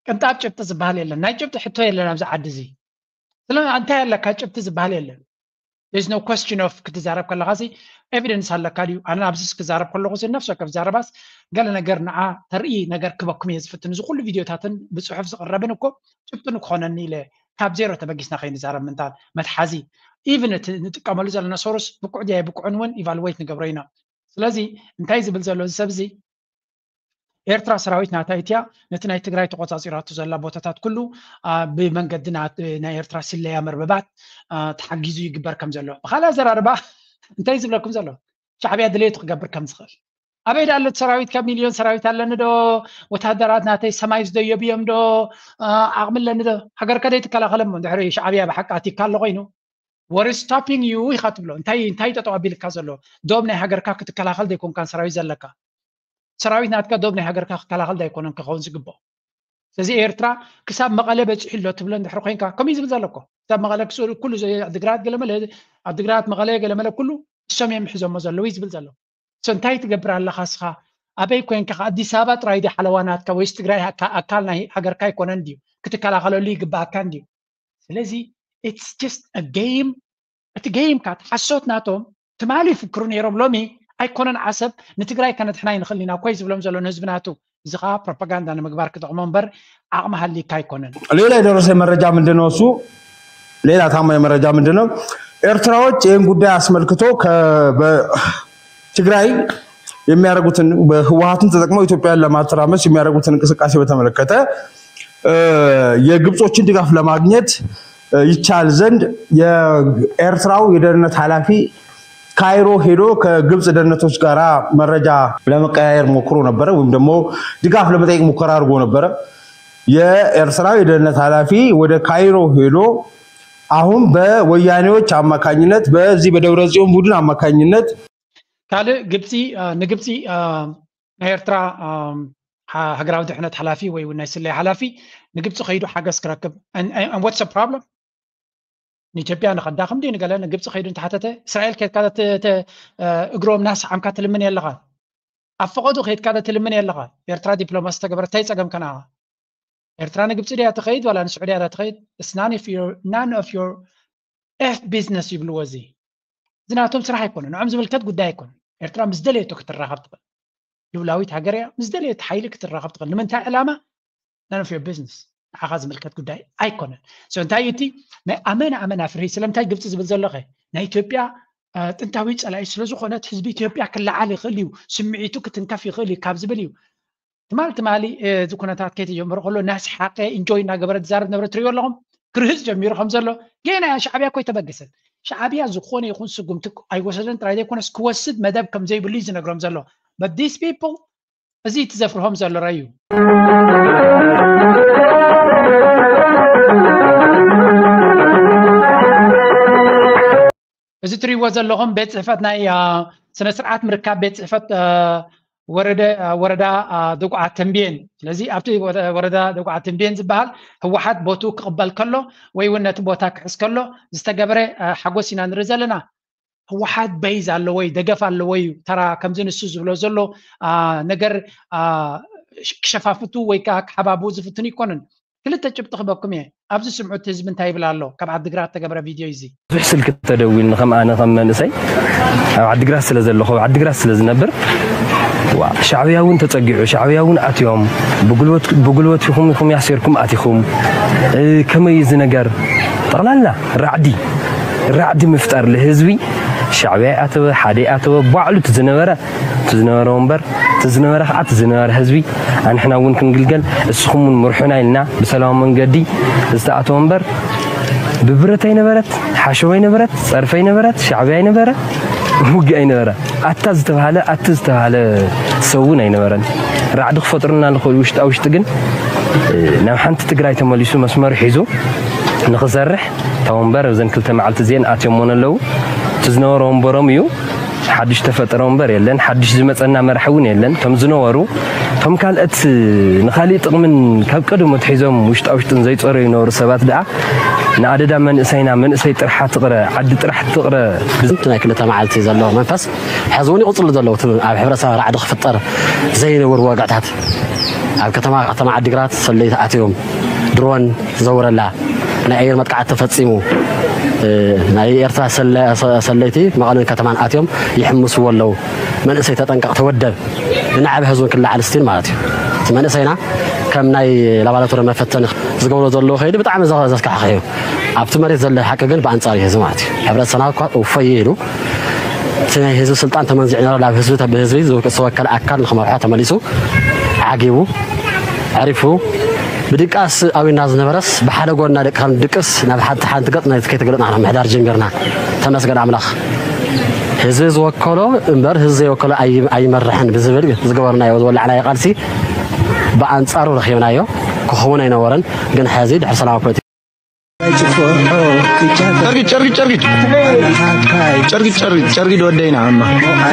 ቅንጣብ ጭብጢ ዝበሃል የለን። ናይ ጭብጢ ሕቶ የለን ኣብዚ ዓዲ እዚ። ስለ እንታይ ኣለካ ጭብጢ ዝበሃል የለን። There's no question of ክትዛረብ ከለኻ ሲ ኤቪደንስ ኣለካ ድዩ? ኣነ ኣብዚ ክዛረብ ከለኹ ሲ ነፍሲ ወከፍ ዛረባስ ገለ ነገር ንዓ ተርኢ ነገር ክበኩም እየ ዝፍትን። እዚ ኩሉ ቪዲዮታትን ብፅሑፍ ዝቕረብን እኮ ጭብጢ ንክኾነኒ ኢለ ካብ ዜሮ ተበጊስና ከይንዛረብ ምንታን መትሓዚ ኢቭን እቲ ንጥቀመሉ ዘለና ሶርስ ብቁዕ ድያ ብቁዕን እውን ኢቫሉዌት ንገብሮ ኢና። ስለዚ እንታይ ዝብል ዘሎ እዚ ሰብ እዚ ኤርትራ ሰራዊት ናታ ኢትያ ነቲ ናይ ትግራይ ተቆጻጺራቱ ዘላ ቦታታት ኩሉ ብመንገዲ ናይ ኤርትራ ስለያ መርበባት ተሓጊዙ ይግበር ከም ዘሎ ብካልእ ኣዘራርባ እንታይ ዝብለኩም ዘሎ ሻዕብያ ድሌቱ ክገብር ከም ዝኽእል ኣበይ ዳለት ሰራዊት ካብ ሚልዮን ሰራዊት ኣለኒ ዶ ወታደራት ናተይ ሰማይ ዝደየቡ እዮም ዶ ዓቕሚ ኣለኒ ዶ ሃገር ከደይ ትከላኸለ እሞ ድሕሪ ሻዕብያ ብሓቂ ኣቲካ ኣሎ ኮይኑ what is stopping you ኢኻ ትብሎ እንታይ እንታይ ጠጠው ኣቢልካ ዘሎ ዶብ ናይ ሃገርካ ክትከላኸል ዘይኮንካን ሰራዊት ዘለካ ሰራዊት ናትካ ዶብ ናይ ሃገርካ ክከላኸል ዳይኮነን ክኸውን ዝግብኦ ስለዚ ኤርትራ ክሳብ መቐለ በፂሑ ኣሎ ትብሎ እንድሕር ኮይንካ ከምኡ ዝብል ዘለኮ ክሳብ መቐለ ክስእሉ ኩሉ ዓድግራት ገለመለ ዓድግራት መቐለ ገለመለ ኩሉ እሶም እዮም ምሕዞሞ ዘለዉ ዝብል ዘሎ እንታይ ትገብር ኣለኻ ስኻ ኣበይ ኮይንካ ኣዲስ ኣበባ ጥራይ ዲ ሓለዋ ናትካ ወይስ ትግራይ ኣካል ናይ ሃገርካ ኣይኮነን ድዩ ክትከላኸለሉ ይግባኣካ እንድዩ ስለዚ it's just a game እቲ game ካ ሓሶት ናቶም ትማሊ ይፍክሩ ነይሮም ሎሚ ኣይኮነን ዓሰብ ንትግራይ ከነድሕና ይንኽእል ኢና ኮይ ዝብሎም ዘሎ ንህዝቢ ናቱ እዚ ከዓ ፕሮፓጋንዳ ንምግባር ክጠቕሞ እምበር ዓቕሚ ሃሊካ ኣይኮነን ሌላ የደረሰ መረጃ ምንድነው እሱ ሌላ ታማኝ መረጃ ምንድነው ኤርትራዎች ይህን ጉዳይ አስመልክቶ ትግራይ የሚያደርጉትን በህወሀትን ተጠቅመው ኢትዮጵያን ለማተራመስ የሚያደርጉትን እንቅስቃሴ በተመለከተ የግብጾችን ድጋፍ ለማግኘት ይቻል ዘንድ የኤርትራው የደህንነት ኃላፊ ካይሮ ሄዶ ከግብጽ ደህንነቶች ጋር መረጃ ለመቀያየር ሞክሮ ነበረ ወይም ደግሞ ድጋፍ ለመጠየቅ ሙከራ አድርጎ ነበረ። የኤርትራው የደህንነት ኃላፊ ወደ ካይሮ ሄዶ አሁን በወያኔዎች አማካኝነት በዚህ በደብረጽዮን ቡድን አማካኝነት ካልእ ግብፂ ንግብፂ ናይ ኤርትራ ሃገራዊ ድሕነት ሓላፊ ወይ ናይ ስለያ ሓላፊ ንግብፂ ከይዱ ሓገዝ ክረክብ what's problem ንኢትዮጵያ ንኸዳኽም ድዩ ንገለ ንግብፂ ከይዱ እንተሓተተ እስራኤል ከድካ እግሮም ናሰዓምካ ትልምን የለኻ ኣብ ፈቐዱ ከይድካ ትልምን የለኻ ኤርትራ ዲፕሎማሲ ተገበረ እንታይ ፀገም ከነኣ ኤርትራ ንግብፂ ድያ ትኸይድ ዋላ ንስዑድያ ድያ ትኸይድ it's none of your none of your F business ይብልዎ እዚ እዚ ናቶም ስራሕ ኣይኮነ ንዖም ዝምልከት ጉዳይ ኣይኮነ ኤርትራ ምስ ደለየቶ ክትራኸብ ትኽእል ልውላዊት ሃገር እያ ምስ ደለየት ሓይሊ ክትራኸብ ትኽእል ንምንታይ ዕላማ none of your business። ንዓኻ ዝምልከት ጉዳይ ኣይኮነን። So እንታይ እዩ እቲ ናይ ኣመና ኣመና ፍርሂ? ስለምንታይ ግብፂ ዝብል ዘሎ ከ? ናይ ኢትዮጵያ ጥንታዊ ፀላኢ ስለዝኾነት ህዝቢ ኢትዮጵያ ክለዓል ይኽእል እዩ፣ ስምዒቱ ክትንከፍ ይኽእል እዩ ካብ ዝብል እዩ። ትማል ትማሊ እዚ ኩነታት ከይተጀመረ ከሎ እናስሓቀ ኢንጆይ እናገበረ ዝዛረብ ነበረ። ትሪእዎ ኣለኹም፣ ክርህፅ ጀሚሩ ከም ዘሎ። ገና ሻዕብያ እኮ ኣይተበገሰን። ሻዕብያ ዝኾነ ይኹን ስጉምቲ ኣይወሰደን ጥራይ ዘይኮነስ ክወስድ መደብ ከም ዘይብሉ እዩ ዝነግሮም ዘሎ። But these people እዚ እቲ ዘፍርሆም ዘሎ ራእዩ። እዚ ትሪእዎ ዘለኹም ቤት ፅሕፈት ናይ ስነ ስርዓት ምርካብ ቤት ፅሕፈት ወረዳ ደጉዓ ተንቤን። ስለዚ ኣብቲ ወረዳ ደጉዓ ተንቤን ዝበሃል ህወሓት ቦትኡ ክቕበል ከሎ ወይ እውን ነቲ ቦታ ክሕዝ ከሎ ዝተገበረ ሓጎስ ኢና ንርኢ ዘለና። ህወሓት በይዝ ኣለዎ እዩ፣ ደገፍ ኣለዎ እዩ። ተራ ከምዚ ንሱ ዝብሎ ዘሎ ነገር ክሸፋፍቱ ወይ ከዓ ክሓባቡ ዝፍትኑ ይኮንን። ክልተ ጭብጢ ክበኩም እየ። ኣብዚ ስምዑ እቲ ህዝቢ እንታይ ይብል ኣሎ? ካብ ዓዲግራት ተገብረ ቪድዮ እዩ እዚ። ብዙሕ ስልኪ ተደዊልኒ ከም ኣነ ከም መንእሰይ ኣብ ዓዲግራት ስለ ዘለኹ ኣብ ዓዲግራት ስለ ዝነብር ዋ ሻዕብያ እውን ተፀጊዑ ሻዕብያ እውን ኣትዮም ብጉልበት ብጉልበት ይኹም ይኹም ያሲርኩም ኣቲኹም እ፣ ከመይ እዚ ነገር ጠቕላላ ራዕዲ ራዕዲ ምፍጣር ለህዝቢ ሻዕብያ ኣተወ ሓደ ኣተወ ባዕሉ እቲ ዝነበረ እቲ ዝነበረ ወንበር እቲ ዝነበረ ከዓ እቲ ዝነበረ ህዝቢ ኣንሕና እውን ክንግልገል እስኹም እውን ምርሑና ኢልና ብሰላማዊ መንገዲ ዝተኣተወ እምበር ብብረት ኣይነበረት ሓሸቦ ኣይነበረት ፀርፊ ኣይነበረት ሻዕብያ ኣይነበረ ውግእ ኣይነበረ ኣታ ዝተባሃለ ኣቲ ዝተባሃለ ሰብ እውን ኣይነበረን ራዕዲ ክፈጥሩና ንኽእሉ ውሽጣ ውሽጢ ግን ናብ ሓንቲ ትግራይ ተመሊሱ መስመሩ ሒዙ ንኽሰርሕ እታ ወንበር እዘን ክልተ መዓልቲ እዚአን ኣትዮሞን ኣለዉ እቲ ዝነበረ ወንበሮም እዩ ሓድሽ ተፈጠረ ወንበር የለን ሓድሽ ዝመፀና መራሒ እውን የለን ከም ዝነበሩ ከም ካልኦት ንካሊእ ጥቕምን ካብ ቀደሙ ኣትሒዞም ውሽጣ ውሽጥን ዘይፀረዩ ይነበሩ ሰባት ደኣ ንኣደዳ መንእሰይና መንእሰይ ጥራሕ ትቕረ ዓዲ ጥራሕ ትቕረ ብዝምቲ ናይ ክልተ መዓልቲ ዘሎ መንፈስ ሕዚ እውን ይቕፅሉ ዘለዉ እቲ ኣብ ሕብረተሰብ ራዕዲ ክፍጠር ዘይንብር ወግዕታት ኣብ ከተማ ከተማ ዓዲግራት ሰለይቲ ኣትዮም ድሮን ዘውረላ ናይ ኣየር መጥቃዕቲ ተፈፂሙ ናይ ኤርትራ ሰለይቲ መቐለን ከተማን ኣትዮም ይሕምስዎ ኣለዉ መንእሰይ ተጠንቀቕ ተወደብ ንዓብ ህዝብን ክለዓል ስቲል ማለት እዩ እቲ መንእሰይና ከም ናይ ላባላቶሪ መፈተኒ ዝገብሮ ዘለዉ ከይዲ ብጣዕሚ ዘስካሕኸ እዩ ኣብቲ መሬት ዘሎ ሓቂ ግን ብኣንፃር እዩ ህዝቢ ማለት እዩ ሕብረተሰብና እኳ እፎይ ኢሉ እቲ ናይ ህዝቢ ስልጣን ተመንዚዑ ነረ ናብ ህዝቢ ብህዝቢ ዝተወከለ ኣካል ንክመርሖ ተመሊሱ ዓጊቡ ዕሪፉ ብድቃስ ኣዊና ዝነበረስ ብሓደ ጎና ደቂ ከም ድቅስ ናብ ሓንቲ ሓንቲ ገፅ ናይ ከይተገለጥና ምሕዳር ጀሚርና ተመስገን ኣምላኽ ህዝቢ ዝወከሎ እምበር ህዝቢ ዘይወከሎ ኣይመርሕን ብዝብል ዝገበርናዮ ዝወላዕናዮ ቃልሲ ብኣንፃሩ ረኪብናዮ ክኸውን ኣይነበረን ግን ሕዚ ድሕሪ ሰላማዊ ፖለቲካ ጨርጊድ ጨርጊድ ጨርጊድ ጨርጊድ ጨርጊድ ጨርጊድ ወደይና ኣማ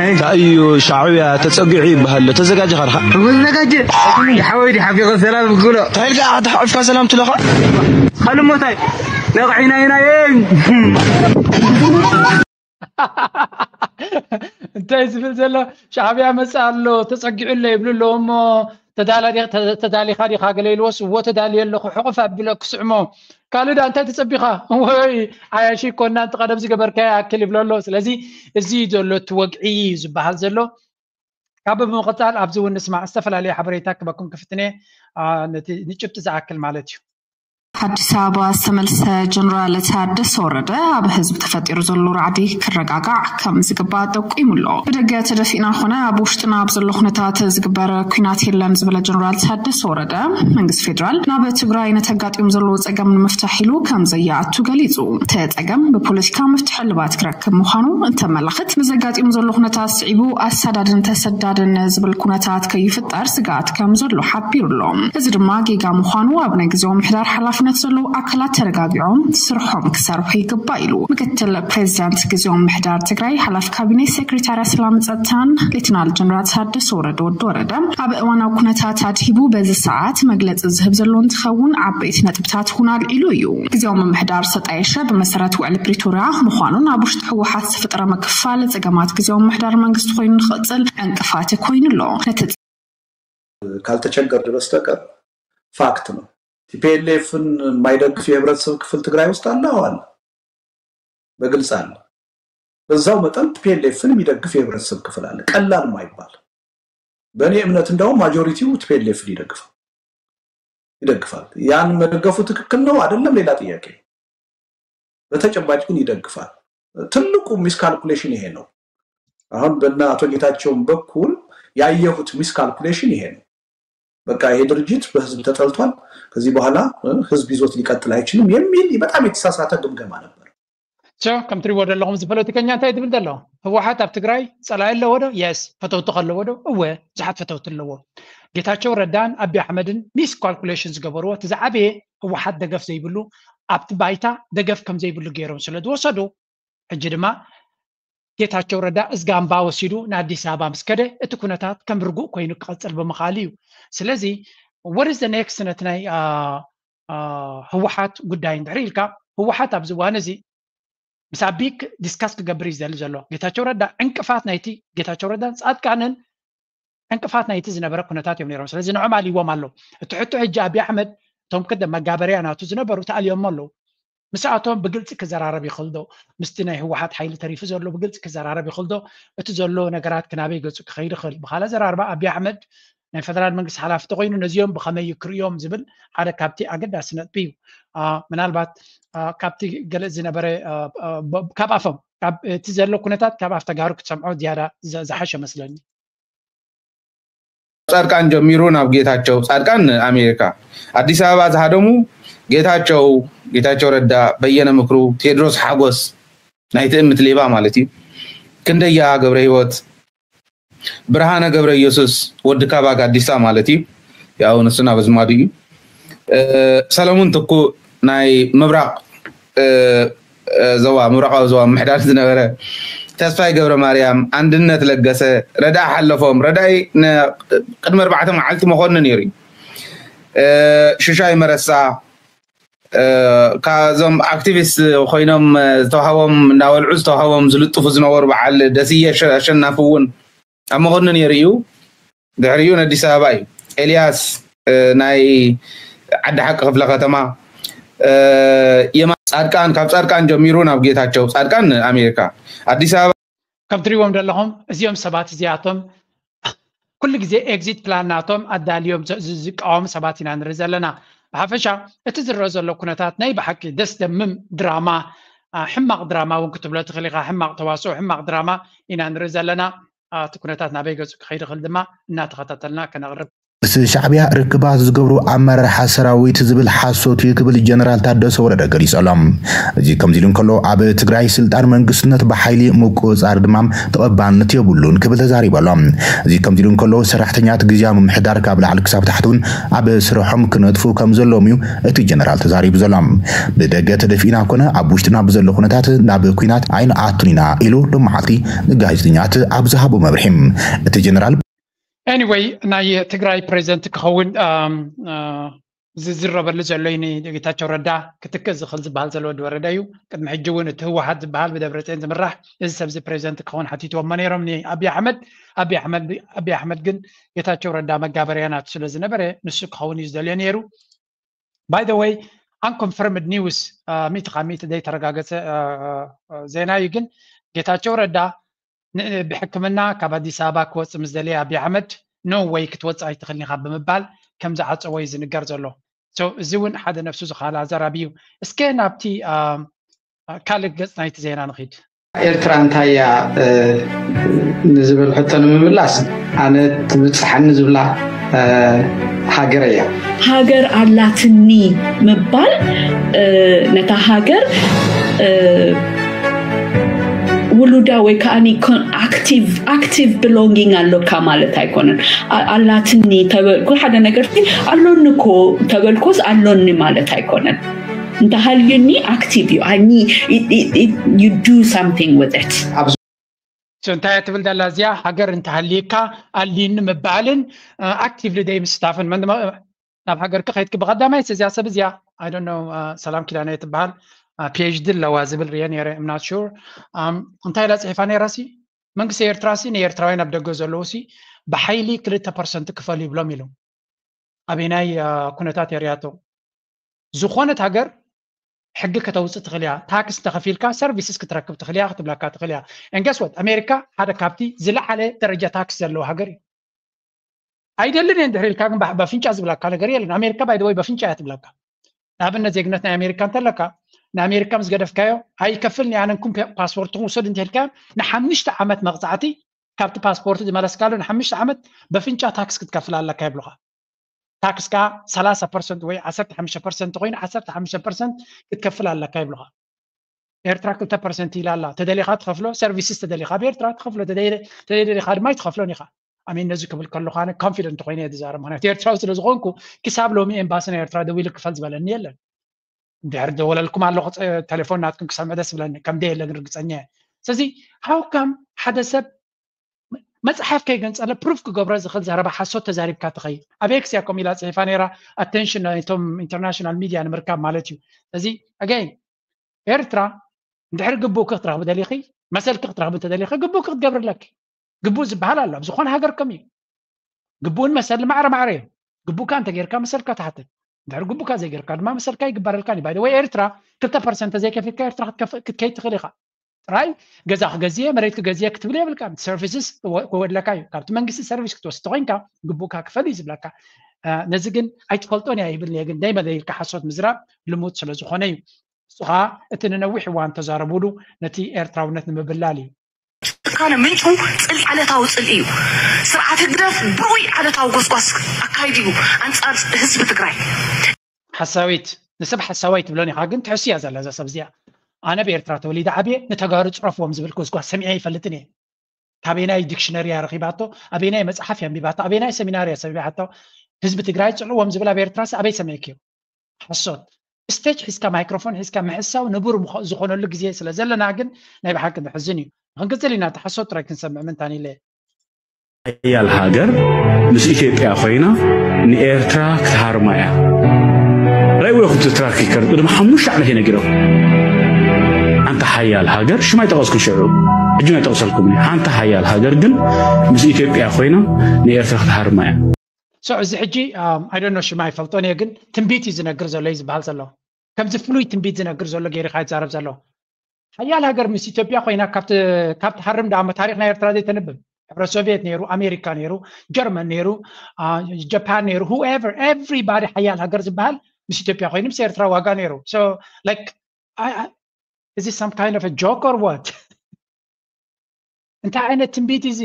እንታይ እዩ ሻዕብያ ተፀጊዑ ይበሃል ኣሎ ተዘጋጀኻ ድኻ ተዘጋጀ ሓወይ ሓፊቀ ሰላም ክሎ እንታይ ኢልካ ኣታ ሓፍካ ሰላም ትለኻ ካልሞታይ ነቕዒና ኢና እንታይ ዝብል ዘሎ ሻዕብያ መፅእ ኣሎ ተፀጊዑ ኣሎ ይብሉ ኣለዎ እሞ ተዳሊኻ ዲኻ ገለ ኢልዎስ እዎ ተዳልየ ኣለኹ ሕቑፍ ኣቢለ ክስዕሞ ካልእ ዳ እንታይ ተፀቢኻ ወይ ዓያሺ ኮና እንተ ቀደም ዝገበርካ ያክል ይብሎ ኣሎ ስለዚ እዚ ዘሎ እቲ ወግዒ እዩ ዝበሃል ዘሎ ካብ ብምቕፃል ኣብዚ እውን ንስማዕ ዝተፈላለየ ሓበሬታ ክበኩም ክፍትነ ንጭብጢ ዝኣክል ማለት እዩ ኣዲስ ኣበባ ዝተመልሰ ጀነራል ታደሰ ወረደ ኣብ ህዝቢ ተፈጢሩ ዘሎ ራዕዲ ክረጋጋዕ ከም ዝግባእ ጠቂሙ ኣሎ። ብደገ ተደፊእና ኮነ ኣብ ውሽጥና ኣብ ዘሎ ኩነታት ዝግበር ኲናት የለን ዝበለ ጀነራል ታደሰ ወረደ፣ መንግስቲ ፌደራል ናብ ትግራይ ነቲ ኣጋጢሙ ዘሎ ጸገም ንምፍታሕ ኢሉ ከም ዘይኣቱ ገሊጹ። እቲ ጸገም ብፖለቲካ መፍትሒ እልባት ክረክብ ምዃኑ እንተመላኽት፣ ንዘጋጢሙ ዘሎ ኩነታት ስዒቡ ኣሳዳድን ተሰዳድን ዝብል ኩነታት ከይፍጠር ስግኣት ከም ዘሎ ሓቢሩ ኣሎ። እዚ ድማ ጌጋ ምዃኑ ኣብ ናይ ግዜያዊ ምምሕዳር ሓላፍነት ዘለዉ ኣካላት ተረጋጊዖም ስርሖም ክሰርሑ ይግባእ ኢሉ ምክትል ፕሬዚዳንት ግዜያዊ ምምሕዳር ትግራይ ሓላፊ ካቢኔ ሴክሬታርያ ሰላምን ፀጥታን ሌተናል ጀነራል ታደሰ ወረደ ወዲ ወረደ ኣብ እዋናዊ ኩነታት ኣድሂቡ በዚ ሰዓት መግለፂ ዝህብ ዘሎ እንትኸውን ዓበይቲ ነጥብታት እውን ኣልዒሉ እዩ። ግዜያዊ ምምሕዳር ዝተጣየሸ ብመሰረት ውዕሊ ፕሪቶርያ ምዃኑን ኣብ ውሽጢ ህወሓት ዝተፈጠረ ምክፍፋል ፀገማት ግዜያዊ ምምሕዳር መንግስቲ ኮይኑ ንክቕፅል ዕንቅፋት ኮይኑ ኣሎ። ነቲ ካልተቸገርን በስተቀር ፋክት ነው። ቲፒኤልኤፍን የማይደግፍ የህብረተሰብ ክፍል ትግራይ ውስጥ አለ አለ በግልጽ አለ። በዛው መጠን ቲፒኤልኤፍን የሚደግፍ የህብረተሰብ ክፍል አለ። ቀላል ማይባል በእኔ እምነት እንደውም ማጆሪቲው ቲፒኤልኤፍን ይደግፋል። ይደግፋል። ያን መደገፉ ትክክል ነው አይደለም ሌላ ጥያቄ። በተጨባጭ ግን ይደግፋል። ትልቁ miscalculation ይሄ ነው። አሁን በእነ አቶ ጌታቸውም በኩል ያየሁት miscalculation ይሄ ነው። በቃ ይሄ ድርጅት በህዝብ ተጠልቷል፣ ከዚህ በኋላ ህዝብ ይዞት ሊቀጥል አይችልም የሚል በጣም የተሳሳተ ግምገማ ነበር። ከምትሪዎ ዘለኹም እዚ ፖለቲከኛ እንታይ ትብል ዘሎ? ህወሓት ኣብ ትግራይ ፀላኢ ኣለዎ ዶ? የስ። ፈተውቲ ከለዎ ዶ? እወ፣ ብዙሓት ፈተውቲ ኣለዎ። ጌታቸው ረዳን ኣቢ ኣሕመድን miscalculation ዝገበርዎ እቲ ዝዓበየ ህወሓት ደገፍ ዘይብሉ፣ ኣብቲ ባይታ ደገፍ ከም ዘይብሉ ገይሮም ስለ ዝወሰዱ፣ ሕጂ ድማ ጌታቸው ረዳ እዝጋምባ ወሲዱ ንኣዲስ ኣበባ ምስ ከደ እቲ ኩነታት ከም ርጉእ ኮይኑ ክቐፅል ብምኽኣሉ እዩ። ስለዚ what is the next ነቲ ናይ ህወሓት ጉዳይ እንድሕር ኢልካ፣ ህወሓት ኣብዚ እዋን እዚ ምስ ኣቢ discuss ክገብር እዩ ዝደሊ ዘሎ። ጌታቸው ረዳ ዕንቅፋት ናይቲ፣ ጌታቸው ረዳን ፃድቃንን ዕንቅፋት ናይቲ ዝነበረ ኩነታት እዮም ነይሮም። ስለዚ ንዕኦም ኣልይዎም ኣሎ። እቲ ሕቶ ሕጂ ኣቢ ኣሕመድ እቶም ቅድም መጋበርያ ናቱ ዝነበሩ ተኣልዮም ኣለዉ። ምስኣቶም ብግልፂ ክዘራረብ ይኽእል ዶ? ምስቲ ናይ ህወሓት ሓይሊ ተሪፉ ዘሎ ብግልፂ ክዘራረብ ይኽእል ዶ? እቲ ዘሎ ነገራት ክናበይ ገፁ ክኸይድ ይኽእል? ብኻልእ ኣዘራርባ ኣቢ ኣሕመድ ናይ ፌደራል መንግስቲ ሓላፊ ተኮይኑ ነዚኦም ብኸመይ ክርእዮም ዝብል ሓደ ካብቲ ኣገዳሲ ነጥቢ እዩ። ምናልባት ካብቲ ገለ ዝነበረ ካብ ኣፎም እቲ ዘሎ ኩነታት ካብ ኣፍ ተጋሩ ክትሰምዖ ዝያዳ ዝሓሸ መስለኒ። ፃድቃን ጀሚሩ ናብ ጌታቸው፣ ፃድቃን ኣሜሪካ፣ ኣዲስ ኣበባ ዝሃደሙ ጌታቸው፣ ጌታቸው ረዳ፣ በየነ ምክሩ፣ ቴድሮስ ሓጎስ ናይ ትእምት ሌባ ማለት እዩ፣ ክንደያ ገብረ ህይወት፣ ብርሃነ ገብረ ኢየሱስ ወዲ ካባ ጋዲሳ ማለት እዩ። ያው ንሱ ናብ ኣዝማዱ እዩ። ሰለሙን ትኩ ናይ ምብራቕ ዞባ፣ ምብራቓዊ ዞባ ምሕዳር ዝነበረ ተስፋይ ገብረ ማርያም፣ ኣንድነት ለገሰ፣ ረዳኢ ሓለፎም፣ ረዳኢ ቅድሚ ኣርባዕተ መዓልቲ መኮንን ነይሩ እዩ። ሽሻይ መረሳ፣ ካብዞም ኣክቲቪስት ኮይኖም ዝተዋሃቦም፣ እንዳበልዑ ዝተዋሃቦም ዝልጥፉ ዝነበሩ በዓል ደስየ ኣሸናፊ እውን ኣብ መኮንን ነይሩ እዩ። ድሕሪኡ ንኣዲስ ኣበባ እዩ። ኤልያስ ናይ ዓዲ ሓቂ ክፍለ ከተማ፣ ፃድቃን፣ ካብ ፃድቃን ጀሚሩ ናብ ጌታቸው፣ ፃድቃን ኣሜሪካ፣ ኣዲስ ኣበባ። ከም ትሪእዎም ዘለኹም እዚኦም ሰባት እዚኣቶም ኩሉ ግዜ exit plan ናቶም ኣዳልዮም ዝቃወሙ ሰባት ኢና ንርኢ ዘለና። ብሓፈሻ እቲ ዝረአ ዘሎ ኩነታት ናይ ብሓቂ ደስ ደምም ድራማ፣ ሕማቕ ድራማ እውን ክትብሎ ትኽእል ኢኻ። ሕማቕ ተዋስኦ፣ ሕማቕ ድራማ ኢና ንርኢ ዘለና። እቲ ኩነታት ናበይ ገፁ ክኸይድ ይኽእል ድማ እናተኸታተልና ከነቕርብ። ምስ ሻዕብያ ርክባት ዝገብሩ ኣመራርሓ ሰራዊት ዝብል ሓሶት እዩ ክብል ጀነራል ታደሰ ወረደ ገሊጹ ኣሎ። እዚ ከምዚ ኢሉ እንከሎ ኣብ ትግራይ ስልጣን መንግስትነት ብሓይሊ ምቁፅፃር ድማ ተቐባልነት የብሉን ክብል ተዛሪቡ ኣሎ። እዚ ከምዚ ኢሉ እንከሎ ሰራሕተኛት ግዝያዊ ምምሕዳር ካብ ላዕሊ ክሳብ ታሕቲ እውን ኣብ ስርሖም ክነጥፉ ከም ዘለዎም እዩ እቲ ጀነራል ተዛሪቡ ዘሎ። ብደገ ተደፊእና ኮነ ኣብ ውሽጥና ብዘሎ ኩነታት ናብ ኩናት ኣይንኣቱን ኢና ኢሉ ሎማዓልቲ ንጋዜጠኛት ኣብ ዝሃቦ መብርሒ። እቲ ጀነራል Anyway ናይ ትግራይ ፕሬዚደንት ክኸውን ዝዝረበሉ ዘሎ ንጌታቸው ረዳ ክትክእ ዝኽእል ዝበሃል ዘሎ ወዲ ወረደ እዩ። ቅድሚ ሕጂ እውን እቲ ህወሓት ዝበሃል ብደብረፅዮን ዝምራሕ እዚ ሰብዚ ፕሬዚደንት ክኸውን ሓቲትዎሞ ነይሮም ንኣብይ ኣሕመድ። ኣብይ ኣሕመድ ኣብይ ኣሕመድ ግን ጌታቸው ረዳ መጋበርያ ናቱ ስለ ዝነበረ ንሱ ክኸውን እዩ ዝደልዮ ነይሩ። By the way unconfirmed news ሚእቲ ካብ ሚእቲ ዘይተረጋገፀ ዜና እዩ። ግን ጌታቸው ረዳ ብሕክምና ካብ ኣዲስ ኣበባ ክወፅእ ምስ ደለየ ኣብይ ኣሕመድ no way ክትወፅእ ኣይትኽእልን ኢኻ ብምባል ከም ዝዓፀዎ እዩ ዝንገር ዘሎ። እዚ እውን ሓደ ነፍሱ ዝኸኣለ ኣዘራቢ እዩ። እስከ ናብቲ ካልእ ገፅ ናይቲ ዜና ንኺድ። ኤርትራ እንታይ እያ ንዝብል ሕቶ ንምምላስ ኣነ ትብፅሓኒ ዝብላ ሃገር እያ። ሃገር ኣላትኒ ምባል ነታ ሃገር ውሉዳ ወይ ከዓ ኣክቲቭ ብሎንጊንግ ኣሎካ ማለት ኣይኮነን። ኣላትኒ ተበልኩ ሓደ ነገር ኣሎኒ እኮ ተበልኮስ ኣሎኒ ማለት ኣይኮነን። እንተሃልዩኒ ኣክቲቭ እዩ you do something with it። እንታይ ትብል ዘላ እዚኣ ሃገር እንተሃልየካ ኣልዩኒ ምባልን ኣክቲቭሊ ደይ ምስታፍን ናብ ሃገርኪ ከይድኪ ብቀዳማይ እዚኣ ሰብ እዚኣ I don't know ሰላም ኪዳነ ትበሃል ፒኤችዲ ኣለዋ ዝብል ሪአ ነይረ። I'm not sure እንታይ ኢላ ፅሒፋ ነይራ ሲ መንግስቲ ኤርትራ ሲ ንኤርትራውያን ኣብ ደገ ዘለዉ ሲ ብሓይሊ ክልተ ፐርሰንት ክፈሉ ይብሎም ኢሉ ኣበናይ ኩነታት የርያቶ ዝኾነት ሃገር ሕጊ ከተውፅእ ትኽእል እያ። ታክስ እንተኸፊልካ ሰርቪስስ ክትረክብ ትኽእል እያ ክትብለካ ትኽእል እያ። And guess what ኣሜሪካ ሓደ ካብቲ ዝለዓለ ደረጃ ታክስ ዘለዎ ሃገር እዩ። ኣይደልን እየ እንድሕር ኢልካ ግን ባ- ባፍንጫ ዝብላካ ነገር የለን። ኣሜሪካ ባይ ወይ ባፍንጫ እያ ትብላካ። ንኣብነት ዜግነት ናይ ኣሜሪካ እንተለካ ንኣሜሪካ ምስ ገደፍካዮ ኣይከፍልን እየ ኣነንኩም ፓስፖርትኩም ውሰዱ እንተልካ ንሓምሽተ ዓመት መቕፃዕቲ ካብቲ ፓስፖርት ዝመለስካሉ ንሓምሽተ ዓመት በፍንጫ ታክስ ክትከፍል ኣለካ ይብሉካ። ታክስ ከዓ ሰላሳ ፐርሰንት ወይ ዓሰርተ ሓሙሽተ ፐርሰንት ኮይኑ ዓሰርተ ሓሙሽተ ፐርሰንት ክትከፍል ኣለካ ይብሉካ። ኤርትራ ክልተ ፐርሰንት ኢላ ኣላ። ተደሊኻ ትኸፍሎ ሰርቪስስ ተደሊኻ ብኤርትራ ትኸፍሎ ተደሊኻ ድማ ኣይትኸፍሎን ኢኻ። ኣሜን ነዚ ክብል ከለኹ ኣነ ኮንፊደንት ኮይነ እየ ዝዛረብ። ምክንያቱ ኤርትራዊ ስለ ዝኾንኩ ክሳብ ሎሚ ኤምባሲ ናይ ኤርትራ ደዊሉ ክፈል ዝበለኒ የለን። እንድሕር ደወለልኩም ኣለኹ ቴሌፎን ናትኩም ክሰምዕ ደስ ብለኒ ከም ደየለ ግን ርግፀኛ እየ። ስለዚ ሃውካም ሓደ ሰብ መፅሓፍ ከይገንፀለ ፕሩፍ ክገብሮ ዝኽእል ዘረባ ሓሶት ተዛሪብካ ትኸይድ። ኣብ ኤክስ እያ ከምኡ ኢላ ፅሒፋ ነይራ። ኣቴንሽን ናይቶም ኢንተርናሽናል ሚድያ ንምርካብ ማለት እዩ። ስለዚ ኣገይን ኤርትራ እንድሕር ግቡእኪ ክትረኽቢ ደሊኺ መሰልኪ ክትረኽቢ እንተደሊኺ ግቡእኪ ክትገብርለኪ ግቡእ ዝበሃል ኣሎ ኣብ ዝኾነ ሃገር ከም እዩ። ግቡእን መሰል ማዕረ ማዕረ እዮም። ግቡእካ እንተጌርካ መሰልካ ትሓትት። እንድሕር ግቡእካ ዘይጌርካ ድማ መሰልካ ይግበረልካ እዩ። ባይ ወይ ኤርትራ ክልተ ፐርሰንት ዘይከፊልካ ኤርትራ ክትከፍ- ክትከይድ ትኽእል ኢኻ። ጥራይ ገዛ ክገዝየ መሬት ክገዝየ ክትብል የብልካ። ሰርቪስስ ክወድለካ እዩ። ካብቲ መንግስቲ ሰርቪስ ክትወስድ ተኮይንካ ግቡእካ ክፈል እዩ ዝብለካ። ነዚ ግን ኣይትፈልጦን እያ ይብል እየ ግን ደይመ ኢልካ ሓሶት ምዝራብ ልሙድ ስለ ዝኾነ እዩ። እሱ ከዓ እቲ ንነዊሕ እዋን ተዛረቡሉ ነቲ ኤርትራውነት ንምብላል እዩ። ጭካነ ምንጩ ጽል ዓለታዊ ጽልኢ እዩ። ስርዓት ህግደፍ ብሩይ ዓለታዊ ጎስጓስ ኣካይዱ እዩ ኣንጻር ህዝቢ ትግራይ። ሓሳዊት ንሰብ ሓሳዋይ ትብሎን ኢኻ ግን ትሕሱ እያ ዘላ እዛ ሰብ እዚኣ። ኣነ ብኤርትራ ተወሊደ ዓብየ ንተጋሩ ጽረፍዎም ዝብል ጎስጓስ ሰሚዐ ኣይፈልጥን እየ። ካበየናይ ዲክሽነሪ እያ ረኺባቶ? ኣበየናይ መጽሓፍ እያ ኣንቢባቶ? ኣበየናይ ሰሚናር እያ ሰሚዓቶ? ህዝቢ ትግራይ ጽልዎም ዝብል ኣብ ኤርትራስ ኣበይ ሰሚዕክዮ? ሓሶት። ስቴጅ ሒዝካ ማይክሮፎን ሒዝካ ምሕሳው ንቡር ዝኾነሉ ግዜ ስለ ዘለና ግን ናይ ብሓቂ ዘሕዝን እዩ። ክንቅጽል ኢና እቲ ሓሶት ጥራይ ክንሰምዕ ምንታን ኢለ። ሓያል ሃገር ምስ ኢትዮጵያ ኮይና ንኤርትራ ክትሃርማ እያ። ራእይዎ ኢኹም እቲ ትራክ ሪከርድ ቅድሚ ሓሙሽተ ዓመት እየ ነጊረኩም። ኣንታ ሓያል ሃገር ሽማ ኣይጠቐስኩን ሽዑ ሕጂ ኣይጠቕሰልኩም። ሓንቲ ሓያል ሃገር ግን ምስ ኢትዮጵያ ኮይና ንኤርትራ ክትሃርማ እያ። So እዚ ሕጂ I don't know ሽማ ኣይፈልጦን እየ ግን ትንቢት እዩ ዝነግር ዘሎ እዩ ዝበሃል ዘሎ። ከምዚ ፍሉይ ትንቢት ዝነግር ዘሎ ገይሩ ኢኻ ይዛረብ ዘሎ። ሓያል ሃገር ምስ ኢትዮጵያ ኮይና ካብ ትሃርም ደኣ እሞ ታሪኽ ናይ ኤርትራ ዘይተንብብ። ሕብረት ሶቪየት ነይሩ፣ ኣሜሪካ ነይሩ፣ ጀርመን ነይሩ፣ ጃፓን ነይሩ፣ whoever everybody ሓያል ሃገር ዝበሃል ምስ ኢትዮጵያ ኮይኑ ምስ ኤርትራ ዋጋ ነይሩ። So like is this some kind of a joke or what? እንታይ ዓይነት ትንቢት እዚ?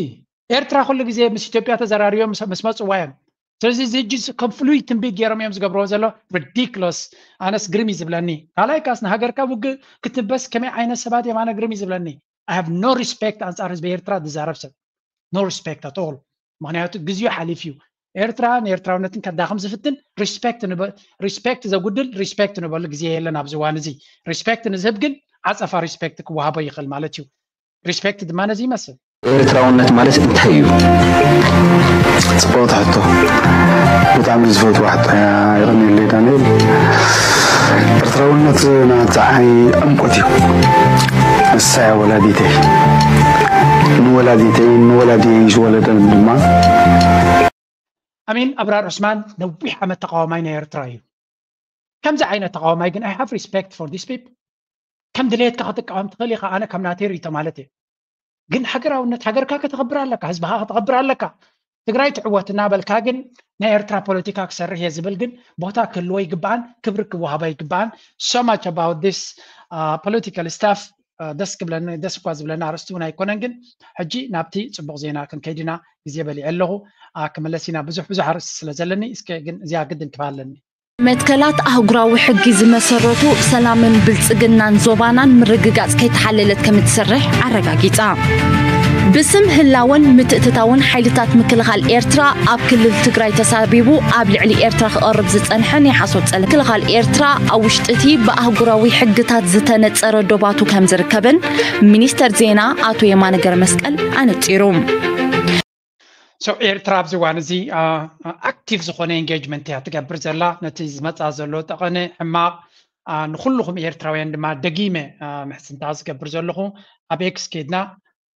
ኤርትራ ኩሉ ግዜ ምስ ኢትዮጵያ ተዘራርዮም ምስ መፅዋ እዮም። ስለዚ እዚ ሕጂ ከም ፍሉይ ትንቢት ገይሮም እዮም ዝገብርዎ ዘሎ። ሪዲክሎስ። ኣነስ ግርም እዩ ዝብለኒ። ካልኣይ ካስ ንሃገርካ ውግእ ክትንበስ ከመይ ዓይነት ሰባት እዮም ኣነ ግርም እዩ ዝብለኒ። I have no respect ኣንፃር ህዝቢ ኤርትራ ዝዛረብ ሰብ። No respect at all። ምክንያቱ ግዜኡ ሓሊፍ እዩ። ኤርትራ ንኤርትራውነትን ከዳኽም ዝፍትን ሪስፔክት ዘጉድል ሪስፔክት ንበሉ ግዜ የለን ኣብዚ እዋን እዚ። ሪስፔክት ንዝህብ ግን ዓፀፋ ሪስፔክት ክወሃቦ ይኽእል ማለት እዩ። ሪስፔክት ድማ ነዚ ይመስል። ኤርትራውነት ማለት እንታይ እዩ? ፅብቕቲ ሕቶ። ብጣዕሚ ዝፈትዋ ሕቶ እያ። የቐንየለይ ዳንኤል። ኤርትራውነት ናትዓይ ዕምቆት እዩ። ንሳ እያ ወላዲተይ። ንወላዲተይን ንወላዲየይን ዝወለደን ድማ። ኣሚን ኣብራር ዑስማን ነዊሕ ዓመት ተቃዋማይ ናይ ኤርትራ እዩ። ከምዚ ዓይነት ተቃዋማይ ግን I have respect for this people። ከም ድሌትካ ክትቃወም ትኽእል ኢኻ። ኣነ ከም ናተይ ርእይቶ ማለት እዩ። ግን ሃገራውነት ሃገርካ ከተኽብር ኣለካ፣ ህዝብኻ ከተኽብር ኣለካ። ትግራይ ትዕወት እናበልካ ግን ናይ ኤርትራ ፖለቲካ ክሰርሕ እየ ዝብል ግን ቦታ ክህልዎ ይግባኣን ክብሪ ክወሃቦ ይግባኣን። So much about this political stuff ደስ ክብለኒ ደስ እኳ ዝብለኒ ኣርእስቲ እውን ኣይኮነን። ግን ሕጂ ናብቲ ፅቡቕ ዜና ክንከይድ ኢና። ግዜ በሊዐ ኣለኹ። ክምለስ ኢና ብዙሕ ብዙሕ ኣርእስቲ ስለ ዘለኒ እስከ ግን እዚኣ ግድን ክብሃለኒ። መትከላት ኣህጉራዊ ሕጊ ዝመሰረቱ ሰላምን ብልጽግናን ዞባናን ምርግጋጽ ከይተሓለለት ከም እትሰርሕ ኣረጋጊጻ። ብስም ህላወን ምትእትታውን ሓይልታት ምክልኻል ኤርትራ ኣብ ክልል ትግራይ ተሳቢቡ ኣብ ልዕሊ ኤርትራ ክቐርብ ዝጸንሐ ናይ ሓሶት ጸለ ምክልኻል ኤርትራ ኣብ ውሽጢ እቲ ብኣህጉራዊ ሕግታት ዝተነጸረ ዶባቱ ከም ዝርከብን ሚኒስተር ዜና ኣቶ የማነ ገረመስቀል ኣነጺሩ። So ኤርትራ ኣብዚ እዋን እዚ ኣክቲቭ ዝኾነ ኤንጌጅመንት እያ ትገብር ዘላ። ነቲ ዝመፃ ዘሎ ጠቐነ ሕማቕ ንኩልኹም ኤርትራውያን ድማ ደጊመ ምሕፅንታ ዝገብር ዘለኹ ኣብ ኤክስ ኬድና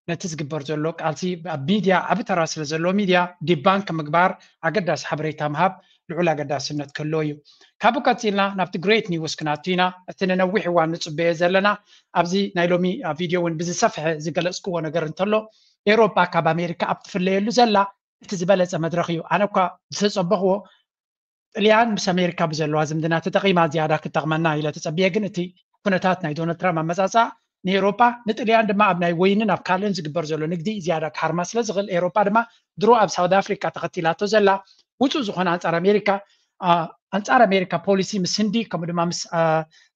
ነቲ ዝግበር ዘሎ ቃልሲ ኣብ ሚድያ ዓቢ ተራ ስለ ዘለዎ ሚድያ ዲባንክ ምግባር ኣገዳሲ ሓበሬታ ምሃብ ልዑል ኣገዳስነት ክህልዎ እዩ። ካብኡ ቀፂልና ናብቲ ግሬት ኒውስ ክናቱ ኢና። እቲ ንነዊሕ እዋን ንፅበዮ ዘለና ኣብዚ ናይ ሎሚ ቪድዮ እውን ብዝሰፍሐ ዝገለፅክዎ ነገር እንተሎ ኤውሮጳ ካብ ኣሜሪካ ኣብ ትፍለየሉ ዘላ እቲ ዝበለፀ መድረኽ እዩ። ኣነ እኳ ዝተፀበኽዎ ጥልያን ምስ ኣሜሪካ ብዘለዋ ዝምድና ተጠቒማ ዝያዳ ክጠቕመና ኢለ ተፀብየ፣ ግን እቲ ኩነታት ናይ ዶናልድ ትራምፕ ኣመፃፅኣ ንኤውሮጳ ንጥልያን ድማ ኣብ ናይ ወይንን ኣብ ካልእን ዝግበር ዘሎ ንግዲ ዝያዳ ክሃርማ ስለ ዝኽእል ኤውሮጳ ድማ ድሮ ኣብ ሳውት ኣፍሪካ ተኸቲላቶ ዘላ ውፁእ ዝኾነ ኣንፃር ኣሜሪካ ኣንፃር ኣሜሪካ ፖሊሲ ምስ ህንዲ ከምኡ ድማ ምስ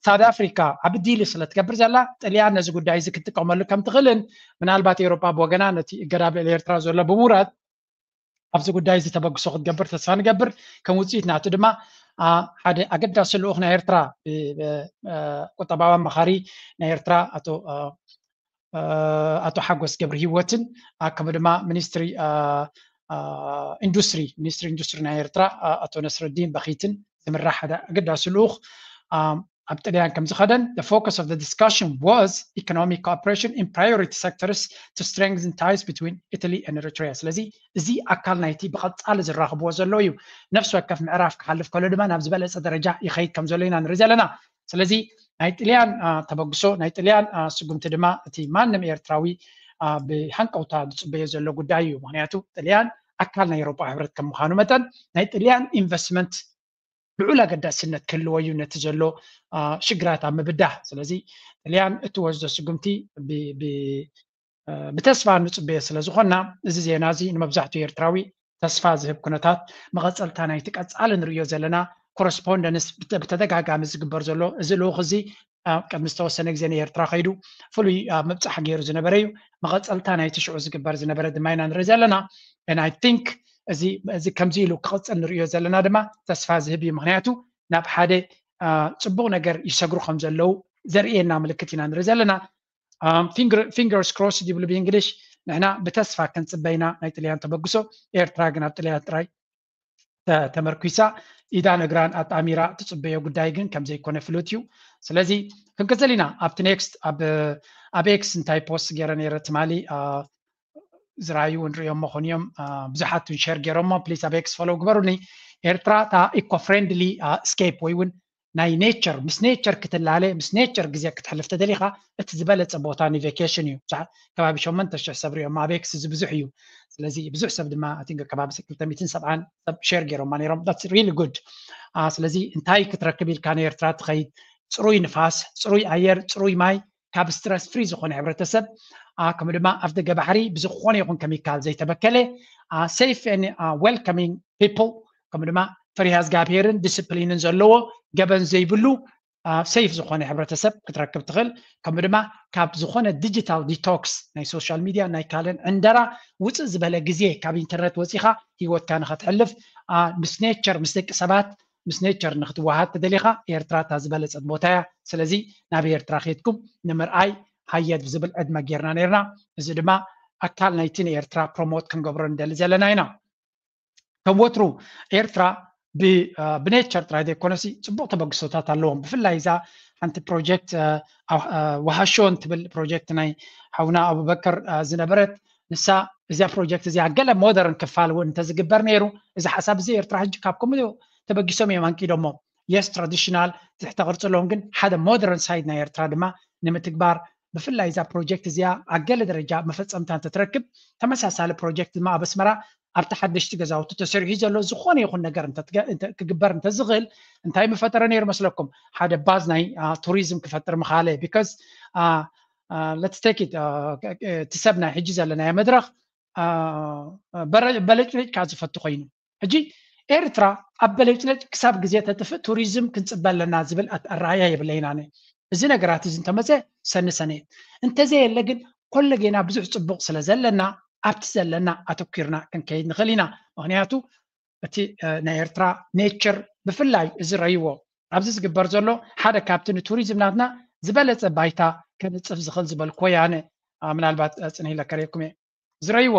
ሳውት ኣፍሪካ ዓቢ ዲል ስለ ትገብር ዘላ ጥልያን ነዚ ጉዳይ እዚ ክትጥቀመሉ ከም ትኽእልን ምናልባት ኤውሮጳ ብወገና ነቲ እገዳ ኣብ ልዕሊ ኤርትራ ዘሎ ብምውራድ ኣብዚ ጉዳይ እዚ ተበግሶ ክትገብር ተስፋ ንገብር። ከም ውፅኢት ናቱ ድማ ሓደ ኣገዳሲ ልኡኽ ናይ ኤርትራ ቁጠባዊ ኣማኻሪ ናይ ኤርትራ ኣቶ ሓጎስ ገብረ ህይወትን ከምኡ ድማ ሚኒስትሪ ኢንዱስትሪ ሚኒስትሪ ኢንዱስትሪ ናይ ኤርትራ ኣቶ ነስረዲን በኺትን ዝምራሕ ሓደ ኣገዳሲ ልኡኽ ኣብ ጥልያን ከም ዝኸደን the focus of the discussion was economic cooperation in priority sectors to strengthen ties between Italy and Eritrea። ስለዚ እዚ ኣካል ናይቲ ብቐጻሊ ዝራኽብዎ ዘሎ እዩ። ነፍሲ ወከፍ ምዕራፍ ክሓልፍ ከሎ ድማ ናብ ዝበለጸ ደረጃ ይኸይድ ከም ዘሎ ኢና ንርኢ ዘለና። ስለዚ ናይ ጥልያን ተበግሶ ናይ ጥልያን ስጉምቲ ድማ እቲ ማንም ኤርትራዊ ብሃንቀውታ ዝጽበዮ ዘሎ ጉዳይ እዩ። ምክንያቱ ጥልያን ኣካል ናይ ኤውሮጳ ሕብረት ከም ምዃኑ መጠን ናይ ጥልያን ኢንቨስትመንት ልዑል ኣገዳስነት ክህልዎ እዩ ነቲ ዘሎ ሽግራት ኣብ ምብዳህ። ስለዚ ጥልያን እትወስዶ ስጉምቲ ብተስፋ ንጽበዮ ስለ ዝኾንና እዚ ዜና እዚ ንመብዛሕትኡ ኤርትራዊ ተስፋ ዝህብ ኩነታት መቐጸልታ ናይቲ ቀጻሊ ንርእዮ ዘለና ኮረስፖንደንስ ብተደጋጋሚ ዝግበር ዘሎ እዚ ልኡኽ እዚ ቅድሚ ዝተወሰነ ግዜ ንኤርትራ ከይዱ ፍሉይ ምብጻሕ ገይሩ ዝነበረ እዩ። መቐጸልታ ናይቲ ሽዑ ዝግበር ዝነበረ ድማ ኢና ንርኢ ዘለና። And I think እዚ እዚ ከምዚ ኢሉ ክቕጽል ንርእዮ ዘለና ድማ ተስፋ ዝህብ እዩ። ምክንያቱ ናብ ሓደ ጽቡቕ ነገር ይሰግሩ ከም ዘለዉ ዘርእየና ምልክት ኢና ንርኢ ዘለና። Fingers crossed ይብሉ ብእንግሊሽ። ንሕና ብተስፋ ክንጽበይና ናይ ጥልያን ተበግሶ ኤርትራ ግን ኣብ ጥልያን ጥራይ ተመርኩሳ ኢዳን እግራን ኣጣሚራ ትጽበዮ ጉዳይ ግን ከም ዘይኮነ ፍሉጥ እዩ። ስለዚ ክንቅጽል ኢና ኣብቲ ኔክስት ኣብ ኤክስ እንታይ ፖስት ገይረ ነይረ ትማሊ ዝረኣዩ እውን ሪኦሞ ኾን እዮም ብዙሓት እውን ሸር ገይሮሞ ፕሊስ ኣብ ኤክስ ፎሎው ግበሩኒ። ኤርትራ እታ ኢኮ ፍሬንድሊ ስኬፕ ወይ እውን ናይ ኔቸር ምስ ኔቸር ክትላለ ምስ ኔቸር ግዜ ክትሕልፍ ተደሊኻ እቲ ዝበለፀ ቦታ ንቬኬሽን እዩ። ብዙሓት ከባቢ ሸሞንተ ሽሕ ሰብ ሪኦም ኣብ ኤክስ እዚ ብዙሕ እዩ። ስለዚ ብዙሕ ሰብ ድማ ኣቲንክ ከባቢ ክልተ ሚእትን ሰብዓን ሰብ ሼር ገይሮማ ነይሮም that's really good። ስለዚ እንታይ ክትረክብ ኢልካ ንኤርትራ ትኸይድ ፅሩይ ንፋስ፣ ፅሩይ ኣየር፣ ፅሩይ ማይ ካብ ስትረስ ፍሪ ዝኾነ ሕብረተሰብ ከምኡ ድማ ኣፍ ደገ ባሕሪ ብዝኾነ ይኹን ከሚካል ዘይተበከለ safe and welcoming people ከምኡ ድማ ፈሪሃ እግዚኣብሄርን ዲስፕሊንን ዘለዎ ገበን ዘይብሉ ሴፍ ዝኾነ ሕብረተሰብ ክትረክብ ትኽእል። ከምኡ ድማ ካብ ዝኾነ ዲጂታል ዲቶክስ ናይ ሶሻል ሚድያ ናይ ካልእን ዕንደራ ውፅእ ዝበለ ግዜ ካብ ኢንተርነት ወፂኻ ህይወትካ ንኸትሕልፍ ምስ ኔቸር ምስ ደቂ ሰባት ምስ ኔቸር ንክትወሃድ ተደሊኻ ኤርትራ እታ ዝበለፀት ቦታ እያ። ስለዚ ናብ ኤርትራ ከይድኩም ንምርኣይ ሃየ ዝብል ዕድመ ጌርና ነርና። እዚ ድማ ኣካል ናይቲ ንኤርትራ ፕሮሞት ክንገብሮ ንደሊ ዘለና ኢና። ከም ወትሩ ኤርትራ ብኔቸር ጥራይ ዘይኮነሲ ፅቡቅ ተበግሶታት ኣለዎም። ብፍላይ እዛ ሓንቲ ፕሮጀክት ወሃሾን ትብል ፕሮጀክት ናይ ሓውና ኣቡበከር ዝነበረት ንሳ እዚኣ ፕሮጀክት እዚኣ ገለ ሞደርን ክፋል እውን እንተዝግበር ነይሩ እዚ ሓሳብ እዚ ኤርትራ ሕጂ ካብ ከምኡ ተበጊሶም እዮም ኣንቂዶሞ። የስ ትራዲሽናል ትሕተ ቅርፂ ኣለዎም ግን ሓደ ሞደርን ሳይድ ናይ ኤርትራ ድማ ንምትግባር ብፍላይ እዛ ፕሮጀክት እዚኣ ኣብ ገለ ደረጃ መፈፀምታ እንተትረክብ ተመሳሳሊ ፕሮጀክት ድማ ኣብ ኣስመራ ኣብቲ ሓደሽቲ ገዛውቲ ተሰሪሑ ዘሎ ዝኾነ ይኹን ነገር ክግበር እንተዝኽእል እንታይ ምፈጠረ ነይሩ መስለኩም? ሓደ ባዝ ናይ ቱሪዝም ክፈጥር ምኻለ because let's take it እቲ ሰብ ናይ ሕጂ ዘለናዮ መድረኽ በለጭለጭ ካብ ዝፈቱ ኮይኑ ሕጂ ኤርትራ ኣብ በለጭለጭ ክሳብ ግዜ ተጥፍእ ቱሪዝም ክንፅበ ኣለና ዝብል ኣረኣያ የብለይን ኣነ። እዚ ነገራት እዚ እንተመፀ ሰኒ ሰነ እንተዘየለ ግን ኮለጌና ብዙሕ ፅቡቅ ስለ ዘለና ኣብቲ ዘለና ኣተኪርና ክንከይድ ንኽእል ኢና። ምክንያቱ እቲ ናይ ኤርትራ ኔቸር ብፍላይ እዚ ረይዎ ኣብዚ ዝግበር ዘሎ ሓደ ካብቲ ንቱሪዝም ናትና ዝበለፀ ባይታ ከንፅፍ ዝኽእል ዝበልክዎ ያነ ምናልባት ፅንሂለ ከርእየኩም እየ ዝረይዎ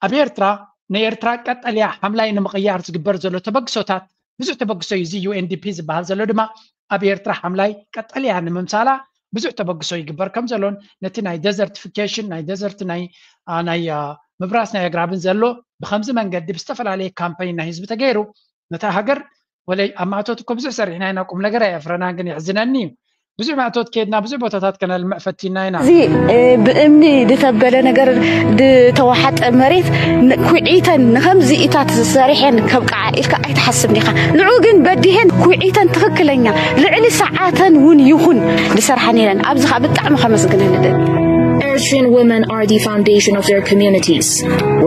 ኣብ ኤርትራ ንኤርትራ ቀጠልያ ሓምላይ ንምቕያር ዝግበር ዘሎ ተበግሶታት ብዙሕ ተበግሶ እዩ። እዚ ዩኤንዲፒ ዝበሃል ዘሎ ድማ ኣብ ኤርትራ ሓምላይ ቀጠልያ ንምምሳላ ብዙሕ ተበግሶ ይግበር ከም ዘሎን ነቲ ናይ ደዘርቲፊኬሽን ናይ ደዘርት ናይ ናይ ምብራስ ናይ ኣግራብን ዘሎ ብከምዚ መንገዲ ብዝተፈላለየ ካምፓይን ናይ ህዝቢ ተገይሩ ነታ ሃገር ወለይ ኣብ ማእቶት እኮ ብዙሕ ሰሪሕና ኢና ቁም ነገር ኣየፍረናን ግን የሕዝነኒ እዩ። ብዙሕ ማእቶት ከድና ብዙሕ ቦታታት ከነልምዕ ፈቲና ኢና። እዚ ብእምኒ ዝተበለ ነገር ዝተዋሓጠ መሬት ኩዒተን ንከምዚ ኢታት ሰሪሐን ከብቃዓ ኢልካ ኣይትሓስብ ዲኻ? ንዑ ግን በዲሄን ኩዒተን ትኽክለኛ ልዕሊ ሰዓተን እውን ይኹን ዝሰርሓ ነይረን። ኣብዚ ከዓ ብጣዕሚ ከመስግነን እደሊ። Eritrean women are the foundation of their communities,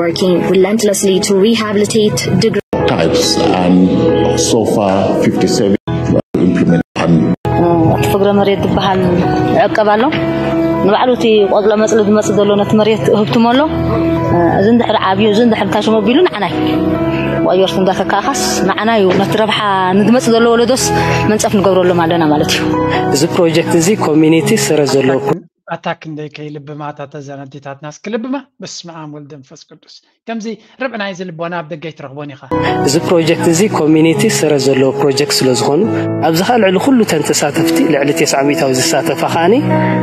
working relentlessly to rehabilitate, degrade, types, and so far fifty-seven implemented. እቲ ፍግረ መሬት ዝበሃል ዕቀብ ኣሎ። ንባዕሉ እቲ ቆፅሎ መፅሊ ዝመፅእ ዘሎ ነቲ መሬት ህብትሞ ኣሎ። እዚ እንድሕር ዓብዩ፣ እዚ እንድሕር ታሽሞ ቢሉ ንዓናይ ወዮርት እንዳተካእካስ ንዓና እዩ ነቲ ረብሓ ንዝመፅእ ዘሎ ወለዶስ መንፀፍ ንገብረሎም ኣለና ማለት እዩ። እዚ ፕሮጀክት እዚ ኮሚኒቲ ስረ ዘለዎ ኣታ ክንደይ ከይልብማ እታ ተዘን ኣዴታትናስ ክልብማ። በስመ ኣብ ወልድ መንፈስ ቅዱስ። ከምዚ ርብዒ ናይዚ ልቦና ኣብ ደገ ኣይትረኽቦን ኢኻ። እዚ ፕሮጀክት እዚ ኮሚኒቲ ስረ ዘለዎ ፕሮጀክት ስለ ዝኾኑ ኣብዚ ኸዓ ልዕሊ ኩሉ ተን ተሳተፍቲ ልዕሊ ተስዓ ሚእታዊ ዝሳተፋ ከዓኒ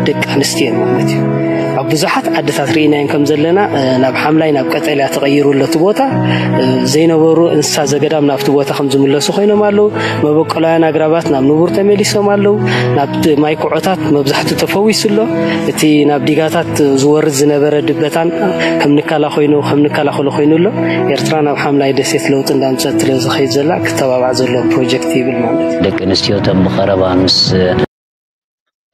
ደቂ ኣንስትዮ እየን ማለት እዩ። ኣብ ብዙሓት ዓድታት ርኢናየን ከም ዘለና ናብ ሓምላይ ናብ ቀጠልያ ተቐይሩ ኣሎ እቲ ቦታ። ዘይነበሩ እንስሳ ዘገዳም ናብቲ ቦታ ከም ዝምለሱ ኮይኖም ኣለዉ። መበቆላውያን ኣግራባት ናብ ንቡር ተመሊሶም ኣለዉ። ናብቲ ማይ ኩዖታት መብዛሕቱ ተፈዊሱ ኣሎ። እቲ ናብ ዲጋታት ዝወርድ ዝነበረ ድበታን ከም ንካላ ኮይኑ ከም ንከላኸሎ ኮይኑ ኣሎ። ኤርትራ ናብ ሓምላይ ደሴት ለውጢ እንዳምፀት ስለ ዝኸይድ ዘላ ክተባባዕ ዘሎ ፕሮጀክት ይብል ማለት እዩ። ደቂ ኣንስትዮ እተን ብቐረባ ምስ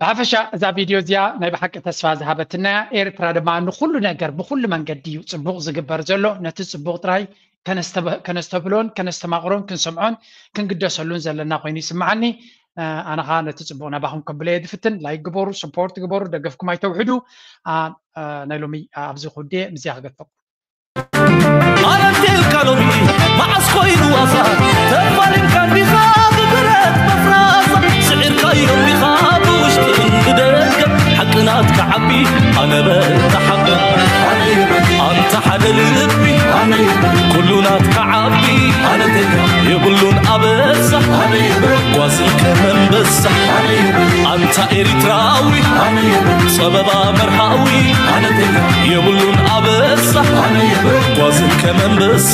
ብሓፈሻ እዛ ቪድዮ እዚኣ ናይ ብሓቂ ተስፋ ዝሃበትና እያ። ኤርትራ ድማ ንኹሉ ነገር ብኹሉ መንገዲ እዩ ጽቡቕ ዝግበር ዘሎ። ነቲ ጽቡቕ ጥራይ ከነስተብ- ከነስተብህሎን ከነስተማቕሮን ክንሰምዖን ክንግደሰሉን ዘለና ኮይኑ ይስምዓኒ። ኣነ ኸዓ ነቲ ጽቡቕ ናባኹም ከብለየ ዝፍትን። ላይክ ግበሩ፣ ሰፖርት ግበሩ፣ ደገፍኩም ኣይተውሕዱ። ናይ ሎሚ ኣብዚ ኩዴ ምስዚኣ ክገድፈኩም። ኣረንቴልካ ሎሚ መዓስ ኮይኑ ዋሳ ተፋሊምካ እንዲኻ ብብረት መፍራሳ ስዒርካዮ እንዲኻ ብውሽጥን ብደገ ሓቂ ናትካ ዓቢ ኣነ በታ ሓቂ ኣንታ ሓደ ልቢ ኩሉ ናትካ ዓቢ የብሉን ኣበሳ ጓዝን ከመንበሳ ኣንታ ኤሪትራዊ ጸበባ መርሃዊ የብሉን ኣበሳ ጓዝን ከመንበሳ